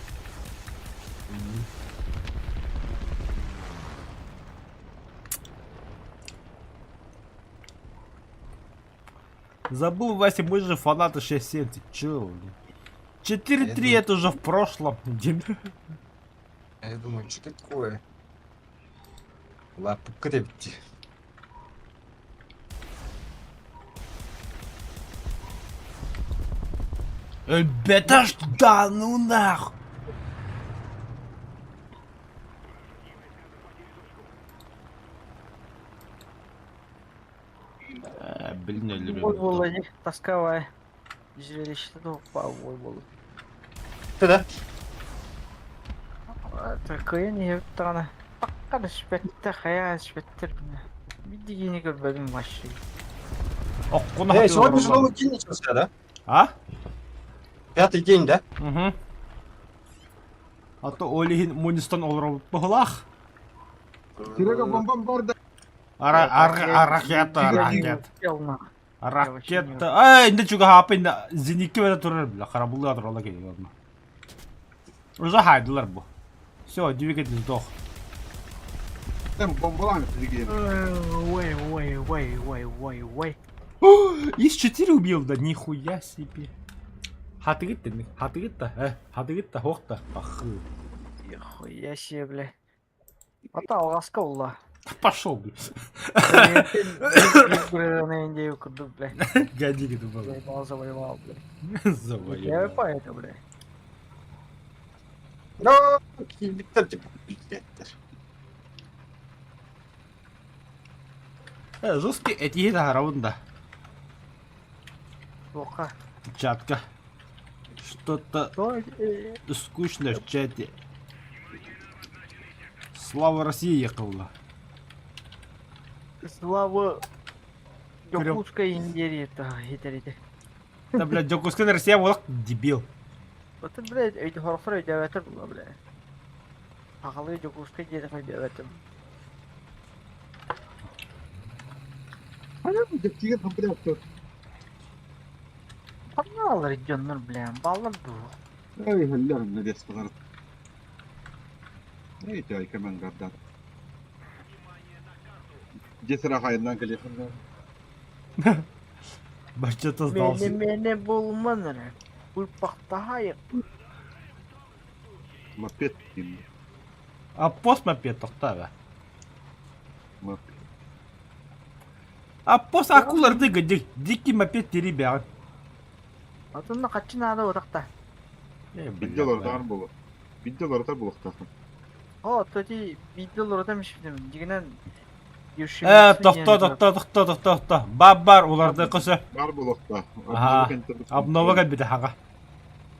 Speaker 1: Забыл, Вася, мы же фанаты 6-7, ты чё? блин? 4-3 это уже в прошлом. Дим.
Speaker 6: Я думаю, что такое? Лапы крепкие.
Speaker 1: Ребята, ж- да ну нахуй! Блин, я люблю.
Speaker 2: Ой, буолла дии, тасковая. Зрелище па ой буолла.
Speaker 6: Да?
Speaker 2: Кыйын иһэбит даҕаны пакка да испэттэр, хайаан испэттэр Биир көрбөтүм вообще.
Speaker 1: Оккуна
Speaker 6: Эй, сегодня же новый день начался, да?
Speaker 1: А?
Speaker 6: Пятый день, да?
Speaker 1: Угу. А то ол иһин мунньустан олоробут быһылаах.
Speaker 3: Серега бомбам бар да.
Speaker 1: Ара ара ракета ракет.
Speaker 2: Успел нах.
Speaker 1: Ракета. Ай, инде чугаһааппын инде зеникке бэрэ турар бля, харабыллыы туралла кэлин онно. Уже хайдылар бу. Все, двигатель сдох.
Speaker 3: Там бомбалаан сидигин.
Speaker 2: Ой, ой, ой, ой, ой, ой.
Speaker 1: Из 4 убил, да нихуя себе. Хатыгыт ты, хатыгыт та, хатыгыт та, хох та, пахы.
Speaker 2: Нихуя себе, бля. Ата алҕаска улла.
Speaker 1: Пошел, бля.
Speaker 2: курдук, бля.
Speaker 1: Годик это было.
Speaker 2: Заебал, завоевал, бля. Я
Speaker 1: Завоевал.
Speaker 2: поэтому, бля.
Speaker 6: Ну, киирбиттэр типа билбэттэр.
Speaker 1: Жесткий этиһи таһарабын да.
Speaker 2: Туохха.
Speaker 1: Чатка. Что-то скучно в чате. Слава России ехала.
Speaker 2: Слава Дьокуускай индиэрийэтэ итэриитэ.
Speaker 1: Да, блядь, Дьокуускай Россия буолах дебил.
Speaker 2: Оттон, блядь, өйдө өйдөөбөтөр була, бля. Сахалыы Дьокуускай диэтэх өйдөөбөтүм. Ханнаалар дьоннор, бля, бааллар дуу.
Speaker 3: Эй, хөллөр нэрес балар. Эй, жай кемен гардар. Десера хайынан келехин.
Speaker 1: Баччата сдался.
Speaker 2: Мени мени булман эрэ. Кульпахтаһайык.
Speaker 3: Мопед ким.
Speaker 1: А пост мопед тохтаа.
Speaker 3: Мопед.
Speaker 1: А пост акуларды дик дикий мопед терибян.
Speaker 2: Отунна хаччы наада утахта.
Speaker 3: Бидде олордар болу. Бидде олордар булуктасын.
Speaker 2: О, тоти бидде олоротам ишпитим. Дигинен
Speaker 1: Э, тохто, тохто, тохто, тохто, тохто. Бабар уларды кысы.
Speaker 3: Бар булукта.
Speaker 1: Аха. Обнова кэлбитэ хаҕа.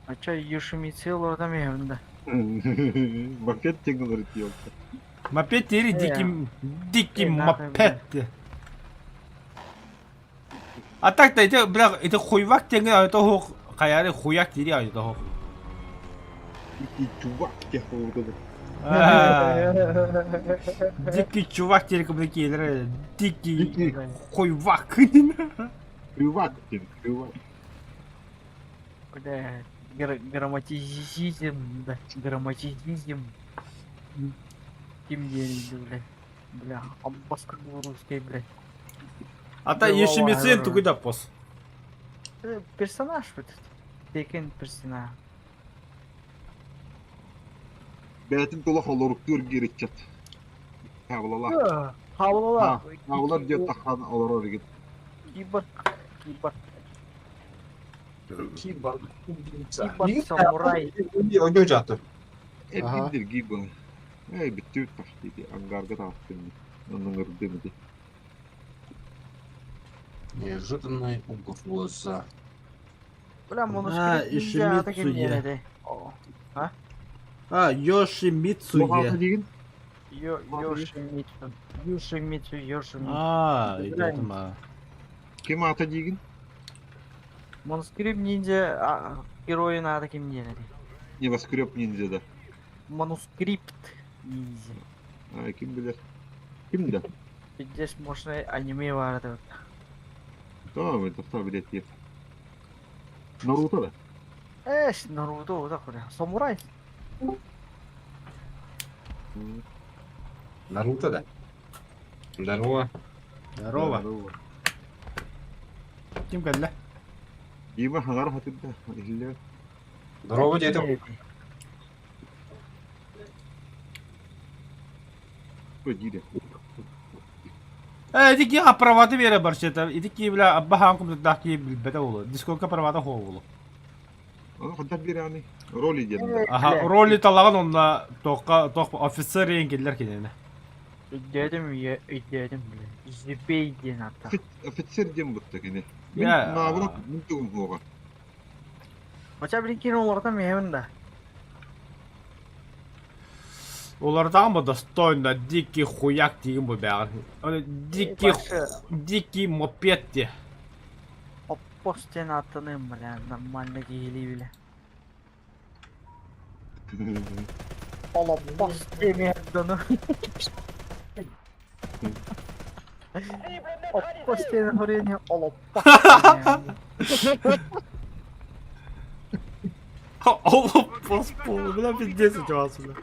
Speaker 2: Ача Йошимицу олоротам иһэбин да.
Speaker 3: Мопед тең олорут ёлка.
Speaker 1: Мопед тери дикий дикий
Speaker 2: Э, нахуй,
Speaker 1: мопед. А так-то это, бля, это хуйвак теҥэ это хук хайары хуяк тери это хук.
Speaker 3: Дикий чувак тех болду.
Speaker 1: Дикий чувак тери кабы дикий
Speaker 3: Дикий
Speaker 1: хуйвак.
Speaker 3: чувак тең, чувак.
Speaker 2: Бля, грамматизизм, да, грамматизизм. Ким диэн бля. Бля, аббас русский, блядь.
Speaker 1: А та Йошимицин тугуй да пос.
Speaker 2: Персонаж вот этот. Текен персонаж.
Speaker 3: Бәтин тула холоруктур гиричет. Хавлала.
Speaker 2: Хавлала.
Speaker 3: Хавлар диэт тахан олорор игит.
Speaker 2: Киборг. Киборг.
Speaker 6: Киборг убийца.
Speaker 2: Киборг самурай.
Speaker 6: Ойноо жатыр.
Speaker 3: Эргиндир гибон. Эй, бүттүбүт баш диди. Ангарга таҕыстым. Оннун ырдым ди.
Speaker 6: Неожиданная угроза.
Speaker 2: Бля, монускрипт ниндзя ким диэн О.
Speaker 1: А, Йошимицуе.
Speaker 3: Лохалта дигин?
Speaker 2: Йошимицу. Йошимицу, Йошимицу.
Speaker 1: А, идет ма.
Speaker 3: Ким ата дигин?
Speaker 2: Манускрип ниндзя геройун аата ким диэн этэй?
Speaker 3: Небоскреб ниндзя да.
Speaker 2: Манускрипт ниндзя.
Speaker 3: А, ким билэр? Ким да?
Speaker 2: Пиздец, можно аниме баар этэ.
Speaker 3: Да, это что, блядь, есть. Наруто да?
Speaker 2: Эш, Наруто, вот так вот. Самурай.
Speaker 6: Наруто да? Здорово.
Speaker 1: Здорово. Ким кэллэ?
Speaker 3: Дима хаҥар хатырда. Иһиллэр.
Speaker 6: Здорово, дедом.
Speaker 3: Ой, дире.
Speaker 1: Э, ити киһи праваты биэрэ барчета. Ити киһи бля абба хаан кумтаттаах киһи билбэтэ буолуо. Дискорка правата хуо буолуо.
Speaker 3: Аны хантан биэрэҕиний? Роли диэн да.
Speaker 1: Аха, роли талаҕын онно туохха туох офицер диэн киллэр кинини.
Speaker 2: Өйдөөтүм, өйдөөтүм, бля. Зибей диэн ааттаах.
Speaker 3: Офицер диэн бутта кини. Мин
Speaker 1: Я
Speaker 3: наоборот, мин тугум суоҕа.
Speaker 2: Хотя блин, кини олортон миэхин да.
Speaker 1: Улардаҕым бу достойно дикий хуяк диигин бу бээҕин. Оны дикий дикий мопед диэ.
Speaker 2: Оппос диэн ааттаныым, бля, нормально киһилии бile. Олоппос диэмиэр дьону. Оппос диэн хөрүөнү олоппос диэмиэр.
Speaker 1: Олоппос буолу, бля пиздец учугас бля.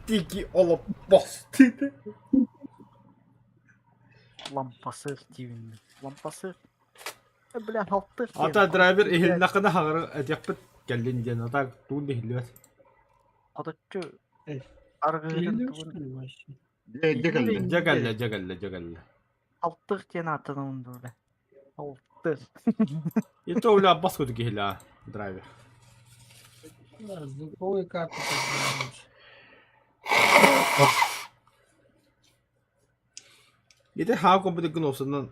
Speaker 1: Дикий олоппос диэтэ.
Speaker 2: Лампасыр диибин. Лампасыр. Бля, халтыр диэн.
Speaker 1: Ата драйвер иһиллэххинэ хаҥара этиэхпит кэллин диэн, а так туун да иһиллибэт.
Speaker 2: Хоточчу аргыһытын тугун
Speaker 3: Дьэ, дьэ кэллэ.
Speaker 1: Дьэ кэллэ, дьэ кэллэ, дьэ кэллэ.
Speaker 2: Алтых диэн ааттанабын дуу, бля. Алтых.
Speaker 1: И то бля бас курдук киһилээх драйвер.
Speaker 7: Звуковые карты позвонить.
Speaker 1: Ити хаа курдук гын осунан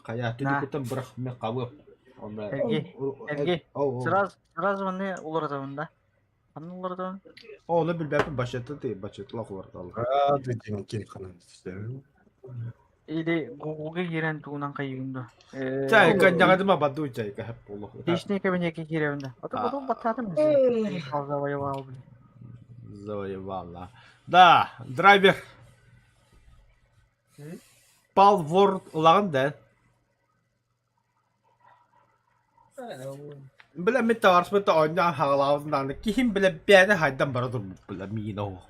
Speaker 1: хайа
Speaker 2: На.
Speaker 1: түнүкүттэн бырах мен хабыап. Онно
Speaker 2: Сергей, Сергей,
Speaker 1: Оу, оу.
Speaker 2: сразу, сразу манны уларытабын да? Ханна уларытабын?
Speaker 1: Ону билбэппин баччата ти баччатылах уларыталлар.
Speaker 6: Рады деньги
Speaker 2: Или Гуглга киирэн тугунан хайыгын дуо?
Speaker 1: Чайка ньаҕадыма баду чайка хэп буолуо.
Speaker 2: Личный кабинекка киирэбин да. А то потом баттаатым. Завоевал, блин.
Speaker 1: Завоевала. Да, драйвер. Пал вор ылаҕын да. Бля мин табаарыспын оонньоон хаҕалаабытым даҕаны киһим бля бэйэтэ хайдан бара турбут бля миигин оһох.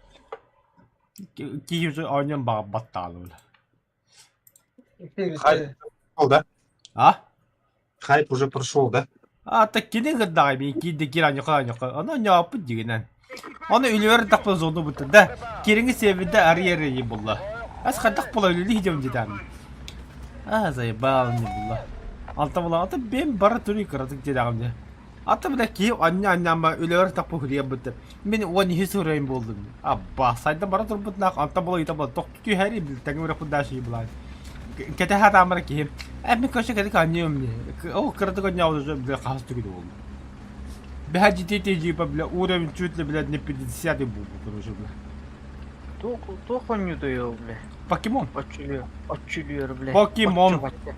Speaker 1: Киһи оонньоон баҕарбат даҕаны бля.
Speaker 6: Хайп прошел, да?
Speaker 1: А?
Speaker 6: Хайп уже прошел, да?
Speaker 1: А так кини гырдаҕай миин киирдэ киир аньоха аньоха ону ньооппут дигинэн. Ону үлүөр тахпын зону бутта да кириҥи сиэбинде арый арый булла. Ас хайдах була үлүлү хидем дедам. А заебал не булла. Алта була ата бен бара тури кыратык дедагым де. Ата бile киһи ання аннама үлүөр тахпы хулия бутта. Мен уон иһи сурайым болдум. Абба сайда бара турбутнаах анта була ыта була тохту түһэри бил тэҥи үрэх кудаши булай. Кэтэһэ атаамара киһи. Э мен көшө кэтик анньыым не. О кыратык анньаабыт бile хас түгү болду. Бэһэ типа, бля, уровень чуть ли, блядь, не 50 был, короче, бля.
Speaker 2: Туох туох оонньуутуй бля?
Speaker 1: Покемон.
Speaker 2: Оччулуйар, оччулуйар, бля.
Speaker 1: Покемон.
Speaker 2: Оччо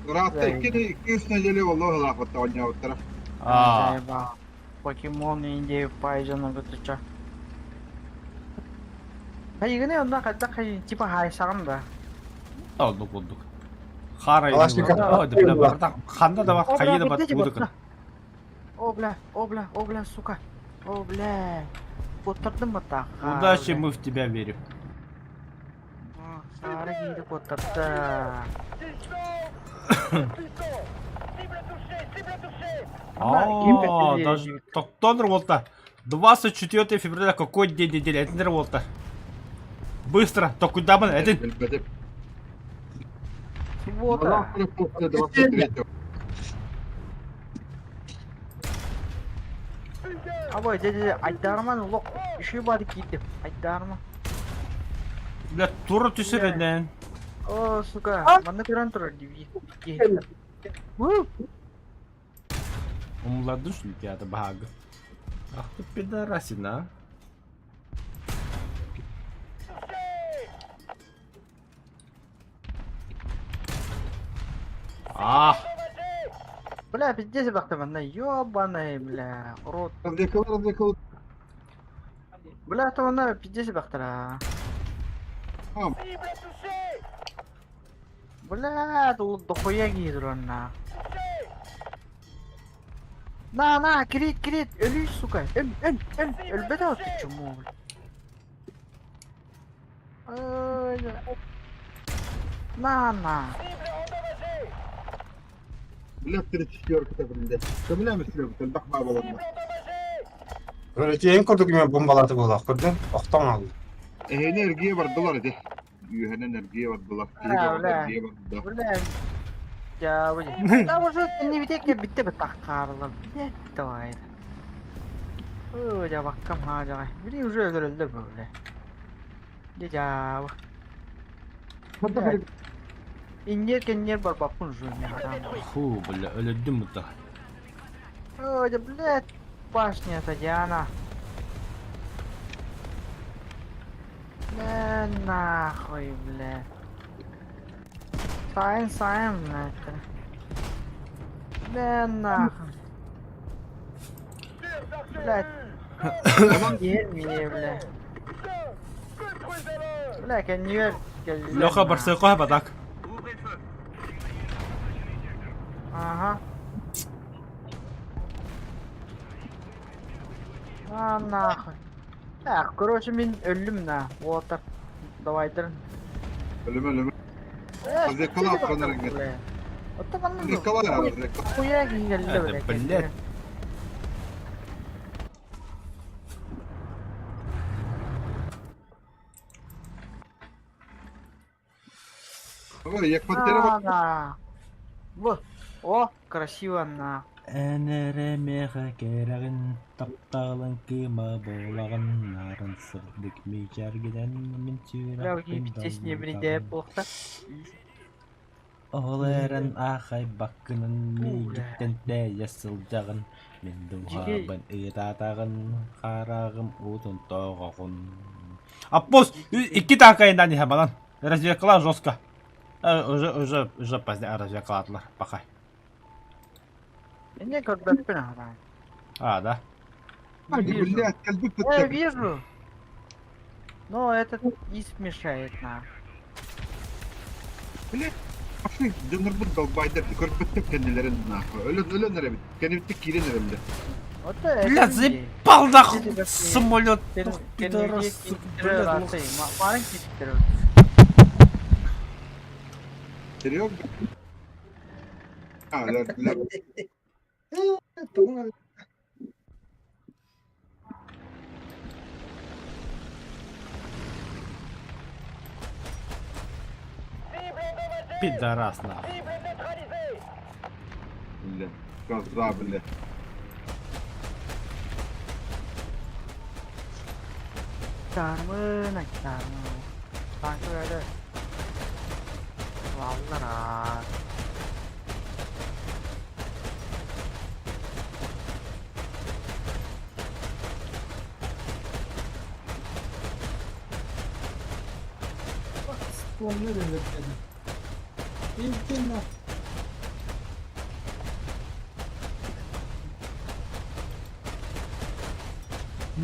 Speaker 3: Ыраатта икки икки үс нэдиэлэ буолла ыһылаахпытта оонньообуттара.
Speaker 1: А,
Speaker 2: Покемон Индия Пайжана кытыча. Хайыгыны онно хайдах хай типа хайсаҕын да.
Speaker 1: Олдук олдук. Хара
Speaker 6: Калашников.
Speaker 1: бля, барда ханда да бар, хайы да бар, удык.
Speaker 2: О, бля, о, бля, о, бля, сука. О, бля. Куоттардым баттаах.
Speaker 1: Удачи, мы в тебя верим.
Speaker 2: Саара киири куоттарда.
Speaker 1: А, даже токтонр болта. 24 февраля какой день недели? Это болта. Быстро, то куда мы? Это
Speaker 3: Билбэтим.
Speaker 2: Суббота.
Speaker 3: 23
Speaker 2: Абой, дядя, айдарман улок. Еще бары киирдим. Айдарман.
Speaker 1: Бля, тура түсірінен.
Speaker 2: О, сука, манна көрөн турар дии.
Speaker 1: Умладушники это баг. Ах ты пидорасина. а. Ах!
Speaker 2: Бля, пиздец бахтаманна, ёбаный, бля, урод.
Speaker 3: Развлекал, развлекал.
Speaker 2: Бля, то она пиздец бахтара. Бля, тут дохуя гидронна. На, на, крит, крит, өлүй, сука, өл, өл, өл, өлбөтө ты чмо, бля. Ой, На, на.
Speaker 3: Бля, 34-та блядь. Кымына мүсүрөбүт, элбэх баабаларна.
Speaker 6: Эн курдук мен бомбалаты буолах көрдүн, охтон алды.
Speaker 3: Эһини эргийэ бардылар ити. Үөһэнэн эргийэ бардылар. Киһи
Speaker 2: Бля,
Speaker 3: бөҕө
Speaker 2: бля.
Speaker 3: эргийэ барда.
Speaker 2: Бля, я выйди. Там уже не видеке битте бит таххаарылар. Блядь, давай. Ой, я баккам хаажаҕай. Били уже өлөрөллөр бу, бля. Дьэ, Иннер-кеннер барбаппын уже не харам.
Speaker 1: Фу, бля, өлөрдүм будто.
Speaker 2: Ой, да, блядь, башня Татьяна. Бля, нахуй, бля. Сайн, сайн, блядь. Бля, нахуй. Блядь. Иһэр бля. Бля, кэннигэр кэллилэр.
Speaker 1: Леха барсыакка батак.
Speaker 2: Ага. А нахуй. Так, короче, мин өллүм на. Уотар. Давайдыр.
Speaker 3: Өлүмэ өлүмэ. Развлекала аппанар.
Speaker 2: Отто манна
Speaker 3: Развлекала развлекала.
Speaker 2: Хуя киһи
Speaker 1: Это, блядь.
Speaker 3: Ой, як пантера.
Speaker 2: На. Во. О, красиво на.
Speaker 1: Эн эрэ миэхэ кэрэҕин, тапталын кыыма буолаҕын, нарын сырдык мичээргинэн мин
Speaker 2: Бля,
Speaker 1: сүрэхпин
Speaker 2: пиздец не бриде
Speaker 1: долгутаҕын.
Speaker 2: плохо.
Speaker 1: Ол эрэн аахайбаккынан миигиттэн тэйэ сылдьаҕын, мин дууһабын ыытаатаҕын, хараҕым уутун тоҕоҕун. Аппос, икки таакайынан иһэ балан. Развлекла жестко. Уже, уже, уже поздно развлеклаатылар, пока.
Speaker 2: Не көрбөппүн аҕа.
Speaker 1: А, да?
Speaker 3: Блядь, кэлбит
Speaker 2: Я вижу. Но этот не смешает на.
Speaker 3: Блядь, пошли, дьоннорбут долбайдар, көрбөттөр кэннилэрин нахуй. Өлөн өлөн эрэбит. Кэнибиттик киирэн эрэллэр.
Speaker 2: Вот это.
Speaker 1: Блядь, заебал нахуй самолет. Пидорас, блядь.
Speaker 2: Маленький.
Speaker 3: Серьезно? А, ля, ля.
Speaker 1: Пидорас нахуй.
Speaker 3: Бля, коза, бля.
Speaker 2: Чармын, чармын. Танкы öyle. Vallahi.
Speaker 7: Стволны dedim. Ilkin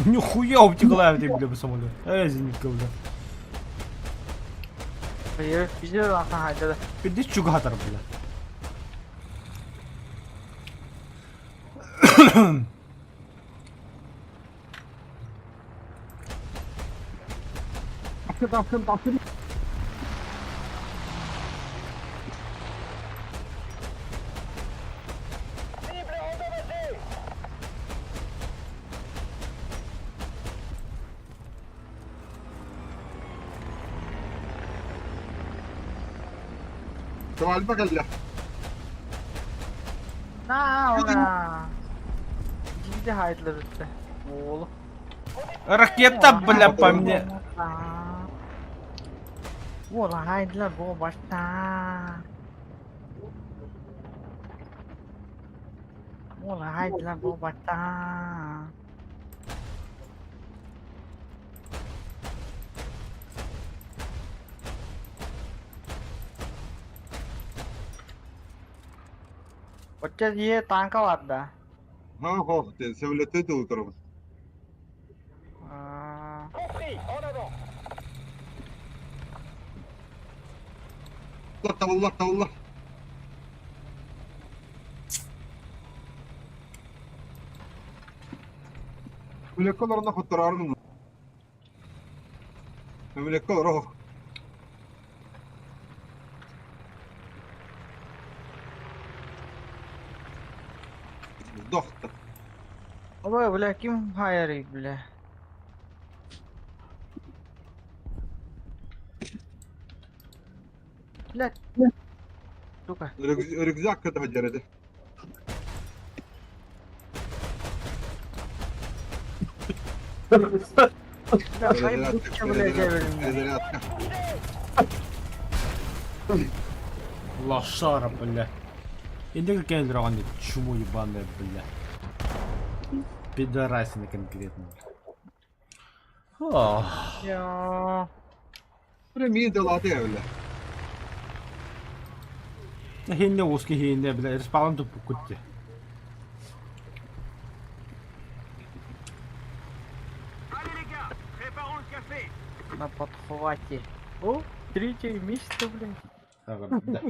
Speaker 1: Нихуя утекла ты, бля, самолет. Эй, зенитка, бля.
Speaker 2: Bizi zaten haydi.
Speaker 1: Пиздец чугатор, бля.
Speaker 3: Akın akın akın. Tavalba кэллэ.
Speaker 2: На, ona. Ciddi haydılar bitti. Oğlum.
Speaker 1: Ракета, бля, по мне.
Speaker 2: Ола haydılar bu başta. Ола haydılar bu başta. Оччо дии танка бар да?
Speaker 3: Ха-хо, сөбүлэттэ тылытарабын.
Speaker 2: Аа,
Speaker 3: Табылла, табылла. Көмүлэккэ олорно хоттороорун. Көмүлэккэ олоро. Сдохта.
Speaker 2: Ой, бля, ким хайарый, бля? Бля, сука.
Speaker 3: Рюкзак кытта сылдьар этэ.
Speaker 2: Бля, хай бучча, бля, дьэбилиннэ.
Speaker 3: Перезарядка.
Speaker 1: Лошара, бля. Индик кэллэр чмо ебаная, бля. Пидорасина конкретно. Ох.
Speaker 2: Я...
Speaker 3: Бля, мин далааты бля.
Speaker 1: Хинне узкий хинне, бля, респаун туппуккут дии.
Speaker 5: Allez les gars, préparons le café.
Speaker 2: На подхвате. О, третье место, блядь.
Speaker 1: Да.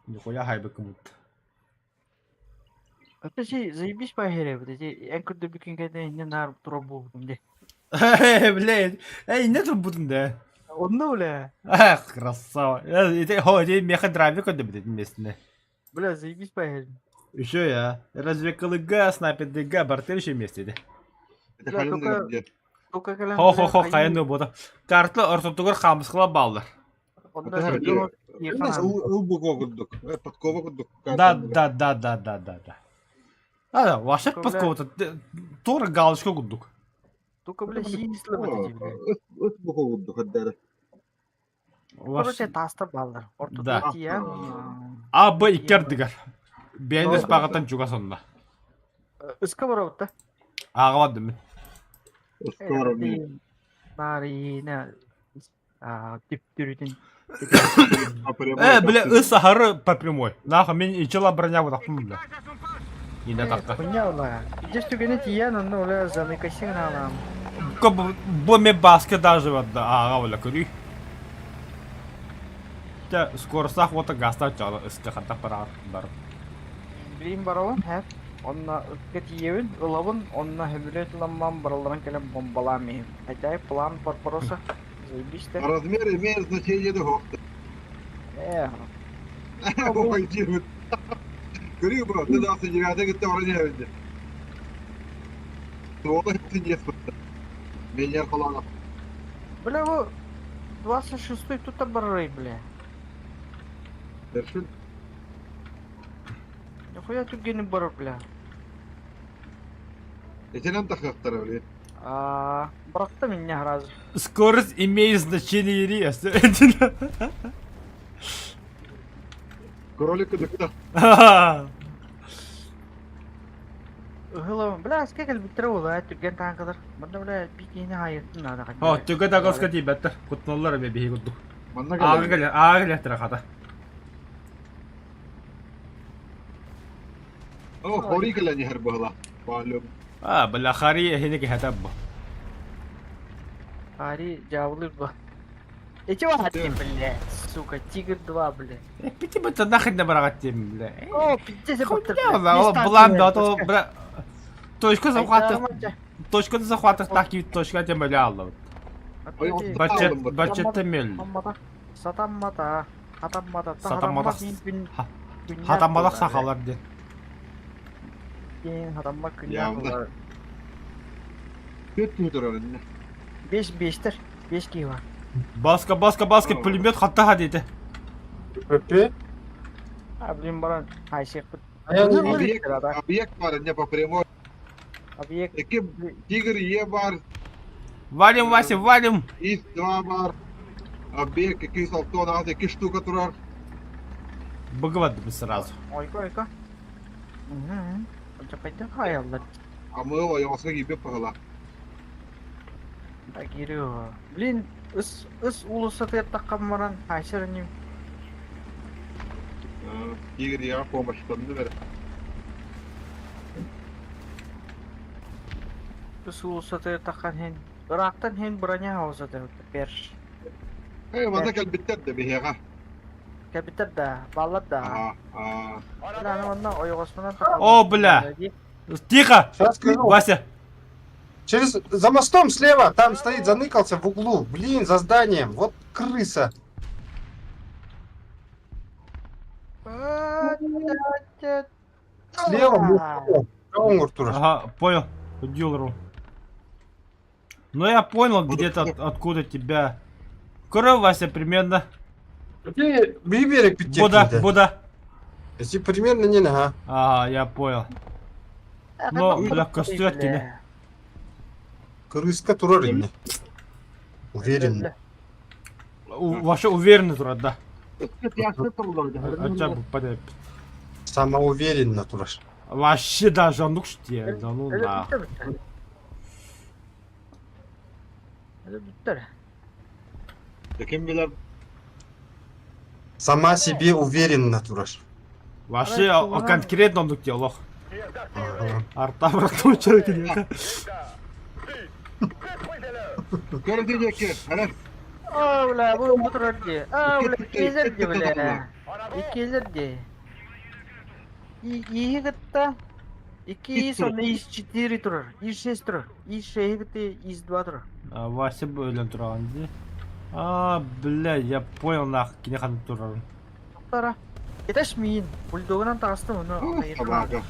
Speaker 1: Нихуя хайбы кымыт.
Speaker 2: Подожди, заебись по игре, подожди. Эн көрдөрбүккүн кэннэ иннин наар турар буолбутум дии.
Speaker 1: Блядь, эй, не турбутун да.
Speaker 2: Онно, бля.
Speaker 1: Эх, красава. Это, хо, это меха драйвер куда блядь, местный.
Speaker 2: Бля, заебись по игре.
Speaker 1: Еще я. Разве КЛГ, снайпер ДГ, бартер еще вместе, да?
Speaker 3: Это
Speaker 2: Бля,
Speaker 3: халин
Speaker 2: только-
Speaker 3: где.
Speaker 2: Только кэлэн, бля,
Speaker 1: Хо-хо-хо,
Speaker 2: хайыы-
Speaker 1: хайын бота. Карта ортотугар хамсқыла баллар.
Speaker 2: Онно
Speaker 3: Это
Speaker 2: сөргө
Speaker 3: Ылбуга курдук, подкова курдук.
Speaker 1: Да, да, да, да, да, да, да. А, да, ваша
Speaker 2: Бля.
Speaker 1: подкова-то тура галочка курдук.
Speaker 2: Только, бля, сиислы вот эти, бля.
Speaker 3: Ылбуга курдук, хаддара.
Speaker 2: Короче, таастар бааллар. Ортотугар
Speaker 1: Да.
Speaker 2: тиийэн.
Speaker 1: А, Б, иккердигер. Бэйнес
Speaker 3: Да.
Speaker 1: бағытан чуга сонна.
Speaker 2: Ыска барабыт да.
Speaker 1: Ағабадым мен.
Speaker 3: Скоро мне.
Speaker 2: Нарина. А, түптүрүтүн.
Speaker 1: Э, бля, ыс сахары по прямой. Нахуй, мен ичела броня вот ахтым, бля.
Speaker 5: Экипаж à son poste.
Speaker 1: Не тақта.
Speaker 2: Хуйня ола. Идешь түгене тиийэн, онно ола заныкайсың аалам.
Speaker 1: Бу мен баска даже вот, аға ола көрүй. Те, скоростах вот гаста чала, ыска хата пара бар.
Speaker 2: Билим барабын, һэ. Онно ыкка тиийэбин, ылабын, онно хөмүлөт ыламман бараларан кэлэн бомбалаам иһим. Ажайып план барбароса. Заебись да.
Speaker 3: Размер имеет значение духовта.
Speaker 2: Э,
Speaker 3: Ой, Көрүү бу, ты дался девятый гитта вроде виде. Туола ты не спата. Меня халана.
Speaker 2: Бля, бу 26-й тут барарай, бля.
Speaker 3: Вершин.
Speaker 2: Нихуя түргени барар, бля.
Speaker 3: Этенен тахактар бля.
Speaker 2: А, бырахта меня сразу.
Speaker 1: Скорость имеет значение рез.
Speaker 3: Кролик дыкта.
Speaker 2: Ыһылабын, бля, сколько биттер буолла, түргэн таанкалар. Манна, бля, бикини хайыттын наада
Speaker 1: О, түгө тагыска тиибэттэр. Кутналлар эме биһи курдук.
Speaker 3: Манна
Speaker 1: Ааҕы
Speaker 3: кэлэр.
Speaker 1: кэлэ, ааҕы кэлэхтэрэ хата.
Speaker 3: О, хори кэлэн иһэр быһыла. Палым.
Speaker 1: А, бля, хари эһини киһэтэ бу.
Speaker 2: Ари, дьяволы ба. Эти вот, бля, сука, Тигр 2, бля.
Speaker 1: Э, пити быта нахрен на бараҕат диэм, бля.
Speaker 2: О, пиздец,
Speaker 1: Хуйня, бля, ол булан да, то, бля, точка захвата, точка захвата так и точка тем бля алла.
Speaker 3: Ой, ол-
Speaker 1: Бачет,
Speaker 3: Аллам,
Speaker 1: бачет мел.
Speaker 2: Сатаммата, хатаммата,
Speaker 1: Сатаммата, Хатаммалах сахалар диэн.
Speaker 2: Хатамма күннәр
Speaker 3: Явно.
Speaker 2: булар.
Speaker 3: Көт түтөр инне.
Speaker 2: Беш бештер, беш кива.
Speaker 1: Баска, баска, баска, пулемет хатта хадиде.
Speaker 6: ПП.
Speaker 2: А, блин, баран, хайсек.
Speaker 3: Объект, объект бар инне по прямой.
Speaker 2: Объект.
Speaker 3: Эки тигр Е бар,
Speaker 1: Валим, Вася, валим.
Speaker 3: ИС 2 бар. Объект, эки салтон аз, эки штука турар.
Speaker 1: Быгывадым сразу.
Speaker 2: Ойка, ойка. Угу. Чапайда хаяллар.
Speaker 3: Амыл оясга кийбеп быһыла.
Speaker 2: Агирио. Блин, ыс ыс улуса таттаккан баран хайсер ним.
Speaker 3: Тигр Е помощь тонны бер.
Speaker 2: Суулуссатыгар таххан иһэн, ыраахтан иһэн броня хаалсата перш.
Speaker 3: Эй, манна кэлбиттэр да биһиэхэ.
Speaker 2: Кэлбиттэр да, бааллар да.
Speaker 3: Аа, аа.
Speaker 2: Бля, аны манна ойоҕоспунан
Speaker 1: О, бля! Тихо!
Speaker 6: Сейчас скажу.
Speaker 1: Вася!
Speaker 6: Через за мостом слева, там стоит, заныкался в углу. Блин, за зданием. Вот крыса. Слева, в углу. Артура.
Speaker 1: Ага, понял. Дилеру. Ну я понял где-то откуда тебя. Курил, Вася, примерно.
Speaker 6: Ты берег
Speaker 1: Буда, буда.
Speaker 6: Если примерно не ага.
Speaker 1: Ага, я понял. Но, бля, костюм кини.
Speaker 6: Крыска турар инне. Уверен.
Speaker 1: Вообще уверенно турар, да. Ача бу
Speaker 6: Самоуверенно турар.
Speaker 1: Вообще даже оннук штиэ, да ну на.
Speaker 3: Ким билэр
Speaker 6: Сама себе уверенно турар.
Speaker 1: Вообще конкретно оннук диэ олох.
Speaker 6: Ага.
Speaker 1: Арта братуча киниэхэ.
Speaker 3: Көрө диэки, ара.
Speaker 2: О, бля, бу бу турар дии. А, бля, иккиэлэр дии, бля. Иккиэлэр дии. И иһи кытта икки ис онно ис 4 турар, ис 6 турар, ис 6 кытта ис 2 турар.
Speaker 1: А, Вася бу өлөн тураҕын дии. А, бля, я понял нах кини ханна турарын.
Speaker 2: Тара. Эташ миин, бульдогунан таҕыстым ону.
Speaker 3: Собака.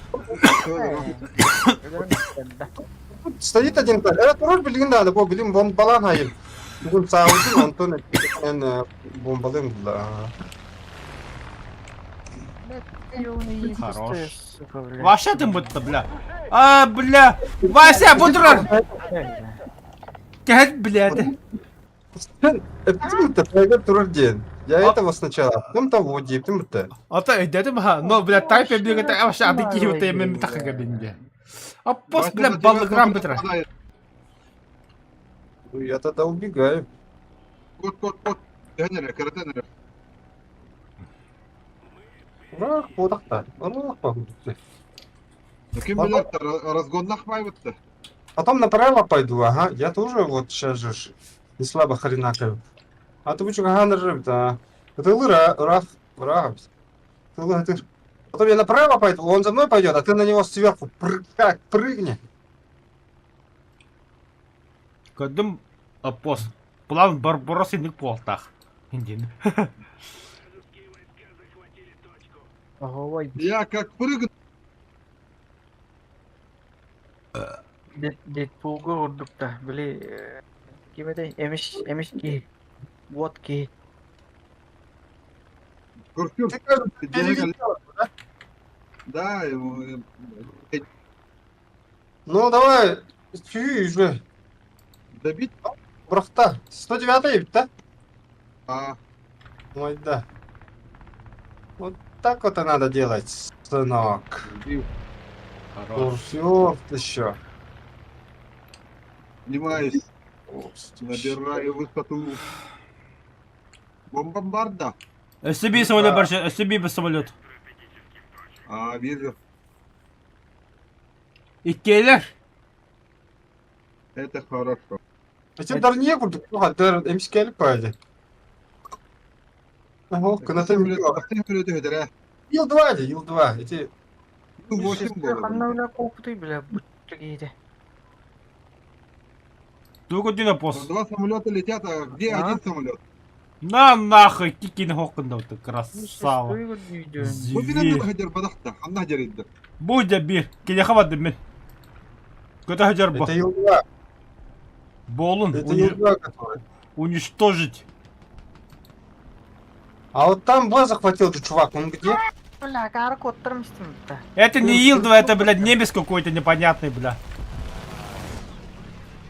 Speaker 6: Стоит один э, турар билигин даҕаны бу билим бомбалаан хайын. Бүгүн саабытын онтон эппитинэн бомбалыам булла.
Speaker 1: Хорош. Вообще ты будто, бля. А, бля. Вася, бу турар. Кэһэт, блядь.
Speaker 6: Эппитим да турар диэн. Я
Speaker 1: А-
Speaker 6: этого сначала, а потом того диэбитим бутта.
Speaker 1: Ата өйдөөтүм ха, но, бля, тайп эбиэгэ вообще ады киһи вот мен тахыга бинде. А пост, бля, баллыграм бытыра.
Speaker 6: Ну я тогда убегаю.
Speaker 3: Кот, кот, кот. Төнөрө, кыратан эрэ.
Speaker 6: Ура, куодахта. Онно
Speaker 3: Ким билэр разгоннах баайбытта.
Speaker 6: Потом направо пойду, ага. Я тоже вот сейчас же ж не слабо хренакаю. А ты бучук ага да. Ты лыра, раф, раф. Ты лыра, ты. Потом я направо пойду, он за мной пойдет, а ты на него сверху прыг, как прыгни.
Speaker 1: Көрдүм пост. План Барбаросса инник буолтаах. Индин.
Speaker 2: Ой,
Speaker 3: Я как прыгну.
Speaker 2: Дэдпулга курдук да, били ким этэй эмис эмис киһи уот киһи
Speaker 3: Көрсүм.
Speaker 6: Ты, кажется, перелетел, да?
Speaker 3: Да,
Speaker 6: Ну давай, түй уже.
Speaker 3: добить.
Speaker 6: Бырахта. 109 да?
Speaker 3: А,
Speaker 6: Ой, да. Вот так вот и надо делать, сынок.
Speaker 3: убил.
Speaker 1: Хорош.
Speaker 6: Курсер еще.
Speaker 3: Снимаюсь. Набираю высоту. Бомбомбарда.
Speaker 1: Өссө биир самолет бар, өссө биир самолет.
Speaker 3: А, вижу.
Speaker 1: Иккиэлэр.
Speaker 3: Это хорошо.
Speaker 6: Ити дарния курдук туха дэр эмискэлик пайды. Ого, кынаты
Speaker 3: Ил-2
Speaker 6: Ил-2 ди, Ил-2. Ити
Speaker 3: 8 было.
Speaker 2: Ханна бля куоппутуй бля бүттэ киһитэ
Speaker 1: Тугу дина пост.
Speaker 3: Два самолета летят, а где
Speaker 2: А?
Speaker 3: один самолет?
Speaker 1: На нахуй, кикин хоккун ты красава.
Speaker 3: Бу бинен
Speaker 1: Зверь.
Speaker 3: хадер бадахта, ханна хадер
Speaker 1: Будь бир. Кинеха бардым мин. Көтө хадер бу.
Speaker 6: это Ил-2.
Speaker 1: Болун
Speaker 6: Это Ил-2, который.
Speaker 1: уничтожить.
Speaker 6: А вот там бой захватил же чувак, он где?
Speaker 2: Бля, каары куоттарым истим да.
Speaker 1: Это не Ил-2, это, блядь, немец какой-то непонятный, бля.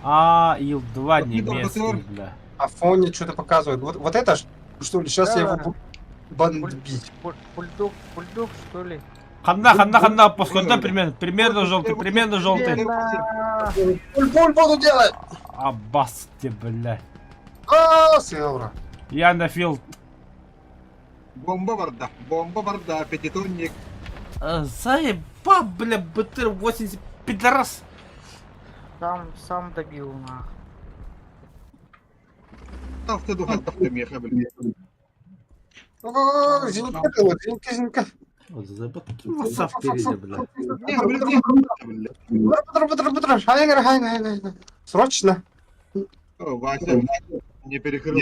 Speaker 1: А, Ил-2 немецкий, бля.
Speaker 6: А фоне что-то показывает. Вот, вот это ж, что ли, сейчас я его буду бомбить.
Speaker 2: Бульдог, бульдог, что ли?
Speaker 1: Ханна, ханна, ханна, поскольку примерно, примерно желтый, примерно желтый.
Speaker 2: Бля.
Speaker 6: Буль-буль буду делать!
Speaker 1: Абасте, бля.
Speaker 6: А, съевра.
Speaker 1: Я на филд.
Speaker 3: Бомба барда, бомба барда, пятитонник.
Speaker 1: Заеба, бля, БТР-80, пидорас.
Speaker 2: Сам, сам добил нах.
Speaker 3: Тафта духаттахта миэхэ били.
Speaker 6: О, Зенитка было, зенитка, зенитка.
Speaker 1: Ватсап впереди, бля.
Speaker 6: Быстро, быстро, быстро. Хайгер, хайгер, хайгер. Срочно.
Speaker 3: О, Вася, не перекрыл.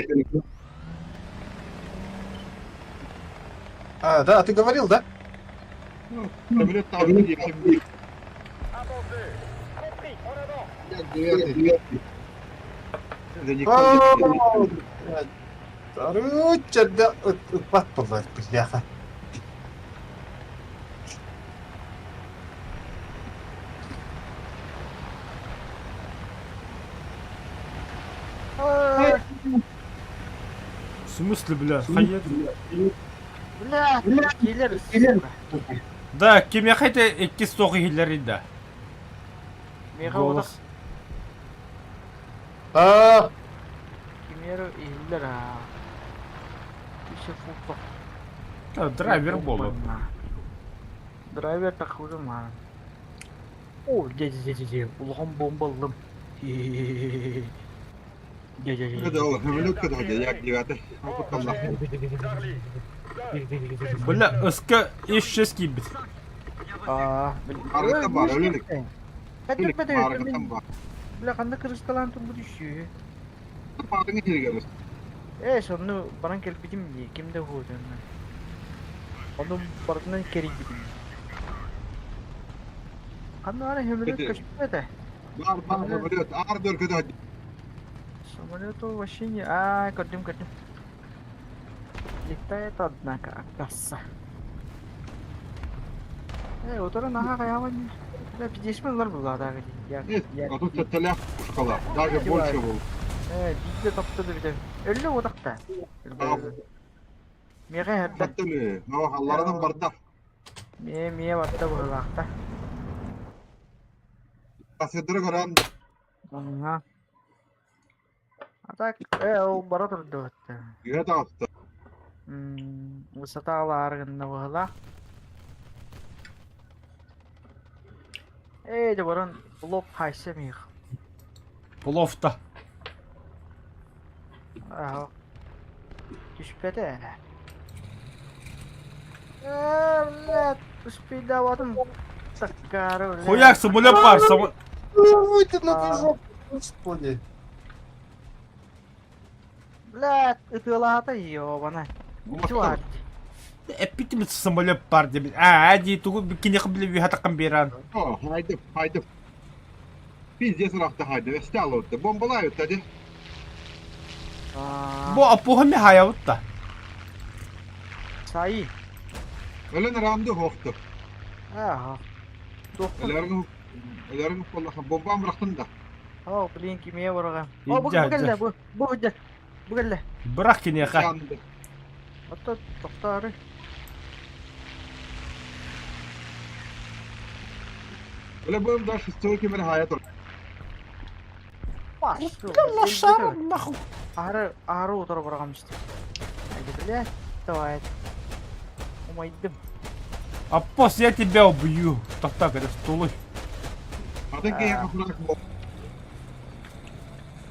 Speaker 6: А, да, ты говорил, да?
Speaker 3: Самолет там где Девятый. Да никто не
Speaker 6: О, блядь. Короче, да, ыппат бляха.
Speaker 1: В смысле, бля, хайет?
Speaker 2: Бля, киллер, сука.
Speaker 1: Да, кимиэхэ ити иккис суох иһиллэрий да?
Speaker 2: Миэхэ утах
Speaker 1: Голос.
Speaker 6: А,
Speaker 2: кимиэрэ иһиллэр аа. Еще футбол.
Speaker 1: Да, драйвер буолуо.
Speaker 2: Драйвер таххыбытым маан. О, дьэ дьэ дьэ дьэ, улахан бомба ыллым. Дьэ дьэ дьэ.
Speaker 3: Это ол, самолет когда я девятый.
Speaker 1: Бля, СК исчез киирбит.
Speaker 2: Аа, били.
Speaker 3: Аргыттан бар, өлүлүк.
Speaker 2: Кадыр
Speaker 3: Аргыттан бар.
Speaker 2: Бля, ханна кырыскалаан турбут үсүү.
Speaker 3: Баарыңы киргерис.
Speaker 2: Ээ, сонно баран кэлбитим дии, ким да уһуутунна. Ону барытынан кэрийбитим. Ханна ара хөмөлөт көстүбэтэ.
Speaker 3: Бар, бар, самолет. Ар дөркөдө.
Speaker 2: Самолету вообще не... А, көрдүм, көрдүм. Летает, однако, оказывается. Э, утары наха каябан. Бля, 50 миллар була да, Я, я...
Speaker 3: А тут телях пушкала. Даже больше был.
Speaker 2: Э, биирдэ таптады бүтэ. Өллө утакта. Миэхэ эрдэ.
Speaker 3: Хаттылы. Но алларынан барда.
Speaker 2: Миэ, миэ барда быһылаахта.
Speaker 3: Кафедра көрөн.
Speaker 2: Ага. А так, э, ол бара турду.
Speaker 3: Үйе тағысты.
Speaker 2: Высота алаары гынна быһылаах. Ээ, дьэ баран лоп хайса миэх.
Speaker 1: Пловта.
Speaker 2: Аһа. Түспэтэ. Ээ, блядь, успейдаватым. Саккары, блядь.
Speaker 1: Хуяк, самолет бар, само...
Speaker 6: Выйди на движок, господи.
Speaker 2: Блядь, ытыалаата ёбана. Чувак.
Speaker 1: Эппитим самолет бар диэбит. Аа, дии тугу киниэхэ били үһэ биэрэн.
Speaker 3: О, хайдып, хайдып. Пиздец ырахта хайдып, эсте алуутта. Бомбалайут ди.
Speaker 1: Бу аппуһа ми хайабыт да.
Speaker 2: Саи.
Speaker 3: Өлен рамды хоқты.
Speaker 2: Ага.
Speaker 3: Өлерің, өлерің боллаха бомбам бырақтым да.
Speaker 2: О, блин, кимиэ бараҕа. О, бу кэллэ, бу, бу бу кэллэ.
Speaker 1: Бырах киниэхэ.
Speaker 2: Ото тохтоору.
Speaker 3: Өле бу да шестой кемер хаят.
Speaker 1: Лошара нахуй.
Speaker 2: Ары, ары утары бараҕам исти. Айда, блядь, давай. Умайдым.
Speaker 1: Аппос, я тебя убью. Так, так, это стулы.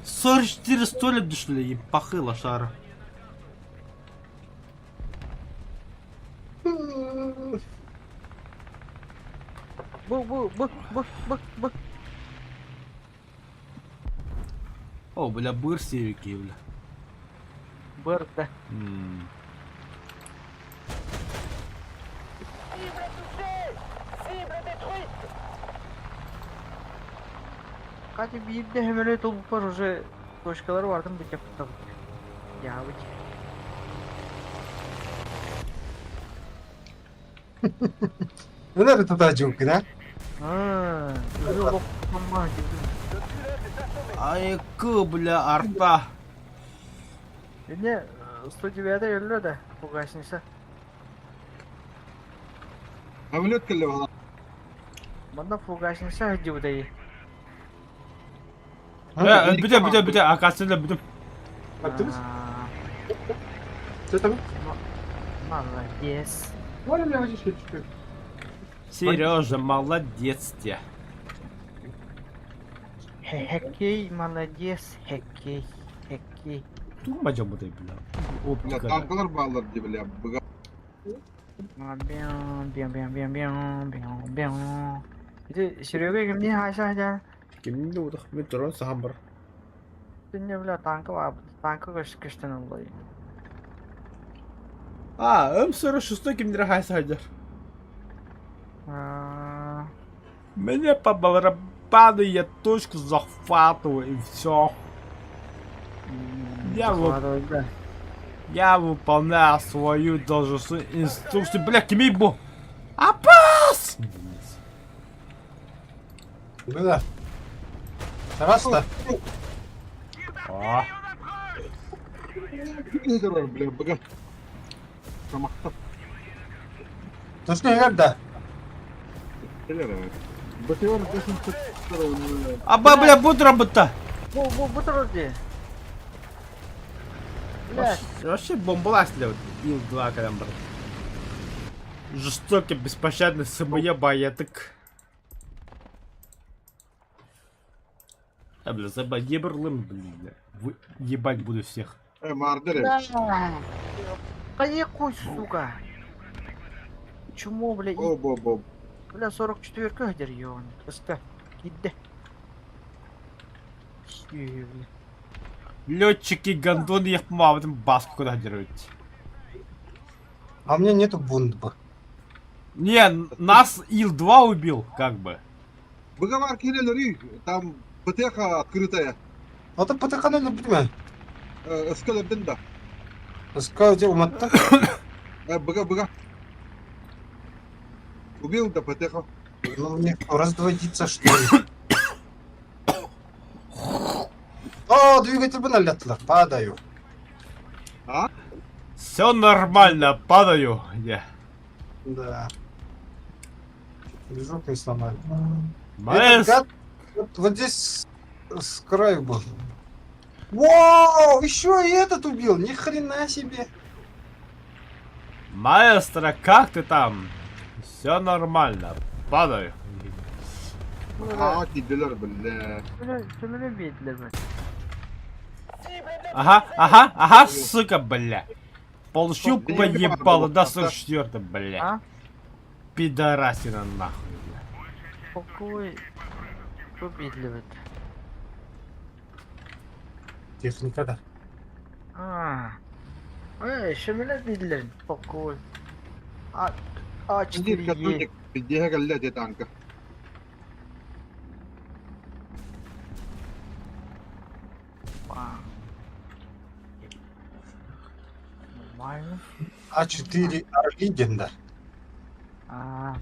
Speaker 1: 44 столик дошли, им пахы лошара.
Speaker 2: Бу, бу, бу, бу, бу, бу.
Speaker 1: О, бля, быр севики, бля.
Speaker 2: Быр, да. Катя биирдэ хөмөлөт ылбыппар уже точкалары бардым бүтэ куттабыт. Дьаабыт.
Speaker 6: Ну, это та джунка, да?
Speaker 2: Аа,
Speaker 1: Айкы, бля, арта.
Speaker 2: Эне 109 өллө да, фугасница.
Speaker 3: Самолет келле бала.
Speaker 2: Манна фугасница дьибутай.
Speaker 1: Э, бүтэ, бүтэ, бүтэ, акасыла бүтэ.
Speaker 6: Что там?
Speaker 2: Молодец.
Speaker 6: Оля, бля, водички чуть-чуть.
Speaker 1: Сережа, молодец те.
Speaker 2: Хеккей, молодец, хеккей, хеккей.
Speaker 1: Тугу мадьаммытай, бля?
Speaker 3: Бля,
Speaker 1: Оптика.
Speaker 3: танкалар бааллар дии, бля, быга.
Speaker 2: Бян, бян, бян, бян, бян, бян, бян. Ити Серега кимниин хаайса сылдьар?
Speaker 1: Кимниин да утах, мин туран саһан бар.
Speaker 2: Итиннэ бля танка баар, танка көстөн ылла дии.
Speaker 1: А, М46 кимнирэ хаайса сылдьар.
Speaker 2: Аа,
Speaker 1: Мне по барабану, я точку захватываю и все. Я, вот,
Speaker 2: захватывать, да.
Speaker 1: я выполняю свою должностную инструкцию. Бля, кими бу? Апас!
Speaker 6: Да. Раз-то.
Speaker 1: А,
Speaker 3: Бля, быга. Тамахта.
Speaker 6: Точно да.
Speaker 3: БТР 82
Speaker 1: Аба, бля, буду работа.
Speaker 2: Бу, бу, бу турар дии. Бля,
Speaker 1: Вообще бомбалась для вот Ил-2 кэлэн баран. Жестокий, беспощадный сымыйа баятык. А, бля, заба еберлым, блин, бля. Вы ебать буду всех.
Speaker 3: Э, мардер.
Speaker 2: Поехуй, сука. Чмо, бля, и,
Speaker 3: О, бо, бо.
Speaker 2: бля, 44 ка ёбаный. Ыста, киирдэ. Сүө, бля.
Speaker 1: Летчики гондоны их мавытым баску куда делают.
Speaker 6: А у меня нету бунтба.
Speaker 1: Не, нас Ил-2 убил, как бы.
Speaker 3: Быга кирелери, там ПТХ открытая.
Speaker 6: А то ПТХ не понимаю.
Speaker 3: Эскалабин да.
Speaker 6: Скажите, уматта.
Speaker 3: Быга, быга. Убил да ПТХ.
Speaker 6: Ну, мне раздводиться, что ли? О, двигатель бы налетла. Падаю.
Speaker 3: А?
Speaker 1: Все нормально, падаю. Я.
Speaker 6: Да. Движок не сломали. Этот
Speaker 1: Маэс,
Speaker 6: гад вот, вот здесь с краю был. Вау, еще и этот убил. Ни хрена себе.
Speaker 1: маэстро, как ты там? Все нормально, падаю.
Speaker 3: А, киделер, бля.
Speaker 2: Бля, төмөнө биэрдилэр, бля.
Speaker 1: Ага, ага, ага, сука, бля. Получил
Speaker 3: Бля,
Speaker 1: поебало, да,
Speaker 3: бля.
Speaker 1: 44 бля.
Speaker 2: А?
Speaker 1: Пидорасина нахуй, бля.
Speaker 2: Какой? Бу биэрдилэр.
Speaker 6: Техника, да.
Speaker 2: А. Эй, шөмөлө биэрдилэр. Какой? А,
Speaker 3: Иди,
Speaker 2: А4Е.
Speaker 3: катунник, где галля танка.
Speaker 2: А. Нормально.
Speaker 6: А4 Орлиден, да.
Speaker 2: А.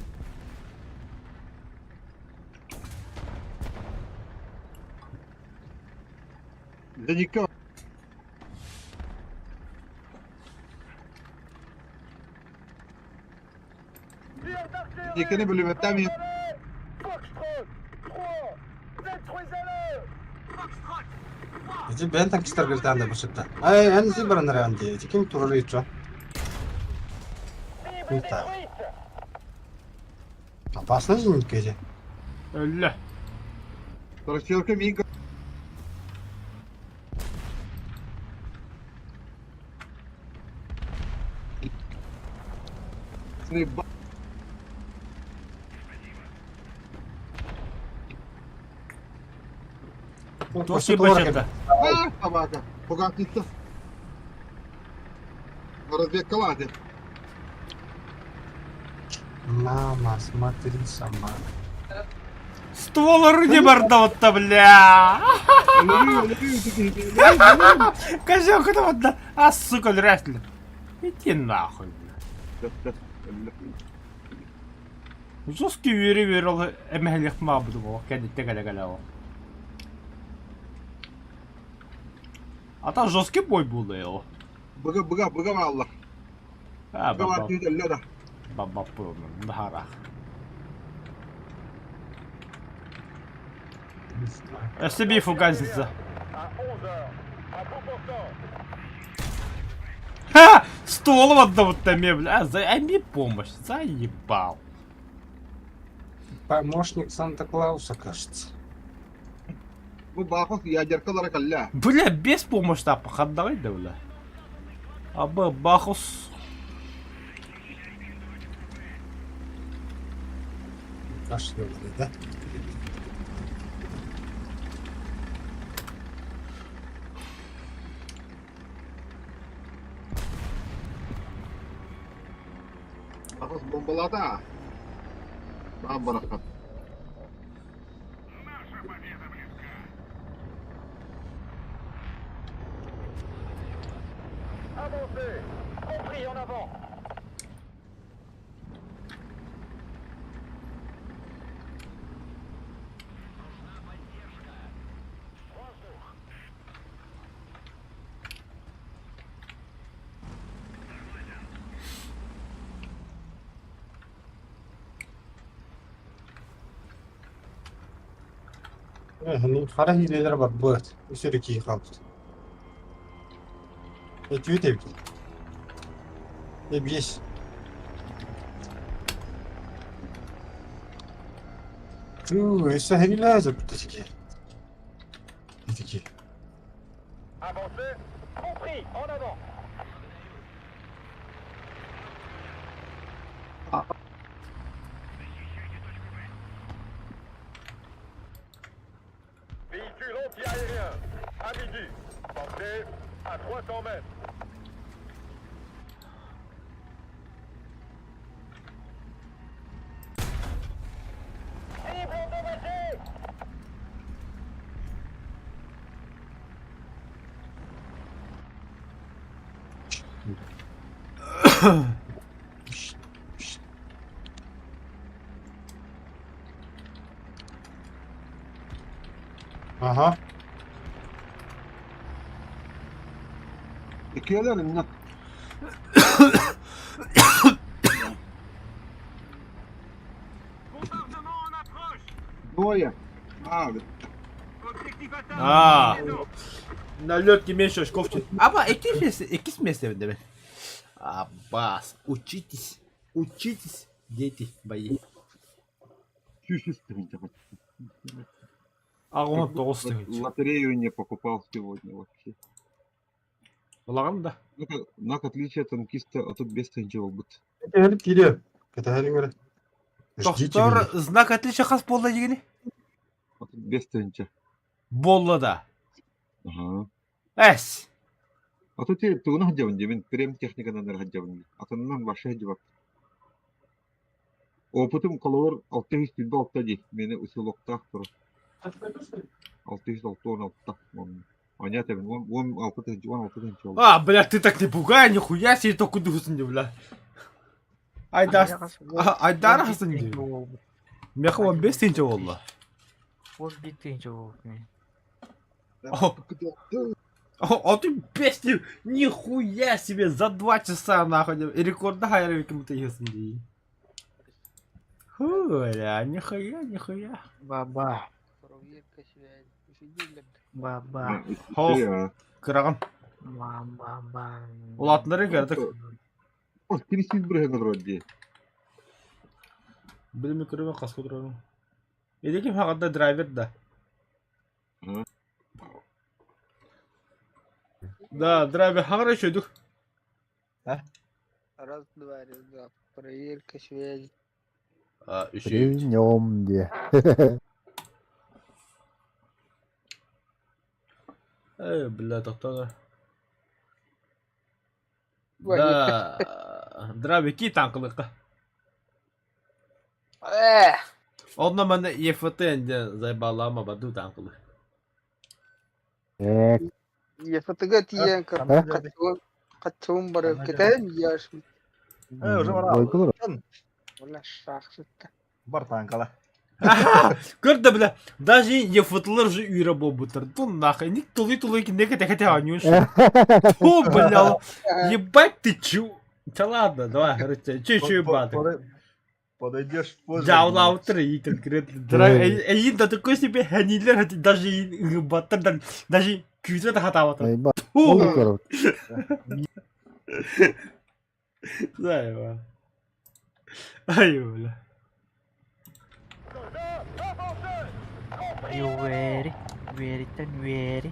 Speaker 3: Да никого. Никого не там
Speaker 6: Ити бэйэн танкистар гаан да бусутта. Ай, эн си баран эрэн дии. Ити ким турар ичо? Не так. Опасно зенитка эти.
Speaker 1: Өллө.
Speaker 3: Торчелка мига.
Speaker 1: Туох сибачата?
Speaker 3: А, собака. Пугатница. Разведка лазит.
Speaker 6: Мама, смотри сама.
Speaker 1: Ствол орудия бардаватта, бля. Козёк, это вот, да. А, сука, вряд ли. Иди нахуй, бля. Жесткий вери верил, эмэлих мабду, кәдетте кәлә ол. А там жесткий бой был, его.
Speaker 3: Быга, быга, быга алла.
Speaker 1: А,
Speaker 3: Быга
Speaker 1: баба,
Speaker 3: бар да.
Speaker 1: баба, нахарах.
Speaker 6: Не знаю.
Speaker 1: СБ фугасница. Ха! Ствол в одном томе, бля. А, займи помощь. Заебал.
Speaker 6: Помощник Санта-Клауса, кажется.
Speaker 3: Бу Бахов ядеркалара кэллэ.
Speaker 1: Бля, без помощи хандаҕай да бля. Аба Бахус.
Speaker 6: Кашляли, да?
Speaker 3: Бахос бомбалаата. Баа барахсан.
Speaker 5: Наша победа близка.
Speaker 6: Хара хиилэлэр барбыт, үс эрэ киһи хаалбыт. Этүүт эбит. Эбиэс. Туу, өссө хэриилээ сөптө Итики.
Speaker 5: Véhicule anti-aérien, à midi. Portée à 300 mètres. Cible endommagée.
Speaker 6: Ага.
Speaker 3: Иккиэлэр инна.
Speaker 5: Bombardement en approche.
Speaker 3: Двое. А,
Speaker 5: Objectif atteint.
Speaker 1: А. Налетки меньше очков. Аба, икки месте demek. Аббас, учитесь, учитесь, дети мои.
Speaker 3: чуть-чуть тыһынча.
Speaker 1: Аҕыс тоҕус тыһыынча.
Speaker 3: Лотерею не покупал сегодня вообще.
Speaker 1: Улахан да.
Speaker 3: Знак отличия танкиста, а тут без тыһынча буолбут.
Speaker 6: Кэтэһэлик киириэ. Кэтэһэлиҥ эрэ. Ждите
Speaker 1: Доктор,
Speaker 6: меня.
Speaker 1: знак отличия хас буолла дигини?
Speaker 3: А тут без тыһынча.
Speaker 1: Буолла да.
Speaker 3: Ага.
Speaker 1: Эс.
Speaker 3: А тут и тугунан сылдьабын дии, мин прем техниканан эрэ сылдьабын дии. Атынынан вообще сылдьыбат. Опытым холобур 626 дии, миэнэ усилоктаах турар. 666. Аня этэбин, 16 тыһынча, 16 тыһынча буолла.
Speaker 1: А, бля, ты так не пугай, нихуя себе только духусын бля. Айдар, Айдар хасан дии. Меха 15 тыһыынча буолла.
Speaker 2: 11 тыһыынча буолбут мин.
Speaker 1: О, а ты песни, нихуя себе, за 2 часа нахуй, и рекорд хайры кому-то ясно дии. Фу, бля, нихуя, нихуя.
Speaker 2: Баба.
Speaker 8: Проверка связи. Үчүгэй
Speaker 2: Баба.
Speaker 1: Хо. Кыраҕын.
Speaker 2: Баба.
Speaker 1: Улаатыннары кыратык.
Speaker 3: Кирисин бырыһын олорор дии.
Speaker 1: Билими көрөбүн хаска турарым. Эди ким хаҕарда драйвер да.
Speaker 3: Ага.
Speaker 1: Да, драйвер хаҕара үчүгэй.
Speaker 8: Раз, два, раз, два. Проверка связи.
Speaker 1: А, үчүгэй.
Speaker 4: При нем де.
Speaker 1: Э, бля, тоқтоно.
Speaker 8: Ваня.
Speaker 1: Да, драйвер ки танкылыкка.
Speaker 8: Эх!
Speaker 1: Онно манна ЕФТ диэн заебалаама баду танкылы.
Speaker 4: Э,
Speaker 8: ЕФТ-га тиийэн
Speaker 4: А?
Speaker 8: хатчыбын барып кэтэһэн яшмыт.
Speaker 9: Э, уже бара.
Speaker 4: Ойгулар.
Speaker 8: Ола шахсытта.
Speaker 9: Бар танкала.
Speaker 1: Көр да, бля, даже ЕФТлар же үйрө буолбуттар. Тун нахуй, ник тулуй-тулуй киндеке тэхэ анюш. Фу, бля, ебать ты чу. Да ладно, давай, короче, че еще ебать.
Speaker 9: Подойдешь позже.
Speaker 1: Жаулаутыр и конкретно. Эйин да такой себе ханилер, даже баттар, даже күүтэ да хатаабатар.
Speaker 4: Айба.
Speaker 1: Фу,
Speaker 4: Ойгулар.
Speaker 1: Заеба. Ай, бля.
Speaker 2: You ready? Үөриттэн үөри.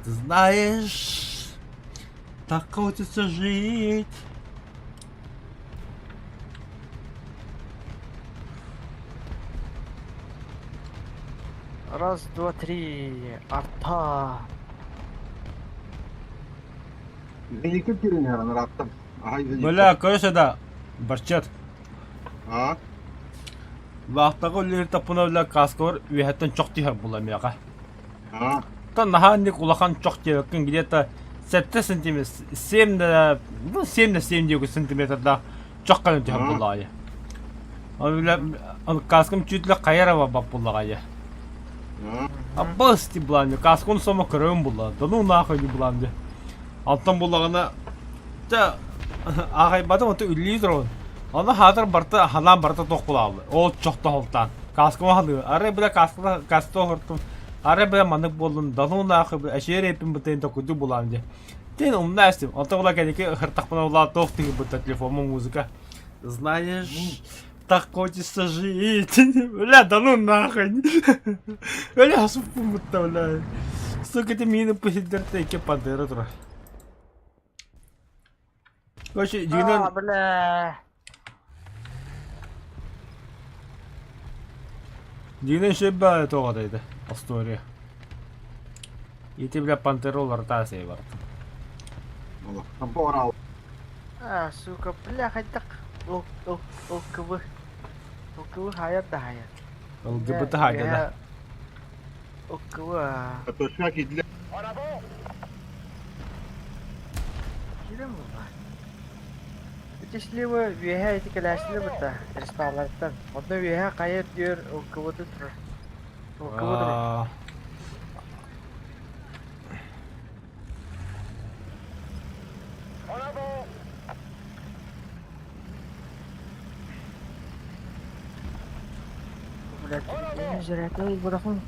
Speaker 1: Ты знаешь, так хочется жить.
Speaker 2: Раз, два, три. Арта.
Speaker 3: Зенитка кирин ырааттым. Аһай зенитка.
Speaker 1: Бля, короче, да, барчат.
Speaker 3: А?
Speaker 1: Вахтаҕа үлэлиир таппына бля каскабар үөһэттэн чох түһэр буолла миэхэ.
Speaker 3: А?
Speaker 1: Та наһаа инник улахан чох диэбэккин где-то 7 сантиметр, 7 да, ну 7 на 7 диэки сантиметрдаах чох кэлэн түһэр буоллаҕа. Ол бля каскам чуть ли хайара барбат буоллаҕа. Аббас ти булаан каскон сомо көрөм булла. Да ну нахуй не булаан дии. Алтан буллаҕына Чэ, аахайбатым ото үллүү турабын. Онно хаатар барыта ханаан барыта туох буолааллар. Ол чохтоһолтаан. Кааскама ханыыр. Арай бile кааската кааска оһортум. Арай бile маннык буоллун. Да ну нахуй бile эшиэр эппин бытайын токуйду булаан дии. Тин умна эстим. Онто була кэнники ыһыртахпына була туох тыгырбыта телефоммун музыка. Знаешь, так хочется жить. Бля, да ну нахуй. Бля, суппун бутта, бля. Сука, ты мины пыһырдырта икки пантера турар. Короче,
Speaker 2: А,
Speaker 1: дьиҥинэн
Speaker 2: бля.
Speaker 1: дьиҥинэн шеббэ тоҕо это история. Ити бля пантера уларытаа сей барта.
Speaker 3: Орал.
Speaker 2: А, сука, бля, хайдах ол ол ол кыбы ол кыбы хайар да хайар.
Speaker 1: ЛГБТ хайда да.
Speaker 2: Ол кыбы
Speaker 3: Точняк для
Speaker 5: En avant!
Speaker 2: кирем була. Ити слива үөһэ ити кэлээсилэ бытта респалларыттан. Онно үөһэ хайа диэр ол кыбыты турар. Ол кыбы турар.
Speaker 1: Аа,
Speaker 5: En avant!
Speaker 2: Блядь, зарядил Водафон.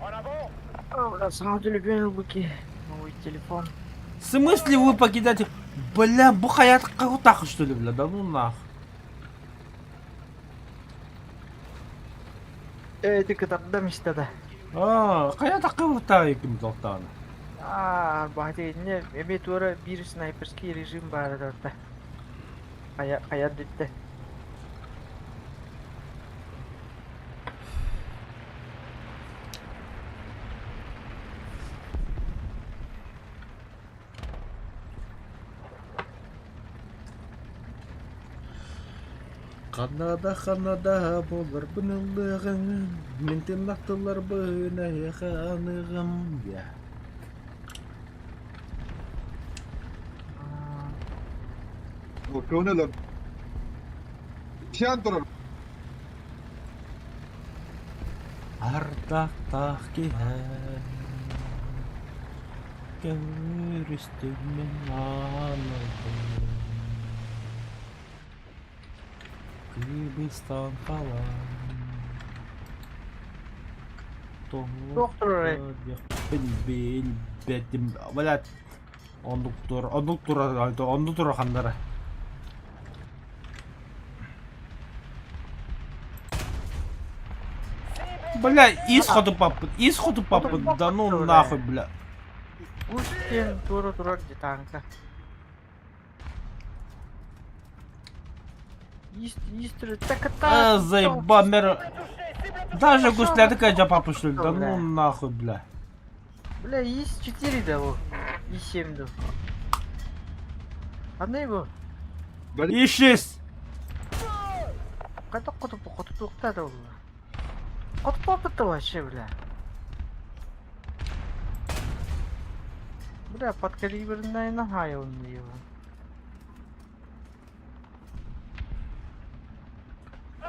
Speaker 5: En avant!
Speaker 2: О, сразу любимый буки. Новый телефон.
Speaker 1: В смысле вы покидаете? Бля, бу хаят так что ли, бля, да ну нах.
Speaker 2: Э, ты кытардам истэ да.
Speaker 1: Аа, хайа такка ким тоқтааны.
Speaker 2: Аа, баһыты инне эми туора биир снайперский режим баар да. Хайа хайа бүттэ.
Speaker 1: Ханна ханна да буоларбын ыллыаҕыҥ, мин тымнахтыларбын эйиэхэ аныаҕым диэ.
Speaker 3: Көөнөлөр. Сиан турар.
Speaker 1: Ардахтаах киһи көрүстүм мин ааныбын Кыбыстан хаалан
Speaker 2: Туох турарый?
Speaker 1: Диэхпин билбэтим. Блядь, оннук тур, оннук турар, оннук турар ханнара. Бля, ис хоту паппыт, ис хоту паппыт, да ну нахуй, бля.
Speaker 2: Гусь диэн туора турар дии тааҥка.
Speaker 1: А, заеба, мер... Даже гусля такая жапа что ли, да ну нахуй, бля.
Speaker 2: Бля, ИС-4 да ол. И7 да. Қандай бұл?
Speaker 1: И6!
Speaker 2: Қайда құтып құтып тоқтады ол? Құтып алыпты вообще, бля. Бля, подкалиберный хайон его.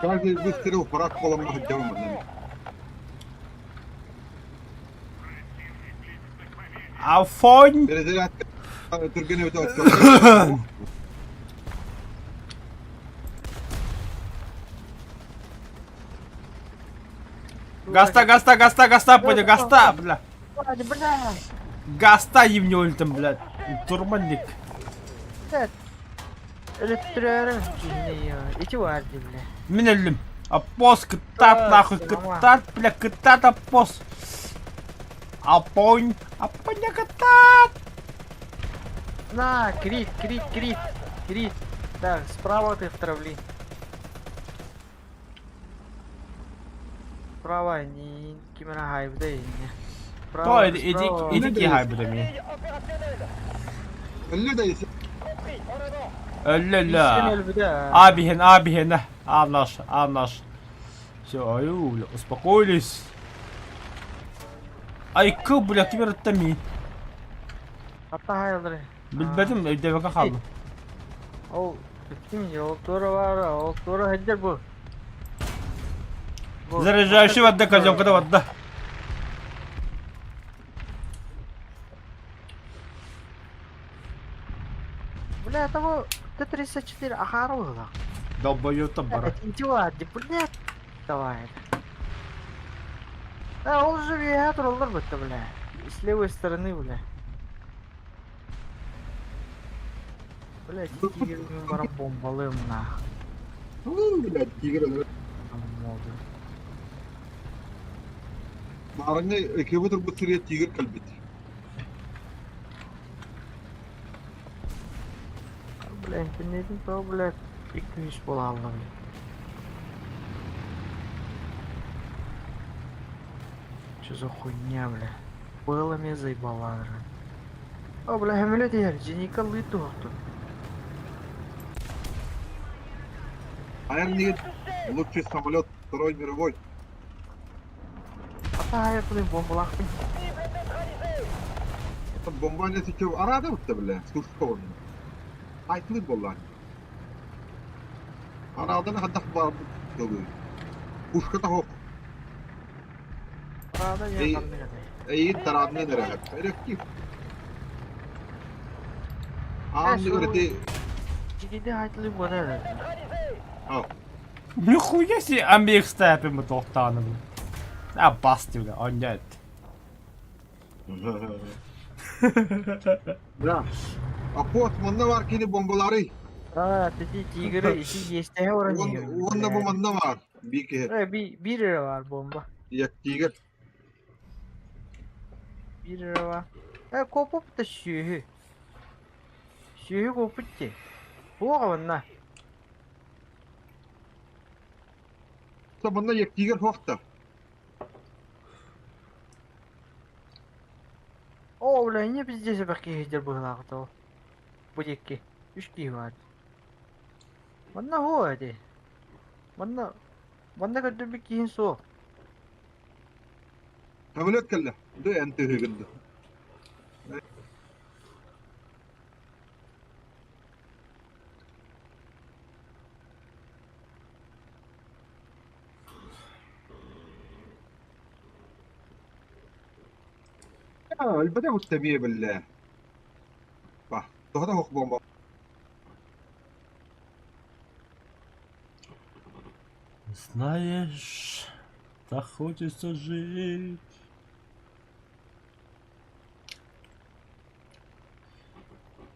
Speaker 3: Каждый выстрел враг поломал демона.
Speaker 1: Афонь!
Speaker 3: Перезарядка түргэн өтө
Speaker 1: Гаста, гаста, гаста, гаста, понял, гаста, бля.
Speaker 2: Бля!
Speaker 1: Гаста ебнёль там, блядь. Турманник.
Speaker 2: Блядь. Өлөттөрөөрү киһини ити бар дии бля.
Speaker 1: Мин өллүм. Аппос кыттаат нахуй, кыттаат, бля, кыттаат аппос. Апонь, апоня кыттаат.
Speaker 2: На, крит, крит, крит, крит. Так, справа ты втравли. Справа не кимера хайбда не.
Speaker 1: То иди, иди ки хайбда ми.
Speaker 3: Өллө да есе.
Speaker 1: Өллө өллө. А биһен, а биһен, а наш, а наш. Все, аю, бля, успокоились. Ай, кы, бля, ким эрэтте ми?
Speaker 2: Ата хайылдыры.
Speaker 1: Билбэтим, өйдөбөккө хааллым.
Speaker 2: Ол ким ол тура бар, ол тура хеддер бу.
Speaker 1: Заряжающий барда, казёнкада барда.
Speaker 2: Бля, того Т-34 ахара было.
Speaker 1: Долбоёб бара.
Speaker 2: Это блядь. Давай. А, ол же авиатор олар бітті, бля. С левой стороны, бля. Бля, тигр бара бомбалым нах.
Speaker 3: Ну, блядь, тигр. Маарыҥҥа экибит ылбыт сиригэр тигр кэлбит.
Speaker 2: Бля, интернетин то, блядь, 200 бола алды, бля. Что за хуйня, бля? Было мне заебала, бля. О, бля, хамилет я, женика лыту тут.
Speaker 3: Айрон лучший самолет Второй мировой.
Speaker 2: Ата хайыр бомбалахпын.
Speaker 3: Это бомба не сейчас арада вот бля, слушай, Айтылы боллан. Арадан хадах бар дылы. Пушка хоқ.
Speaker 2: Арада
Speaker 3: Эй.
Speaker 2: я қандай
Speaker 3: Эй, тарадны нэрэ. Эректив. Аан нүрти.
Speaker 2: Жигиде айтылы болады.
Speaker 3: А,
Speaker 1: Нихуя себе, амбик степи тоқтаны, бля. А, басты, бля, он нет.
Speaker 3: Да. Апот, манна бар кини бомбалары.
Speaker 2: А, ти тигры, ити естеhe оран
Speaker 3: Онна бу манна бар. Бике.
Speaker 2: Э, би bir var bomba.
Speaker 3: Як тигр.
Speaker 2: Bir var. Э, копуп та сүйі. Сүйі копут те. Оға манна.
Speaker 3: Та манна як тигр хохта.
Speaker 2: О, бля, не пиздец бәки хедер бұғылағы ол. Бұ Үш кей бар. Манна хо әде. Манна Манна көдір бір кейін со.
Speaker 3: Самолет келді. Ды энты гынды. البدا مستبيه بالله. صح. هذا هو بومبا.
Speaker 1: Знаешь, так хочется жить.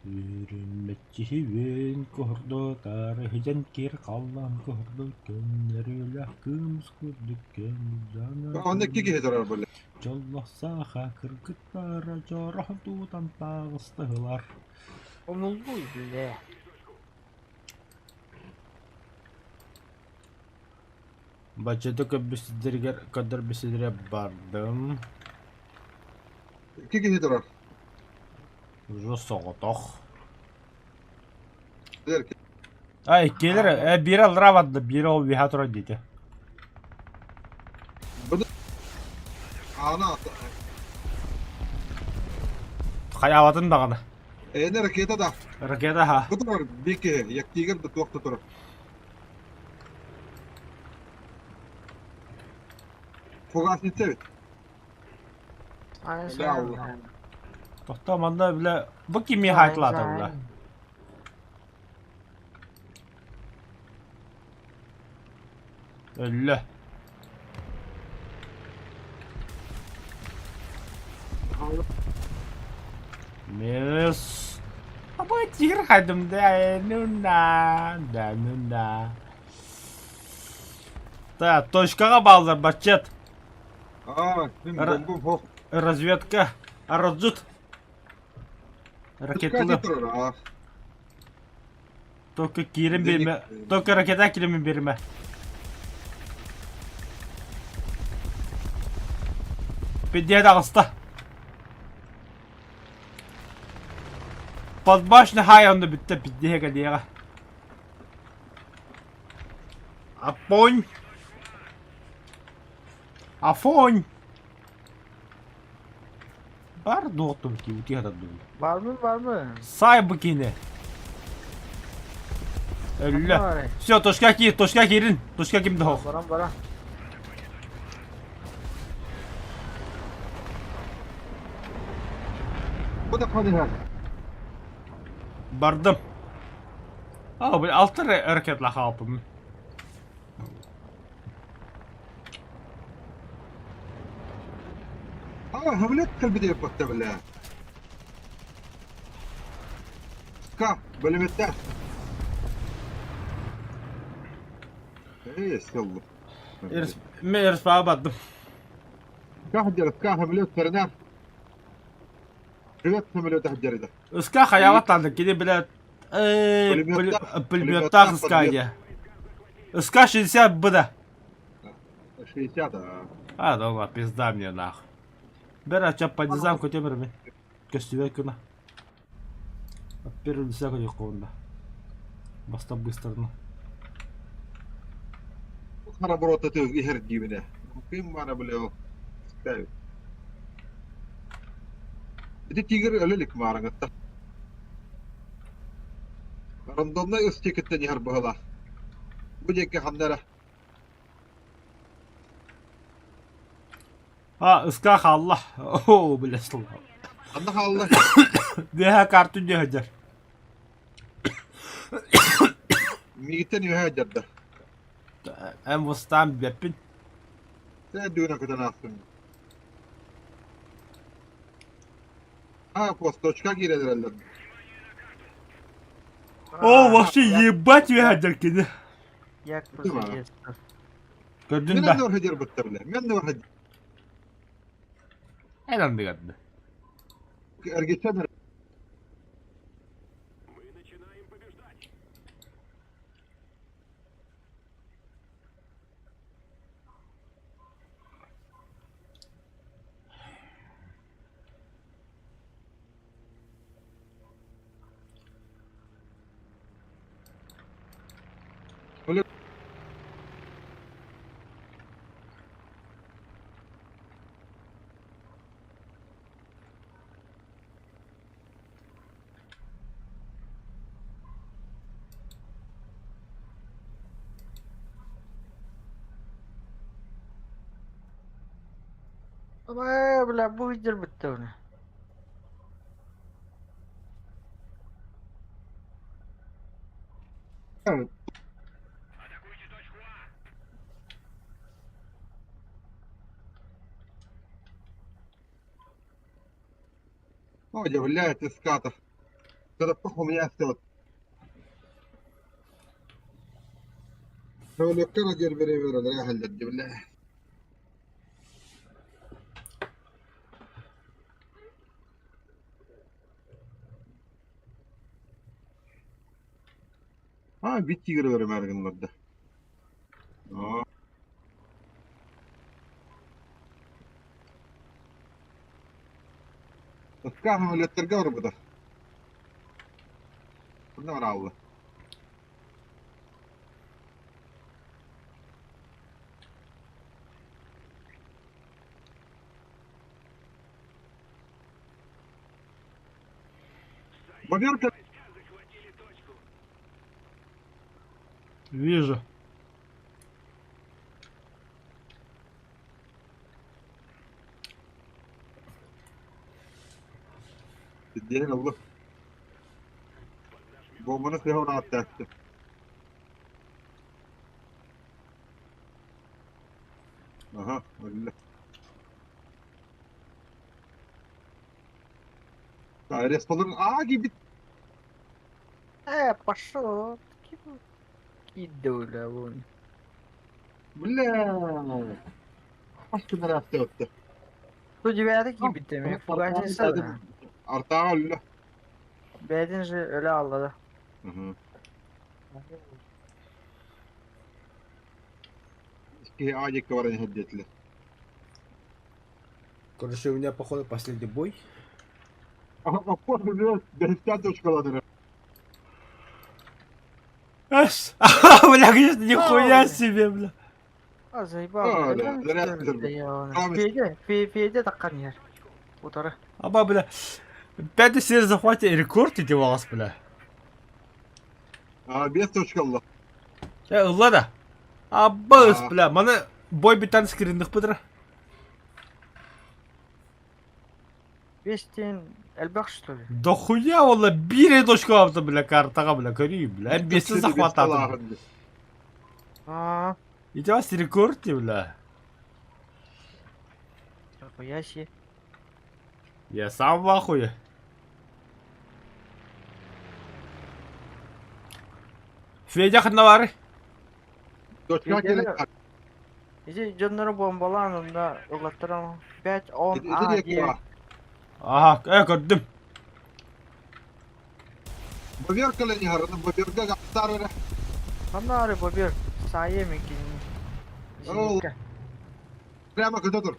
Speaker 1: Үрүммэтчиһибин куһурдутар, иһдьэн кир халлаан куһурдут көннөрүлэх кыымс курдук көмүлланар
Speaker 3: Онно кики хезарар بالله.
Speaker 1: Дьоллох саха кыргыттара дьороһон туутан таҕыстыһылар.
Speaker 2: Омулбуй, бля.
Speaker 1: Баччата көбүсүдэригэр көдөр бүсүдэрэ бардым.
Speaker 3: Кики хезарар.
Speaker 1: Уже соҕотох.
Speaker 3: Дер
Speaker 1: Ай, келер, э, биир аллара барда, биир ол биһа турар диэтэ.
Speaker 3: Ана
Speaker 1: Хайаабатын даҕаны.
Speaker 3: Эне ракета да.
Speaker 1: Ракета ха.
Speaker 3: Бу бике як тигр да туохта турар. Фугасница бит.
Speaker 2: Ай,
Speaker 3: Бля, Allah.
Speaker 1: Тохто манна бля, бу кими хайтлата бля. Өллө. Минус. Абы тигр хайдым да, ну на, да, ну на. Так, точкаҕа бааллар баччат.
Speaker 3: А, мин бомбам хоп.
Speaker 1: Разведка. Араджут. Ракеталы. Только киирэн биэрмэ. Только ракета киирэн биэрмэ. Пиздец аҕыста. Под башня хай онно бүттэ пиздеһэ кэлиэҕэ. Апонь. Афонь. Бар дуоттум ки утиһа дуу.
Speaker 2: Бар mı бар mı?
Speaker 1: Сай быкини. Өллө. Все, точка ки, точка кирин. Точка ким да
Speaker 2: Барам барам.
Speaker 3: Bu da ханыга.
Speaker 1: Бардым. А, бля, алты ракетла хаалпым.
Speaker 3: А, хамлет кэлбит эппэтэ бля. Ска, бөлүмөттэ. Эй, селлу.
Speaker 1: Мен РСПА бардым.
Speaker 3: Ска дьэр, ска хамлет сэрэнэр. Привет, самолет дьэридэ.
Speaker 1: Ска хайаҕа таанды, кини, блядь, пулеметтаах ска дьэ. Ска 60 быда.
Speaker 3: 60, а.
Speaker 1: А, да ладно, пизда мне нахуй. Бер ача по низам көтөмөр мен. Көстүбэт гына. Первый десятка қолында. Баста быстро.
Speaker 3: Хараборота ты иһэр диибинэ. Ким бара бля ставит. Ити тигр өлө илик маарыҥҥытта. Рандомнай ыстиэкиттэн иһэр быһыылаах. Бу диэки ханна эрэ
Speaker 1: А, СК хаалла. О, бля, слава.
Speaker 3: Ханна хаалла?
Speaker 1: Үөһэ картун дьэ сылдьар.
Speaker 3: Миигиттэн үөһэ дьарда.
Speaker 1: Эн вустаан билбэппин.
Speaker 3: Сэ дүүнэ көтөн аастым. А, посточка киирэн эрэллэр.
Speaker 1: О, вообще ебать үөһэ дьар кини.
Speaker 2: Як
Speaker 3: Дыма.
Speaker 2: позаезд.
Speaker 1: Көрдүн
Speaker 3: Мен
Speaker 1: да.
Speaker 3: онно сылдьарбыттар бля. Мен онно
Speaker 1: Эн анныгарды.
Speaker 3: эргиччэн
Speaker 2: Э, бля, бу бүттэ бля.
Speaker 3: Ой, блядь, из скатов. Когда похуй у меня все. Самолеттан одер бля. А, бит тигр беремәргенләрдә. А. Ска самолеттерге барбыта. Ханна баралла. Боберка
Speaker 1: Вижу.
Speaker 3: Диэн оллу. Бомбаны сыһа унааттаатты. Аха, өллө. Респаларын аа киирбит.
Speaker 2: Э, пошел. Кидуля вон.
Speaker 3: Бля! Хас күн ыраахтаабыта.
Speaker 2: 109 киирбит эми. Фугасница да.
Speaker 3: Артааҕа өллө.
Speaker 2: Бэйэтин же өлө аллада.
Speaker 3: Киһи аадикка баран иһэр диэтилэр.
Speaker 1: Короче, у меня, походу, последний бой.
Speaker 3: Оппор блядь, бэһистээн точкаланар.
Speaker 1: Ас! Бля, конечно, нихуя себе, бля.
Speaker 2: А, заебал.
Speaker 3: А, да, да,
Speaker 2: Федя, Федя таккан иһэр. Утары.
Speaker 1: Аба, бля. Пятый серия захвате рекорд иди вас, бля.
Speaker 3: А, без точкалла.
Speaker 1: Э, ылла да. Аббас, бля, маны бой бүтэн скринных быдыра.
Speaker 2: Вестин элбэх что ли?
Speaker 1: Да хуя уолла биир точка апта, бля, картаҕа, бля, көрүүй, бля. Бесин захватаатым.
Speaker 2: Аа,
Speaker 1: Ити вас рекорд, бля.
Speaker 2: нихуя себе.
Speaker 1: Я сам в ахуе. Федя ханна баарый?
Speaker 3: Точка кэлэн
Speaker 2: Ити дьоннору бомбалаан онно ыллаттаран 5 10
Speaker 3: Ити
Speaker 2: А
Speaker 3: диэки
Speaker 2: диэн
Speaker 3: баар.
Speaker 1: Аха, э, көрдүм.
Speaker 3: Бобер кэлэн иһэр, аны боберга гаптар эрэ.
Speaker 2: Ханна ары бобер саайым кинини.
Speaker 3: Ол
Speaker 2: Зенитка.
Speaker 3: прямо көтө тур.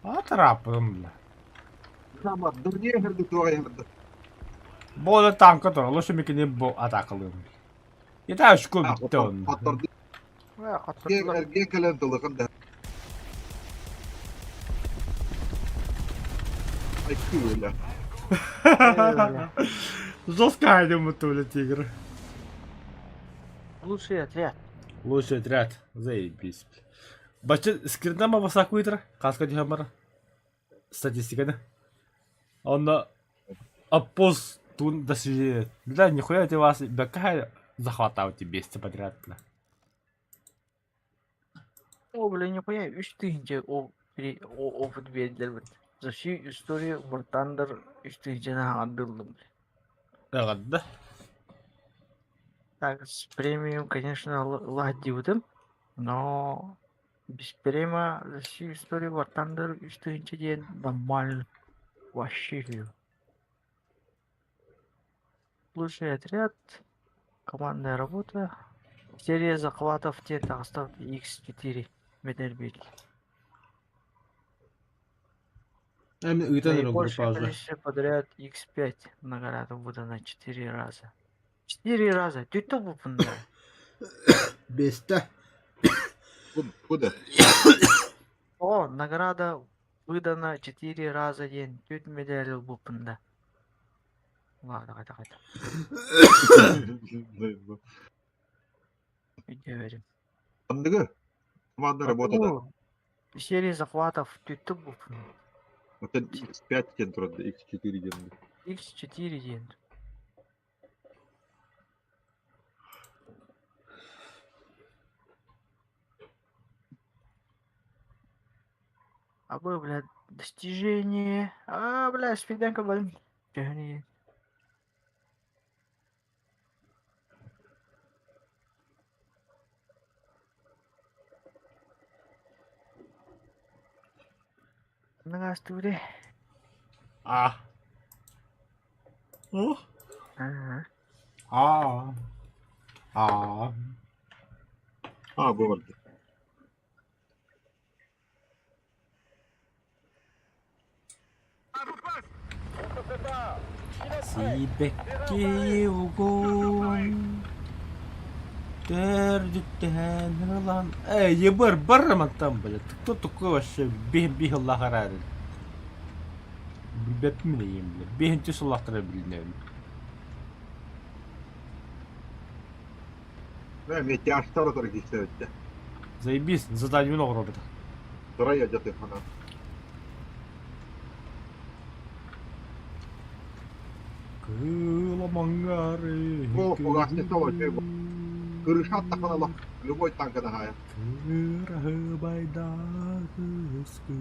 Speaker 1: А тараппытым, бля.
Speaker 3: Прямо дурнее иһэрди туох иһэрди.
Speaker 1: Бу да танка тур, лучше микини бу атакалыым. Итаа очко бүттэ онно.
Speaker 3: Хотторду
Speaker 2: Э, хоттордулар.
Speaker 3: эргиэн кэлэн тылыхын да. Ай, бля.
Speaker 2: Э,
Speaker 1: Жестко айдым бля, тигр.
Speaker 2: Лучший отряд.
Speaker 1: Лучший отряд. Заебись, бля. Бачы скринама басакуйтра, каска дихамара. Статистиканы. Онно оппоз тун до свидания. Бля, нихуя ты вас, бля, какая захватал тебе подряд, бля.
Speaker 2: О, бля, нихуя, 3000 о, о, опыт биэрдилэр бит. За всю историю War Thunder 3000 аҕардыллым, бля.
Speaker 1: Эҕэрдэ.
Speaker 2: Так, с премиум, конечно, ладдибытым, но без према за всю историю War Thunder 3000 диэн нормально. Вообще её. Лучший отряд, командная работа, серия захватов диэн таҕыста X4 медаль биэрдилэр.
Speaker 1: Эми ыытан эрэ
Speaker 2: Наибольшее
Speaker 1: группа уже.
Speaker 2: количество подряд X5 награда выдана 4 раза. 4 раза! Түттэ бупунда.
Speaker 1: Беста.
Speaker 3: Куда?
Speaker 2: О, награда выдана 4 раза диэн түт медаль ылбыппын Ладно, қайта қайта. Үйде берем.
Speaker 3: Андыгы. Команда работа да.
Speaker 2: Серия захватов түттүк буппун.
Speaker 3: Это X5 диэн турар, X4 диэн.
Speaker 2: X4 диэн. А вы, блядь, достижение. А, бля, спиденка, блин. Достижение. Многостуре.
Speaker 1: А. О.
Speaker 2: Ага.
Speaker 1: А. А.
Speaker 3: А, бу барда.
Speaker 1: Сибэкки угун төрдүттэн ылан Эй, ебыр бар мантан, блядь. Ты кто такой вообще? Бих бих Аллах арарын. Билбэппин билейин, блядь. Биһин түс Аллахтара билинэбин.
Speaker 3: Мэ, мне тяжтар отар киһи
Speaker 1: Заебись, задание оҥоробут.
Speaker 3: Турай дьатыхана.
Speaker 1: Кыыла мангары.
Speaker 3: О, фугасница вообще. Крыша тахана любой танка нагая.
Speaker 1: Кыраһы байдагыскы.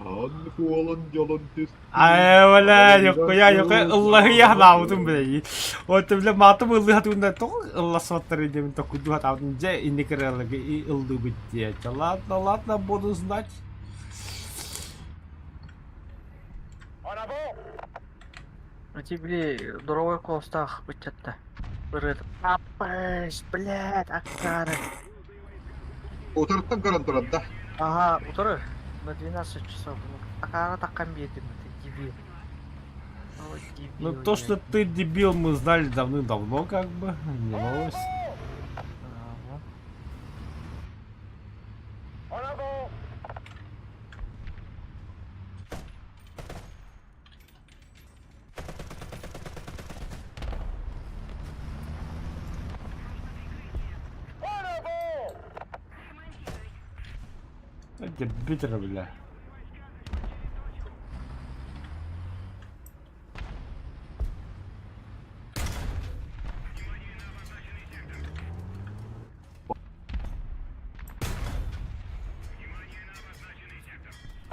Speaker 3: Аннык уолан дьолон түстүн.
Speaker 1: Ай, бля, юккуя, юккуя, ыллаһыйа ханаабытым бля. Вот бля, маатым ыллыһатыгында тоҕо ылласыбаттар диэмин токуйдуу хатаабытым. Дьэ, инник ырыаларга ыллыыбыт диэ. Ладно, ладно, буду знать.
Speaker 5: En avant!
Speaker 2: Эти, били, здоровый куостаах ыччатта. Ырыат. Аппыш, блядь, аккаары.
Speaker 3: Утарыттан көрөн турар да.
Speaker 2: Ага, утары. На 12 часов. Акаара таккан биэрдим, ты дебил. О, дебил,
Speaker 1: Ну то, что
Speaker 2: блядь.
Speaker 1: ты дебил, мы знали давным-давно, как бы. Не новость.
Speaker 2: Ага.
Speaker 5: En avant! En avant!
Speaker 1: Это битер, бля.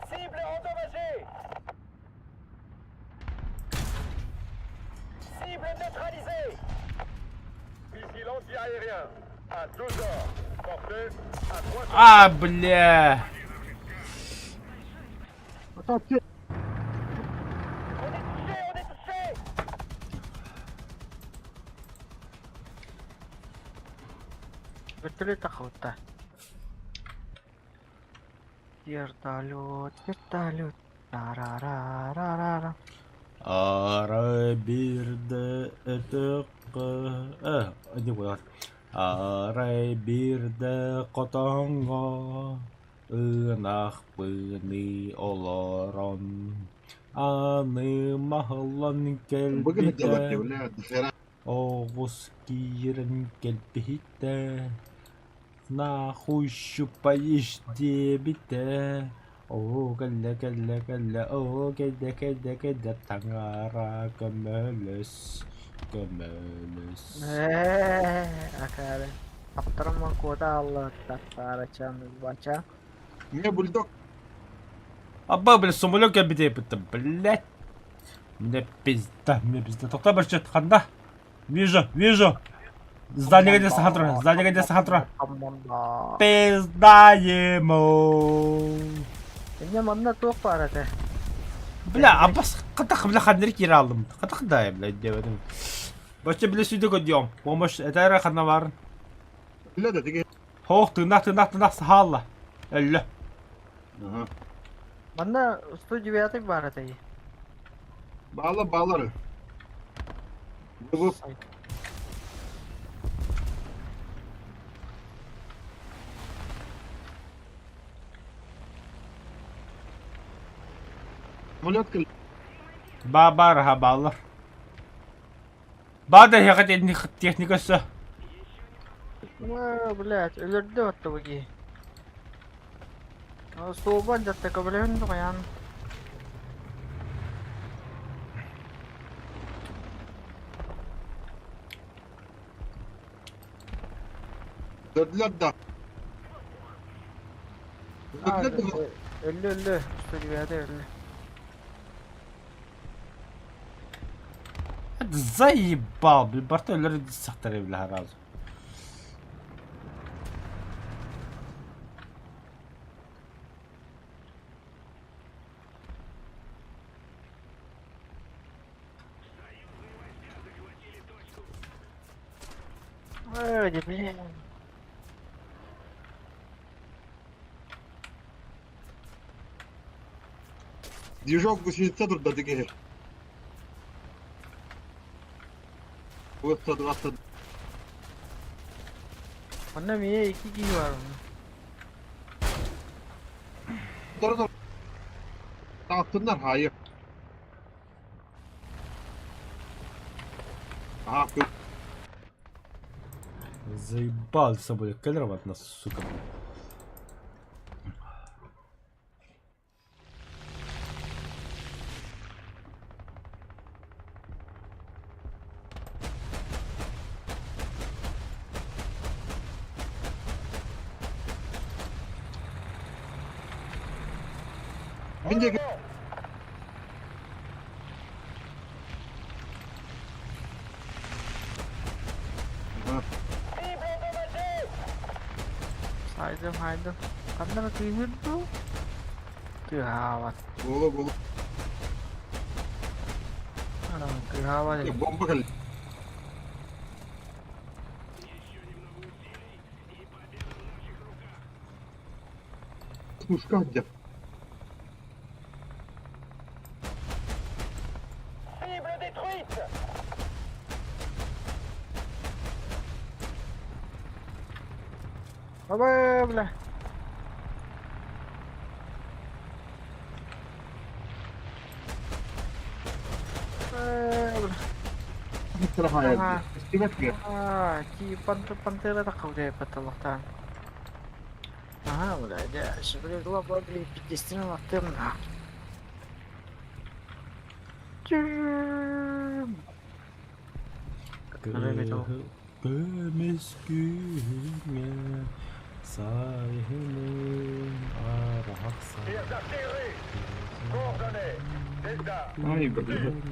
Speaker 5: Cible endommagée! Cible neutralisée! Missile anti-aérien à 2 heures. Portée à 300.
Speaker 1: А, бля.
Speaker 5: On est touché, on est touché!
Speaker 2: Вертолет охота. Вертолет, вертолет. Тарарарарара.
Speaker 1: Арай биирдэ өтөххө э не буолар Арай биирдэ хотоҥҥо ынахпыный олорон аны маһыллан
Speaker 3: Выгодно делать,
Speaker 1: кэлбитэ
Speaker 3: бля, дохера.
Speaker 1: оҕус киирэн кэлбиһитэ нахуй щупаешь диэбитэ Оо кэллэ кэллэ кэллэ оо кэллэ кэллэ кэллэ таҥара көмөлөс көмөлөс
Speaker 2: Ээ, акаары. Аптарым куота алла таттаарачан бача.
Speaker 3: У меня бульдог.
Speaker 1: Аба, бля, самолет кэлбит блядь. Мне пизда, мне пизда. Тохтоо барчат, ханна? Вижу, вижу. Здание где сахатра, здание где сахатра. Пизда ему.
Speaker 2: Инньэ манна туох баар этэ?
Speaker 1: Бля, абас хатах бля ханныр киирэ алдым. Хатах да, блядь, диэбэтим. Бачча бля сүйдэ көрдүөм. Помощь это эрэ ханна баар.
Speaker 3: Бля, да тиги.
Speaker 1: Хоох тыыннаах тыыннаах тыыннаах саһаалла. Өллө.
Speaker 3: Ага.
Speaker 2: Манна 109 баар этэй.
Speaker 3: Баалар, баалар. Бу самолет кэл.
Speaker 1: Баа баар аха бааллар. Баа да эһиэхэ техника өссө.
Speaker 2: Оо, блядь, өлөрдө оттубу киһи. Суолбан дьатта көбөлөһүн дуҕайаан.
Speaker 3: Көрдүлэр да. Көрдүлэр да.
Speaker 2: Өллө өллө, 109 өллө.
Speaker 1: Заебал, блин, барта өлөр сахтар бля сразу.
Speaker 2: Ой, блин.
Speaker 3: Движок гусеница турда тиги. Вот 120.
Speaker 2: Манна эмиэ икки киһи баар онно.
Speaker 3: Doğru Dağıttınlar hayır. Aha kö-
Speaker 1: Заебал с собой киллеров от нас, сука.
Speaker 3: Мин диэки
Speaker 2: Хайдым хайдым. Ханна эрэ тыаһыыр дуу? Тыаһаабат.
Speaker 3: Буола буола.
Speaker 2: Тыаһаабат эбит.
Speaker 3: Бомба кэллэ. Пушка где?
Speaker 2: Абы, бля. Э, бля.
Speaker 3: Страхая. Истибэт
Speaker 2: Ки пантера таххабыт патталахтаан. Ага, бля, дьэ, блин, лапа, блин, пиздец, лаптым на.
Speaker 1: Көмүс күҥҥэ сайыным арахсан
Speaker 3: Ай, блин.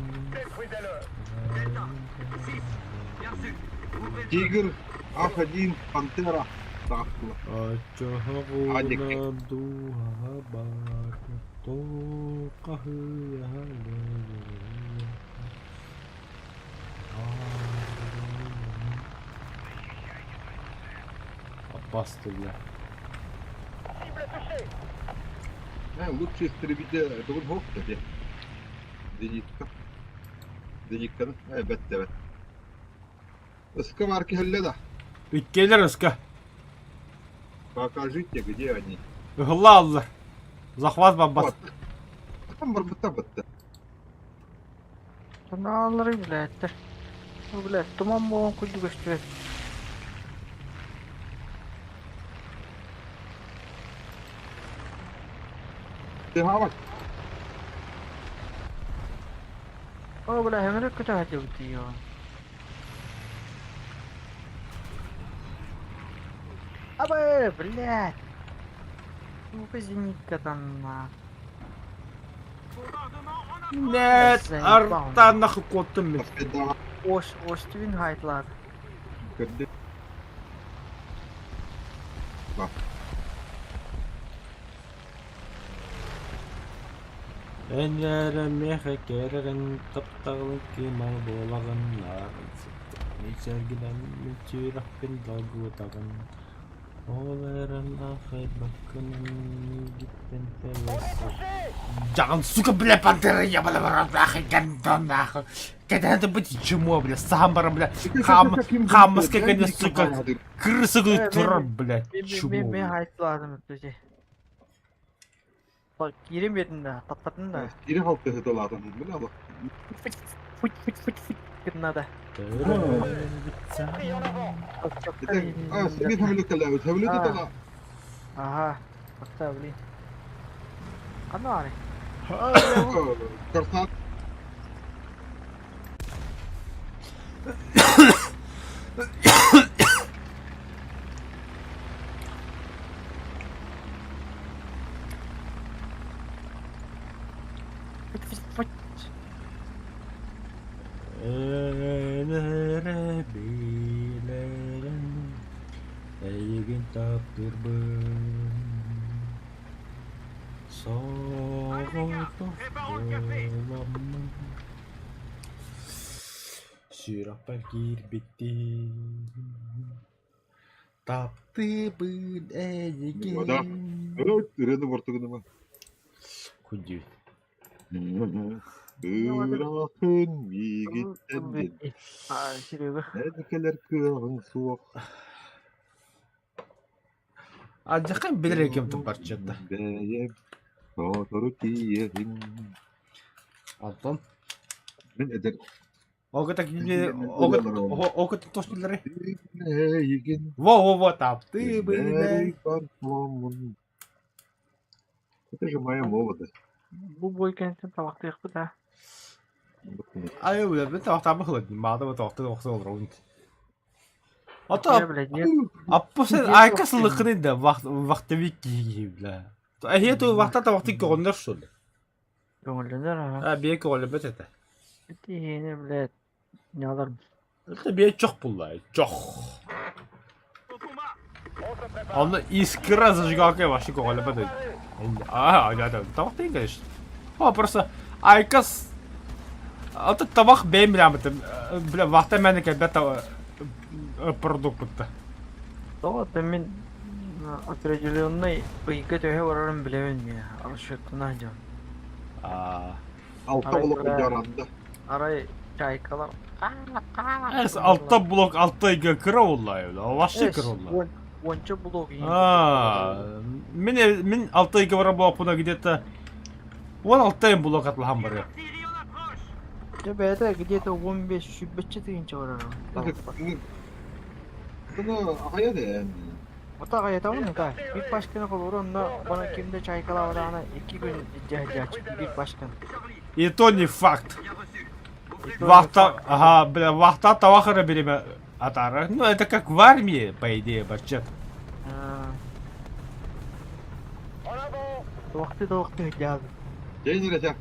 Speaker 3: Тигр, Ах-1, Пантера. Таахтыла.
Speaker 1: Оччоҕуна дууһа бар туоххаһыйа Опасно, бля.
Speaker 3: Лучше истребитель тугун хоп да Зенитка. Зенитканы эбэт эбэт. Ыска бар киһэллэ да.
Speaker 1: Иккиэлэр ыска.
Speaker 3: Покажите, где они.
Speaker 1: Ыһылла аллар. Захват барбат.
Speaker 3: Там барбыта бытта.
Speaker 2: Санаалары билээттэр. Блядь, туман буолан курдук көстүбэт.
Speaker 3: Ты хавать.
Speaker 2: О, бля, хэмэрэ көтө сылдьыбыт дии Абы, блядь. Сука, зениткатан на.
Speaker 1: Нет,
Speaker 2: Заебал.
Speaker 1: арта нахуй куоттум мин.
Speaker 2: Ос, Остивин хайтлар.
Speaker 3: Көрдө.
Speaker 1: Эн эрэ миэхэ кэрэгин тапталын кыымал буолаҕын нарын сыттык мичээргинэн мин сүрэхпин долгутаҕын Ол эрэн аахайбаккын миигиттэн тэйэ Дьаҕан, сука, бля, пантера, ебаный в рот, нахуй, гандон, нахуй. Когда это быть чмо, бля, сам бара, бля, хам, хаммаска, конечно, сука, крыса, турар, блядь, чмо,
Speaker 2: Мен
Speaker 1: бля.
Speaker 2: хайтлардым өтөже. Bak киирэн биэрдин да, таптатын да.
Speaker 3: Кири халты хыталаатын бile ала.
Speaker 2: Фыть, фыть, фыть, фыть, фыть гыннада.
Speaker 3: А, себе хамлетала, хамлетала.
Speaker 2: Ага, бакта, блин. Ханна баарый?
Speaker 3: Корсан.
Speaker 2: Фыть, фыть, фыть.
Speaker 1: Өлөрө билэрин эйигин таптыырбын соҕотох буоламмын сүрэхпэр киирбиттин таптыыбын эйигин
Speaker 3: Ырыаны бортугунума.
Speaker 1: Күндү
Speaker 3: Ыраахын миигиттэн диэн.
Speaker 2: А, Серега.
Speaker 3: Эн кэлэр кыаҕыҥ суох.
Speaker 1: Алдьархай билэр ким туппарчыта.
Speaker 3: Бэйэм сотору тиийэбин.
Speaker 1: Антон.
Speaker 3: Мин эдэр
Speaker 1: Ол Ол тостулары.
Speaker 3: эйигин
Speaker 1: Во-во-во, таптыыбын.
Speaker 3: Это же моя молодость.
Speaker 2: Бу бой кэнниттэн табахтыахпыт аа.
Speaker 1: Ай, бля, табахтаабы хылын. Маада табахтыы охсо олоробун. Ото
Speaker 2: Я, блядь, нет.
Speaker 1: аппусэн айка сылыкын да вахтовик киһи бля. Эһиэ ту вахта табахты көҕөннөр что ли?
Speaker 2: Көҥүллэнэр аһа.
Speaker 1: А биэ көҕүлэммэт этэ.
Speaker 2: Итиини, блядь, нялар.
Speaker 1: Это биэ чох булла, чох. Онно искра зажигалка вообще көҕүлэммэт. А, да, да, табах дейін, конечно. О, просто айкас Аты табах бэйэм билэммитим. Бля, вахта мэне кэлбэт продукт
Speaker 2: Тоҕо мин определенный ыйга төһө барарын билэбин мин расчеттана дьон.
Speaker 3: Алта блок дьаранда.
Speaker 2: Арай чайкалар
Speaker 1: Алта блок алта ыйга кыра улла Вообще кыра улла.
Speaker 2: Уонча блок
Speaker 1: Мин мин алта ыйга бара буолпуна где-то 16 блок атлахан барыа.
Speaker 2: Дьэ бэйэтэ где-то 15 сүүрбэччэ тыһыынча барар.
Speaker 3: Bunu аҕайа да
Speaker 2: Ото аҕайатабын да биир пачканы холобура онно бана ким да чайкалаабатаҕына икки күн илдьэ сылдьааччы биир пачканы.
Speaker 1: И то не факт. Вахта, ага, бля, вахта табах эрэ бириэмэ атаарар. Ну, это как в армии, по идее, баччат.
Speaker 2: Туохты-туохты сылдьаабыт.
Speaker 3: День эрэ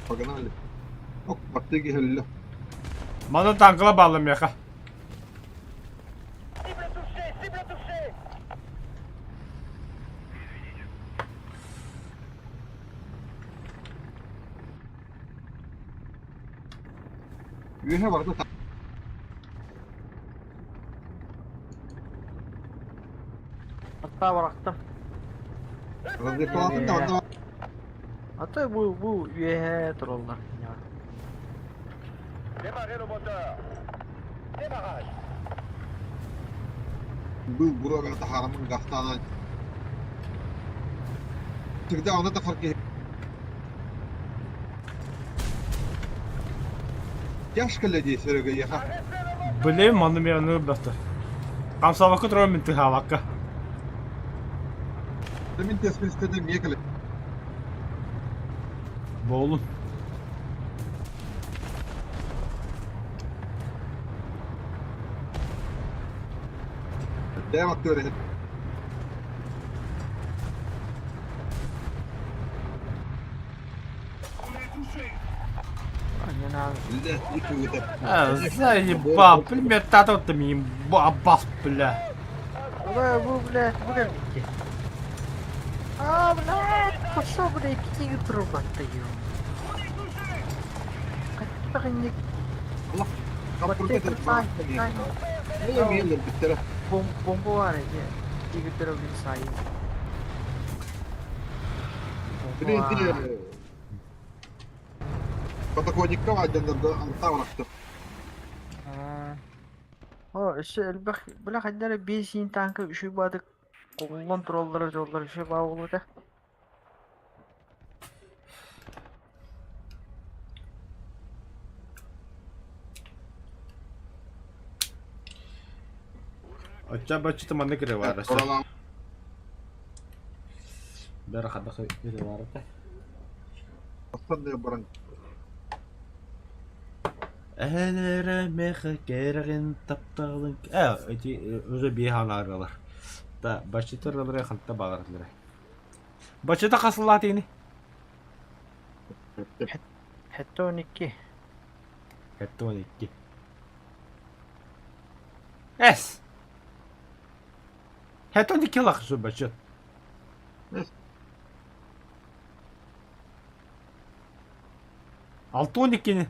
Speaker 3: Погнали. Ок, баттыы киһи
Speaker 1: Маны танкыла баалла миэхэ.
Speaker 3: Үөһэ барда
Speaker 2: Hatta bıraktım.
Speaker 3: Развлекалатын да онно
Speaker 2: Ата бу бу үөһэ тураллар.
Speaker 5: Démarrez le moteur. Démarrage.
Speaker 3: Был буруога таһаараммын гастаанан Всегда онно тахар киһи Тяжко людей Серега еха.
Speaker 1: Блин, манны мен аны бахта. Хамсаабакка турар мин тыһаабакка.
Speaker 3: Мин теспинстеде миэкэлэ.
Speaker 1: Буолун.
Speaker 3: Дэм актер
Speaker 1: Заебал, блин, тата ты аббас, бля.
Speaker 2: Бля, бу, блядь, бу кэлбиккэ. А, блядь, пошел, блядь, кити трубатта ё. Хаттах инник бомба бар эти. Тигр bir sayı.
Speaker 3: Подоконникка вадяннарга алтаурахты.
Speaker 2: О, өссө элбэх бля ханнара биэс танка үчүй баадык куллан тураллара жоллар үчүй баа болута.
Speaker 1: Очча баччыта манна кире бар. Бәрі хадақы кире бар.
Speaker 3: баран.
Speaker 1: Энere меха кереген тапталын. Э, эти уже биханаралар. Та баччытыралар ханта багарлар. Баччыта хасыллаат ини.
Speaker 2: Хэтте 12.
Speaker 1: Хэтте 12. Эс. Хэтте 12 лах баччыт. Алты 12-ни.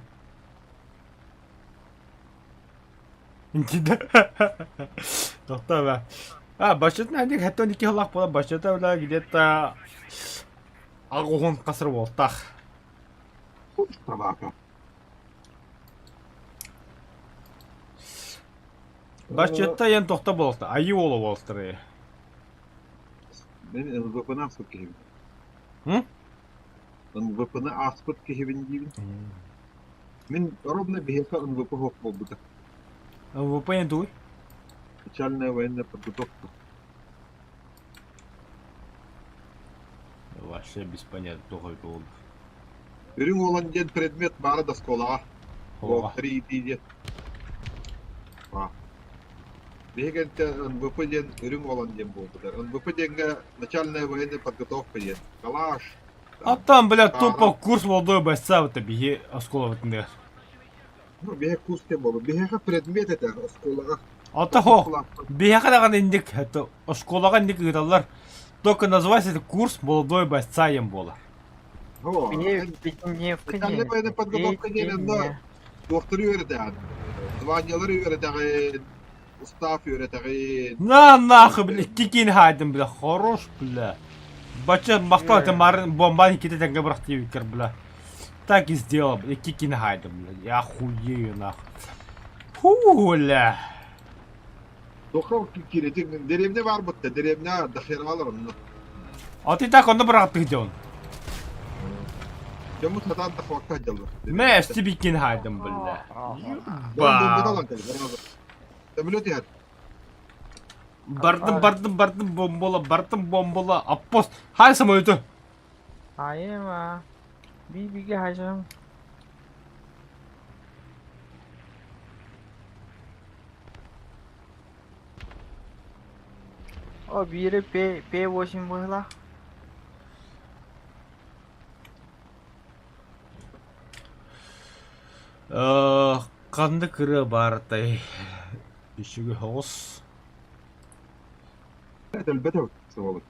Speaker 1: Тохтоо баа. А, баччыт нэдик хэтте 12 лах була баччыта била где-то агуһун касыр буолтах.
Speaker 3: Собака.
Speaker 1: Баччытта ен тохта буолта. Айы ола буолтары.
Speaker 3: Мен НВП-ны аспыт киһибин.
Speaker 1: М?
Speaker 3: НВП-ны аспыт киһибин диибин. Мин ровно биһиэхэ НВП суох буолбута.
Speaker 1: НВП ен туй?
Speaker 3: Начальная военная подготовка.
Speaker 1: Вообще без понятия туох буолду.
Speaker 3: Үрүҥ уолан диэн предмет баара да оскуолаҕа.
Speaker 1: Оҕо.
Speaker 3: Три диэн. Биһиги НВП диэн үрүҥ уолан диэн буолбута. НВП диэҥҥэ начальная военная подготовка диэн. Калаш,
Speaker 1: А там, бля, тупо курс молодой бойца вот биһи оскуолабытыныгар.
Speaker 3: Ну, биһи курс диэн буолла. Биһиэхэ предмет этэ оскуолаҕа.
Speaker 1: Ата хо, биһиэхэ даҕаны инник, это оскуолаҕа инник ыыталлар. Только называется это курс молодой бойца диэн буолар.
Speaker 3: Специальная военная подготовка диэн онно туохтары үөрэтэҕин, званиялары үөрэтэҕин, устав үөрэтэҕин.
Speaker 1: На нахуй, бля, икки хаайдым, бля, хорош, бля. Бача махтал это марын бомбаны ките тенге бырахтыы бля. Так и сделал, бля, икки кини хаайдым, бля. Я хуею нахуй. Фу, бля.
Speaker 3: Тоха киирэтин деревня бар бутта, деревня дохералар онно.
Speaker 1: А ты так онно бырахтыы дьон.
Speaker 3: Дьоммут сатаан тахвакка дьаллар.
Speaker 1: Мэ, эсти кини хаайдым, бля. Ба.
Speaker 3: Самолет иһэр.
Speaker 1: Бардым, бардым, бардым бомбола, бардым бомбола, аппост. Хай самолету.
Speaker 2: Айыма. Би-биге хайсам. О, биири П, П8 быһыылаах.
Speaker 1: Ханнык ырыа баартай үчүгэй соҕус
Speaker 3: Өлбөт сволочь.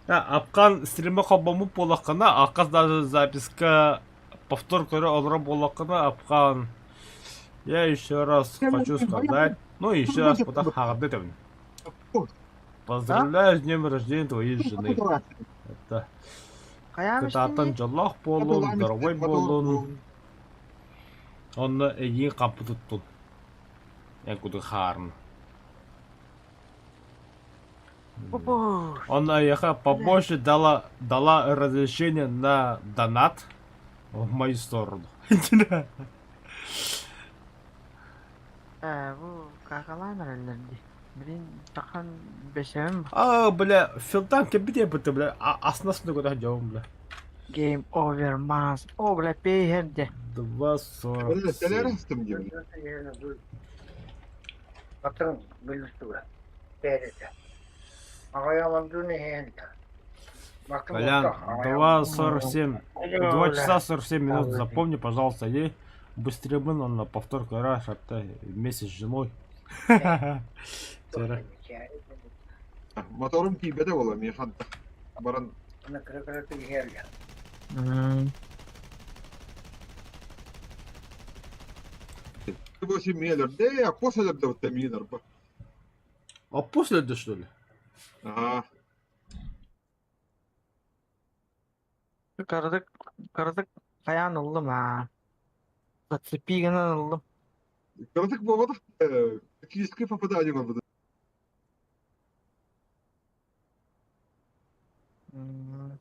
Speaker 1: Апкан стриме холбоммут буоллаххына, аккас даже записка повтор көрө олорор буоллаххына, Апкан я еще раз хочу сказать, ну еще раз потом хаҕырда этэбин. Поздравляю с днем рождения твоей жены. Это кытаатан дьоллоох буолун, здоровой буолун. Онно эйиин хаппы туттун. Эн кудук хаарын. Он эйиэхэ побольше дала, дала разрешение на донат в мою сторону.
Speaker 2: Ээ, бу какалаан эрэллэр дии. Блин, тахан бэсэм.
Speaker 1: А, бля, филтан кэбитиэ быты, бля, аснас нүгөтө дьоум, бля.
Speaker 2: Game over, мас. О, бля, пейһэрде.
Speaker 1: 2.47.
Speaker 3: астым диэн.
Speaker 10: Атын билистүгэ. Бэрите. Аҕайаландыын иһиэнтэ.
Speaker 1: Колян, 2.47. 2 часа 47 минут. Запомни, пожалуйста, ей быстрее бы он на повторку раз, а вместе с женой.
Speaker 3: Моторум тиийбэтэ буолла миэхэ баран Восемь миэлэрдэ, а после өлөрдө миин арба.
Speaker 1: А после өлөрдө, что ли?
Speaker 3: Ага.
Speaker 2: Кыратык, кыратык хайаан ыллым аа. Зацепи гынан ыллым.
Speaker 3: Кыратык буолбатах практически попадание буолбут.
Speaker 2: М,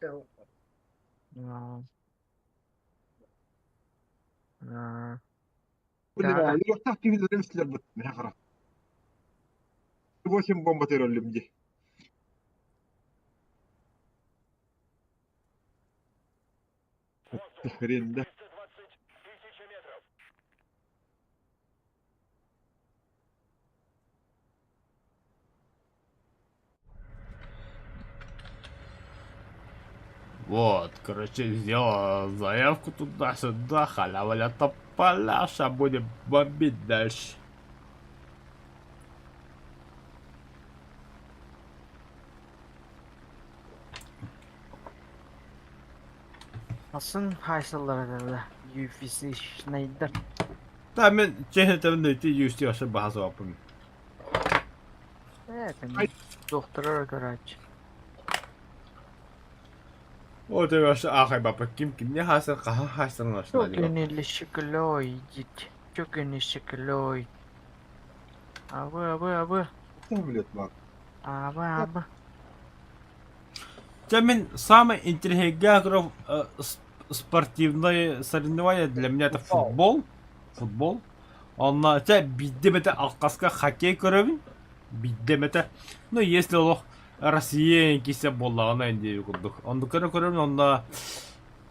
Speaker 3: Блин, өлүөхтээх киһилэрим истилэрбит миһэ хара. Восемь бомба терөллүм дии. Хрень, да?
Speaker 1: Вот, короче, сделала заявку туда-сюда, халява ля тополя, ща будем бомбить дальше.
Speaker 2: Асын хайсыллар этэллэ UFC Шнайдер.
Speaker 1: Да, мен честно этэбин да ити UFC вообще баһа суохпун.
Speaker 2: Ээ, кини докторар көрөөччү.
Speaker 1: Вот я вообще аахайбаппын ким кимне хаасар хаһан хаасарын вообще
Speaker 2: Çok önemli git. Çok önemli. Абы абы абы.
Speaker 3: Самолет бар.
Speaker 2: Абы абы.
Speaker 1: Дьэ мин самый интеллигентный спортивное соревнование для меня это футбол. Футбол. Онно чэ биирдэ эмэтэ алҕаска хоккей көрөбүн. Биирдэ эмэтэ. Ну если олох Россия кисе буоллаҕына диэби курдук. Оннук көрө көрөбүн онно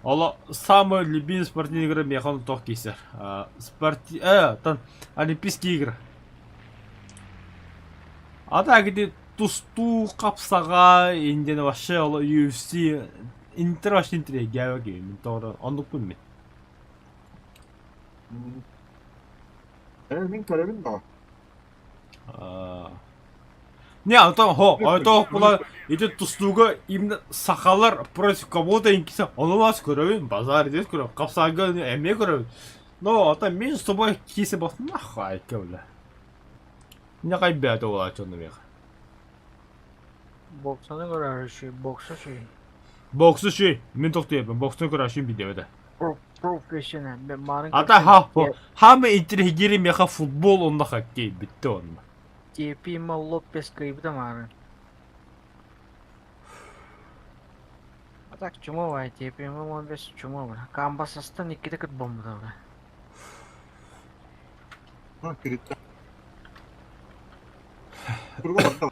Speaker 1: Оло самый любимый спортивный игра миэхэ ону туох киирсэр. Спорти... Э, Олимпийские игры. А так ити тустуу хапсаҕа индиэн вообще ол UFC. интер интригээбэ киһи мин тоҕо оннукпун мин.
Speaker 3: Э, мин көрөбүн да.
Speaker 1: Не, антон хо, ото була ити тустууга именно сахалар против кого-то инкисе ону вас көрөбүн, базар идет көрөбүн, капсаага эмиэ көрөбүн. Но ата мен с тобой кисе бас нахуй айка бля. Не кай бэт ола чонно меха.
Speaker 2: Боксаны көрөр үчү, бокса үчү.
Speaker 1: Боксы шүй, мен тоқтуйбын, боксны көрөшүн бидебеде.
Speaker 2: Профессионал. Мен марын
Speaker 1: Ата ха, хама интерегири меха футбол онна хоккей битте онна.
Speaker 2: Тепима Лопес кыйбыта марын. А так чума бай, Тепима Лопес чума бля. Камбасастан икките кыт бомбуда бля.
Speaker 3: Ha, киритте. Курга барда.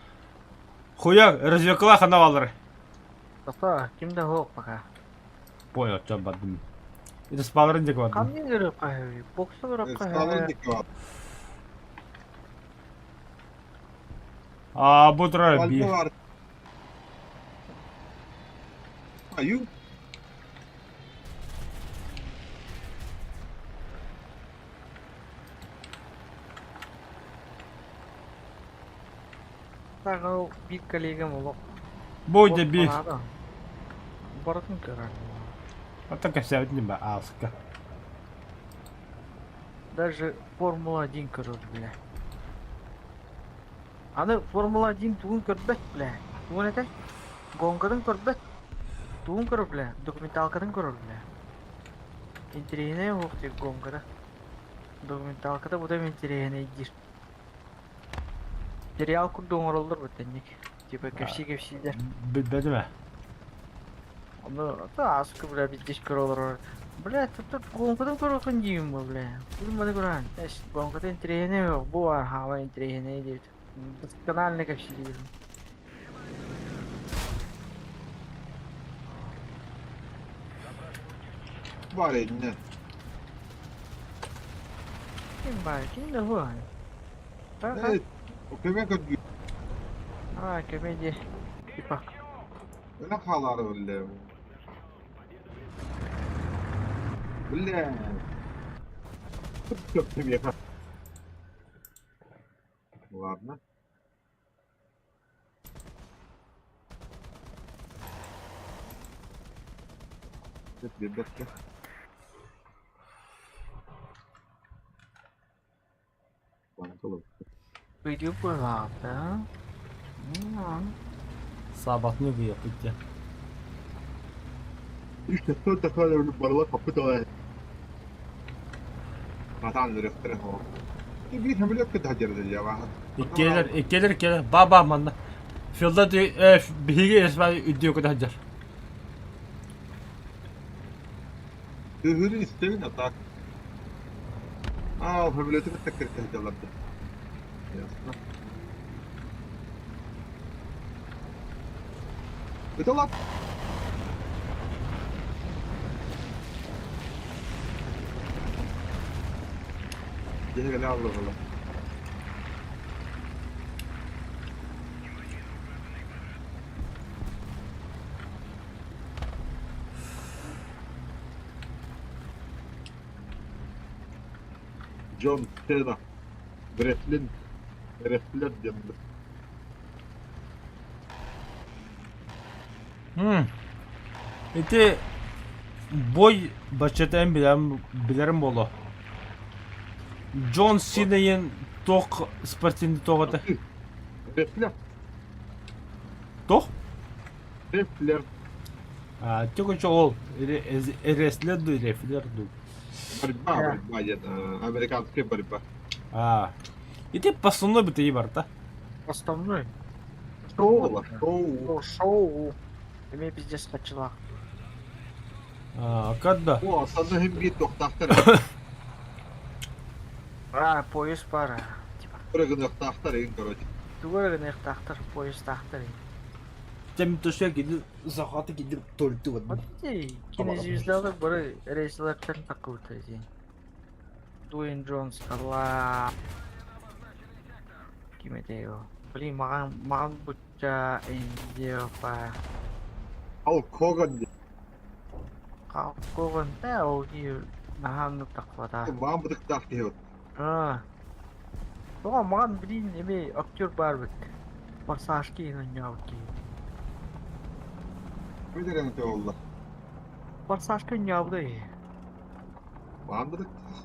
Speaker 1: Хуя, развекла хана балары.
Speaker 2: Тоқта, ким да хоқ пока.
Speaker 1: Понял, чон бардым. Это спаларын дек бардым.
Speaker 2: Камни көрөп кайы, бокса көрөп
Speaker 3: Сталин
Speaker 2: кайы.
Speaker 3: дик бар.
Speaker 1: А, бу турар би.
Speaker 3: Пальма бар. Аю.
Speaker 2: Тағы бир коллегам олох.
Speaker 1: Бу де би.
Speaker 2: Баратын көрөр.
Speaker 1: Ата кәсәбит не ба аска.
Speaker 2: Даже Формула-1 көрөр, бля. Аны Формула-1 тугун көрбөт, бля. Тугун эте? Гонкадан көрбөт. Тугун көрөр, бля. Документалкадан көрөр, бля. Интереснее ох тек гонкада. Документалкада бу да интереснее дир. Сериал курдук оҥороллор бутенник. Типа кэпсии-кэпсиилэр.
Speaker 1: Билбедим.
Speaker 2: Ону ата аскы бля биздеш көрө олорор. Бля тут гонкадан көрөкөн диим бу бля. Бу маны көрөн. Эш гонкадан интереснее yok. Бу бар хава интереснее дейт. Досконально кэпсиилэр.
Speaker 3: Бар инне.
Speaker 2: Ким бар? Ким да бу? Та
Speaker 3: Э, көмө көрдү.
Speaker 2: А, комедия. Типа.
Speaker 3: Öyle хаалары билле. Билле. Көп тебе. Ладно. Ребятки.
Speaker 2: Видео была, да?
Speaker 1: Сабатны кыйыппыт
Speaker 3: Иште такая барла капытала. Матан рехтер хо. Бир хамилет кыта жерде я.
Speaker 1: Иккелер, иккелер, иккелер. Ба-ба манна. Филда биһиги эсмай үддүө көтө
Speaker 3: Тыгыры истебин атак. А, хамилети кыта кирте жаларды. Ясно. Это лап. Дегеле алды ғала. Джон Сена. Бреслин. Рестлер демді.
Speaker 1: Ити бой бачатайын билерим билерим боло. Джон Синайын тох спортивный тоҕото.
Speaker 3: Рестлер.
Speaker 1: Тох?
Speaker 3: Рестлер.
Speaker 1: А, текучу ол рестлер ду, рефлер ду.
Speaker 3: Борьба, борьба, это американская борьба.
Speaker 1: А. Ити основной бит барта.
Speaker 2: Основной.
Speaker 3: Шоу, шоу.
Speaker 2: Шоу, шоу. Эме пиздец хачылах.
Speaker 1: А, когда?
Speaker 3: О, основной бит тоқтақтар.
Speaker 2: А, поезд пара. Типа.
Speaker 3: Прыгнах тахтар, короче.
Speaker 2: Тугар гына тахтар, поезд тахтар.
Speaker 1: Тем төшә кидеп, захваты кидеп төлтү
Speaker 2: Вот эти кинозвездалар бары рейслерден такылды день. Дуэйн Джонс, Алла. Ким это его? Блин, маған маған бутча индиопа.
Speaker 3: Халк Хоган.
Speaker 2: Коган, да, ол киһи наһаа оннук тахсыбата.
Speaker 3: Маам бытыктаах киһи вот.
Speaker 2: Аа. Тоҕо маҕан блин эмиэ актер баар эбит. Форсажка иһин оонньообут киһи.
Speaker 3: Бүдэрэн өтө буолла.
Speaker 2: Форсажка оонньообута киһи.
Speaker 3: Маам бытыктаах.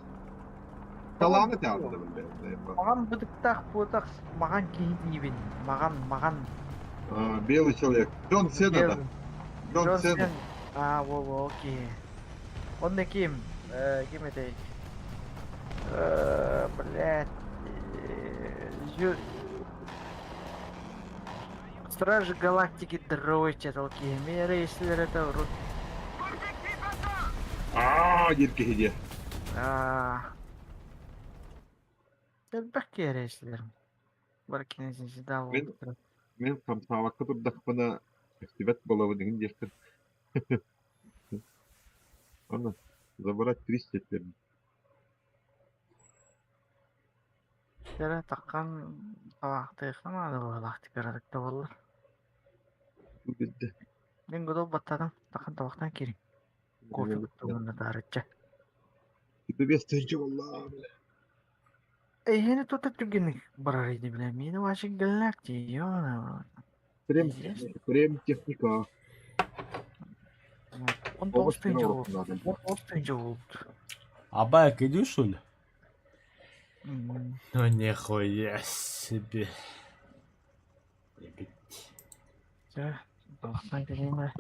Speaker 3: Талаан этэ биллэ.
Speaker 2: Маҕан бытыктаах буотах маҕан киһи диибин. Маҕан, маҕан.
Speaker 3: Белый человек. Джон Сена да. Джон
Speaker 2: Джон
Speaker 3: Сена.
Speaker 2: Сен. Аа, во во киһи. Онно ким? Ким этэй? Блядь. Стражи Галактики дрочат киһи. Рейслер это урут.
Speaker 3: Аа, диир киһи диэ.
Speaker 2: Аа. Элбэх киһи рейслер. Бар кинесинсида
Speaker 3: Мин мин хамсаабакка турдахпына көстүбэт буолабын игин диэхпин. Аны забрать 300 теперь.
Speaker 2: Дere таккан табаахтыахха наада быһыылаах кыратык да буоллар.
Speaker 3: Билдэ.
Speaker 2: Мин годол баттатым, такан табахтан киириҥ. Кофе куттугунна таарычча.
Speaker 3: Тебе тыһыынча буолла, бля.
Speaker 2: Эйиэни тута түргэнник барар ини билэ. Миэнэ вообще галактика, ёна.
Speaker 3: Прем, прем техника.
Speaker 2: 19 тыһыынча буолбут. 19 тыһыынча буолбут.
Speaker 1: А байк идешь, что ли? Ну нихуя себе. Ебать.
Speaker 2: Чэ, табахтан кэлиим ээ.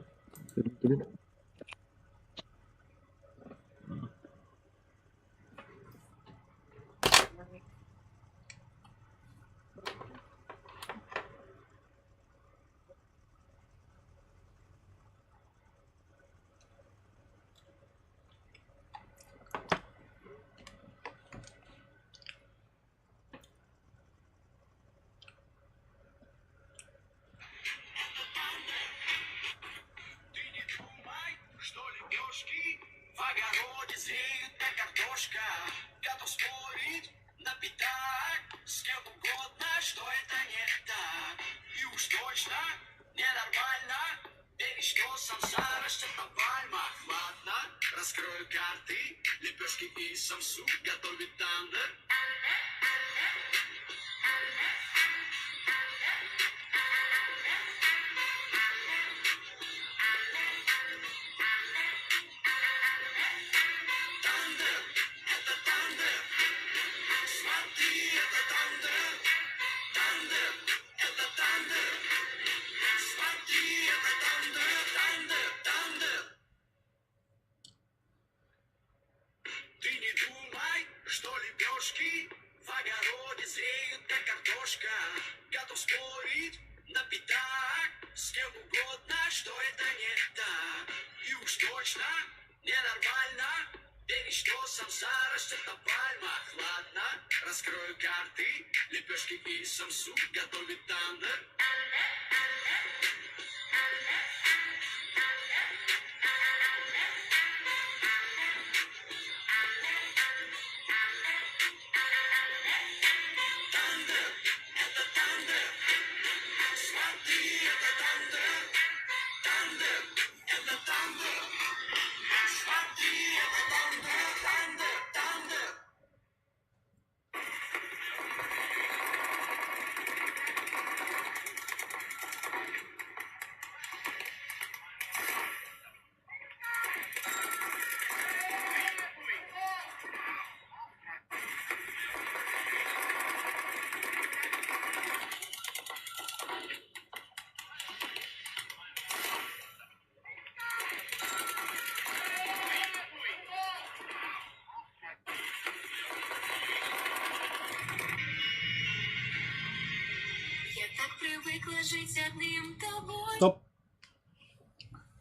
Speaker 1: Стоп.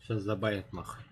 Speaker 1: Сейчас забанят нахуй.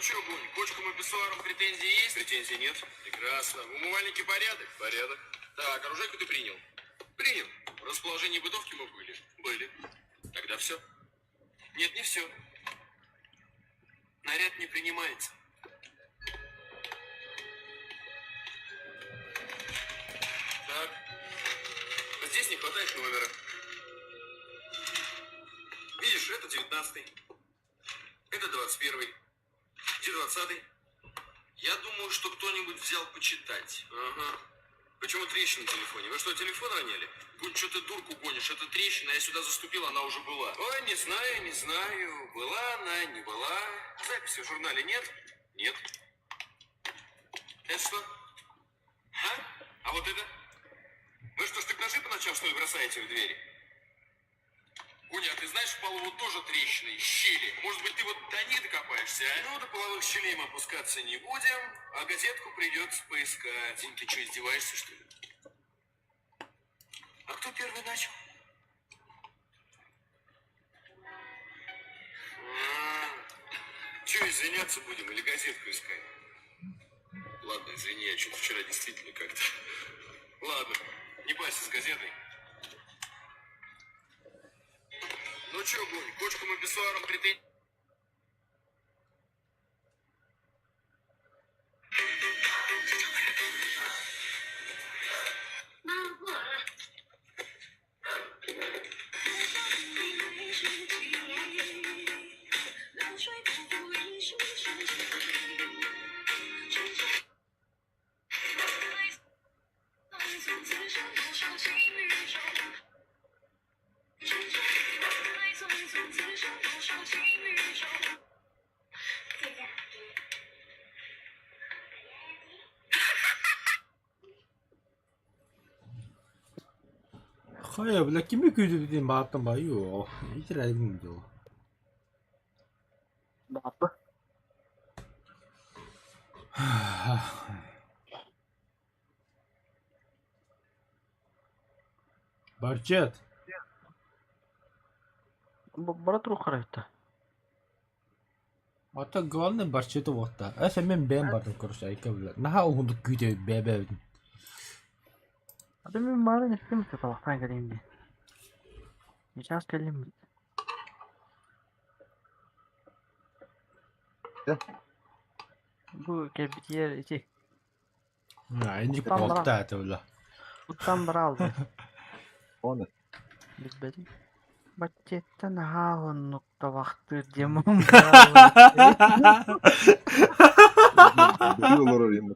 Speaker 5: чё, Гунь, кочкам и писсуарам претензии есть? Претензий нет. Прекрасно. В умывальнике порядок? Порядок. Так, оружейку ты принял? Принял. В расположении бытовки мы были? Были. Тогда все. Нет, не все. Наряд не принимается. Так. Здесь не хватает номера. Видишь, это 19-й. Это 21-й. Где 20-й? Я думаю, что кто-нибудь взял почитать. Ага. Почему трещина на телефоне? Вы что, телефон роняли? Гунь, что ты дурку гонишь? Это трещина, я сюда заступил, она уже была. Ой, не знаю, не знаю. Была она, не была. Записи в журнале нет? Нет. Это что? А? А вот это? Вы что, штык-ножи по ночам, что ли, бросаете в двери? Гуня, а ты знаешь, в полу вот тоже трещины, щели. Может быть, ты вот до них докопаешься, а? Ну, до половых щелей мы опускаться не будем, а газетку придется поискать. Гунь, ты что, издеваешься, что ли? А кто первый начал? Че, извиняться будем или газетку искать? Ладно, извини, я что-то вчера действительно как-то... Ладно, не парься с газетой. Ну чё, Гунь, кочкам и писсуарам претензий...
Speaker 1: Хайа, бля, кими күүтүбүтүн бааттан баайыы итирэрин дуу.
Speaker 2: Бааппа.
Speaker 1: Барчет.
Speaker 2: Бара турук карайта.
Speaker 1: Ата главное барчеты уохта. Эсэ мен бэйэм бардым короче айка бля. Наһаа уһундук күүтэбит бэйэ-бэйэбитин.
Speaker 2: Аты мен марын эттим табақтан келейін де. Сейчас келем.
Speaker 3: Да.
Speaker 2: Бу кэлбитиэр ити.
Speaker 1: Инник
Speaker 2: Уттан бара.
Speaker 1: уохта это бля.
Speaker 2: Уттан бара алды.
Speaker 3: Оны.
Speaker 2: Билбэтим. Баччеттен хаалын табақтыр демон.
Speaker 3: Били олорор юм.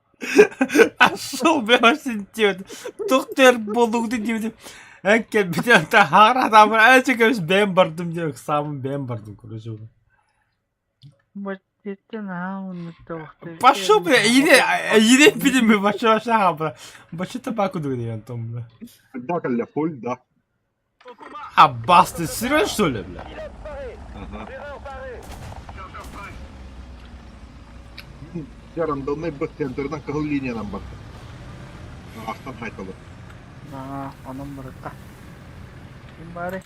Speaker 1: Ашыл бэйэбин диэбит. Тух тэр буолугутун диэбитим. Эн кэлбитин та хаара таамыр ачы көмүс бэйэм бардым диэн ыксаамын бэйэм бардым короче.
Speaker 2: Баччеттен хаалын табақтыр.
Speaker 1: Пошел, бля, иди, иди, билим, пошел, шаха, бля. Бачы табаку дугни, Антон, бля.
Speaker 3: Да, калля, фуль, да.
Speaker 1: А бас, ты серьезно, что ли, бля?
Speaker 3: Ага. Ярандонный быт центрынан кыһыл линиянан бар. Астан хайталы.
Speaker 2: Аа, онон барытта. Ким бары?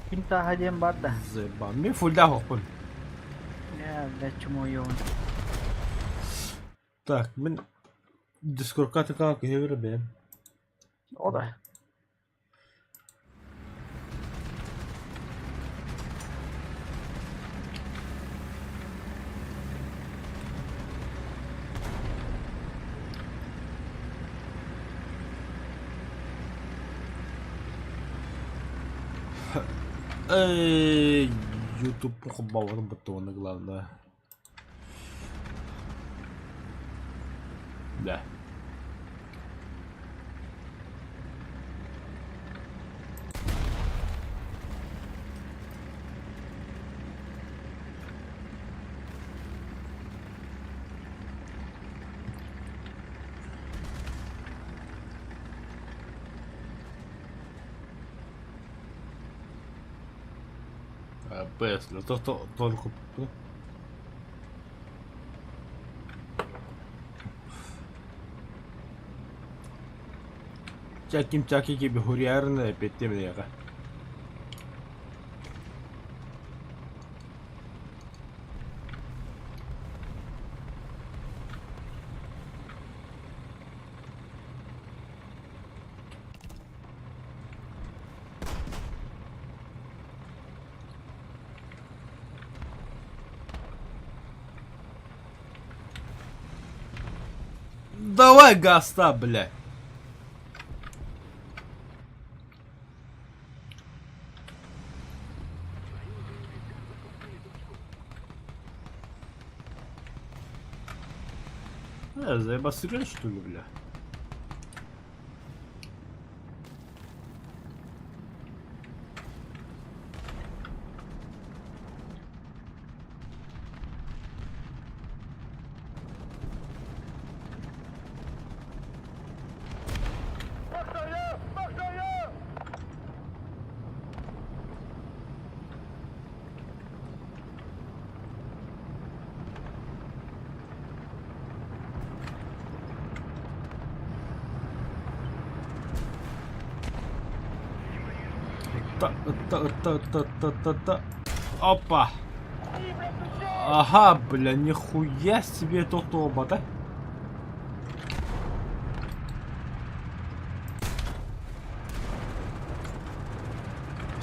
Speaker 2: Ким тааха диэн бар да.
Speaker 1: Заебал. Мен фульда хоппун.
Speaker 2: Я, бля, чмо ёбун.
Speaker 1: Так, мен Дискордка тыкаан киһи бэм.
Speaker 2: О да.
Speaker 1: Эй, YouTube хоббаларын баттуына главное. Да. Бэс, то только. Чаким чаки gibi huriyarını эпеттем яга. Давай гаста, бля. Э, заебаться что ли, бля? Ытта, ытта, ытта, ытта, ытта, ытта, ытта. Опа! Ага, бля, нихуя себе тот оба, да?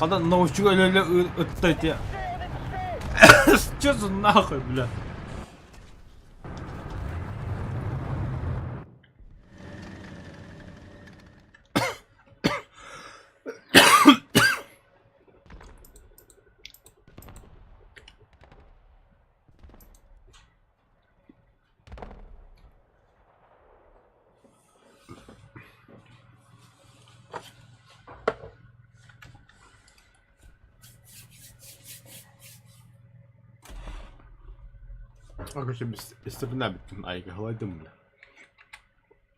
Speaker 1: Когда научу ытта эти. Что за нахуй, бля? Короче, истребна биттим айга халайдым бля.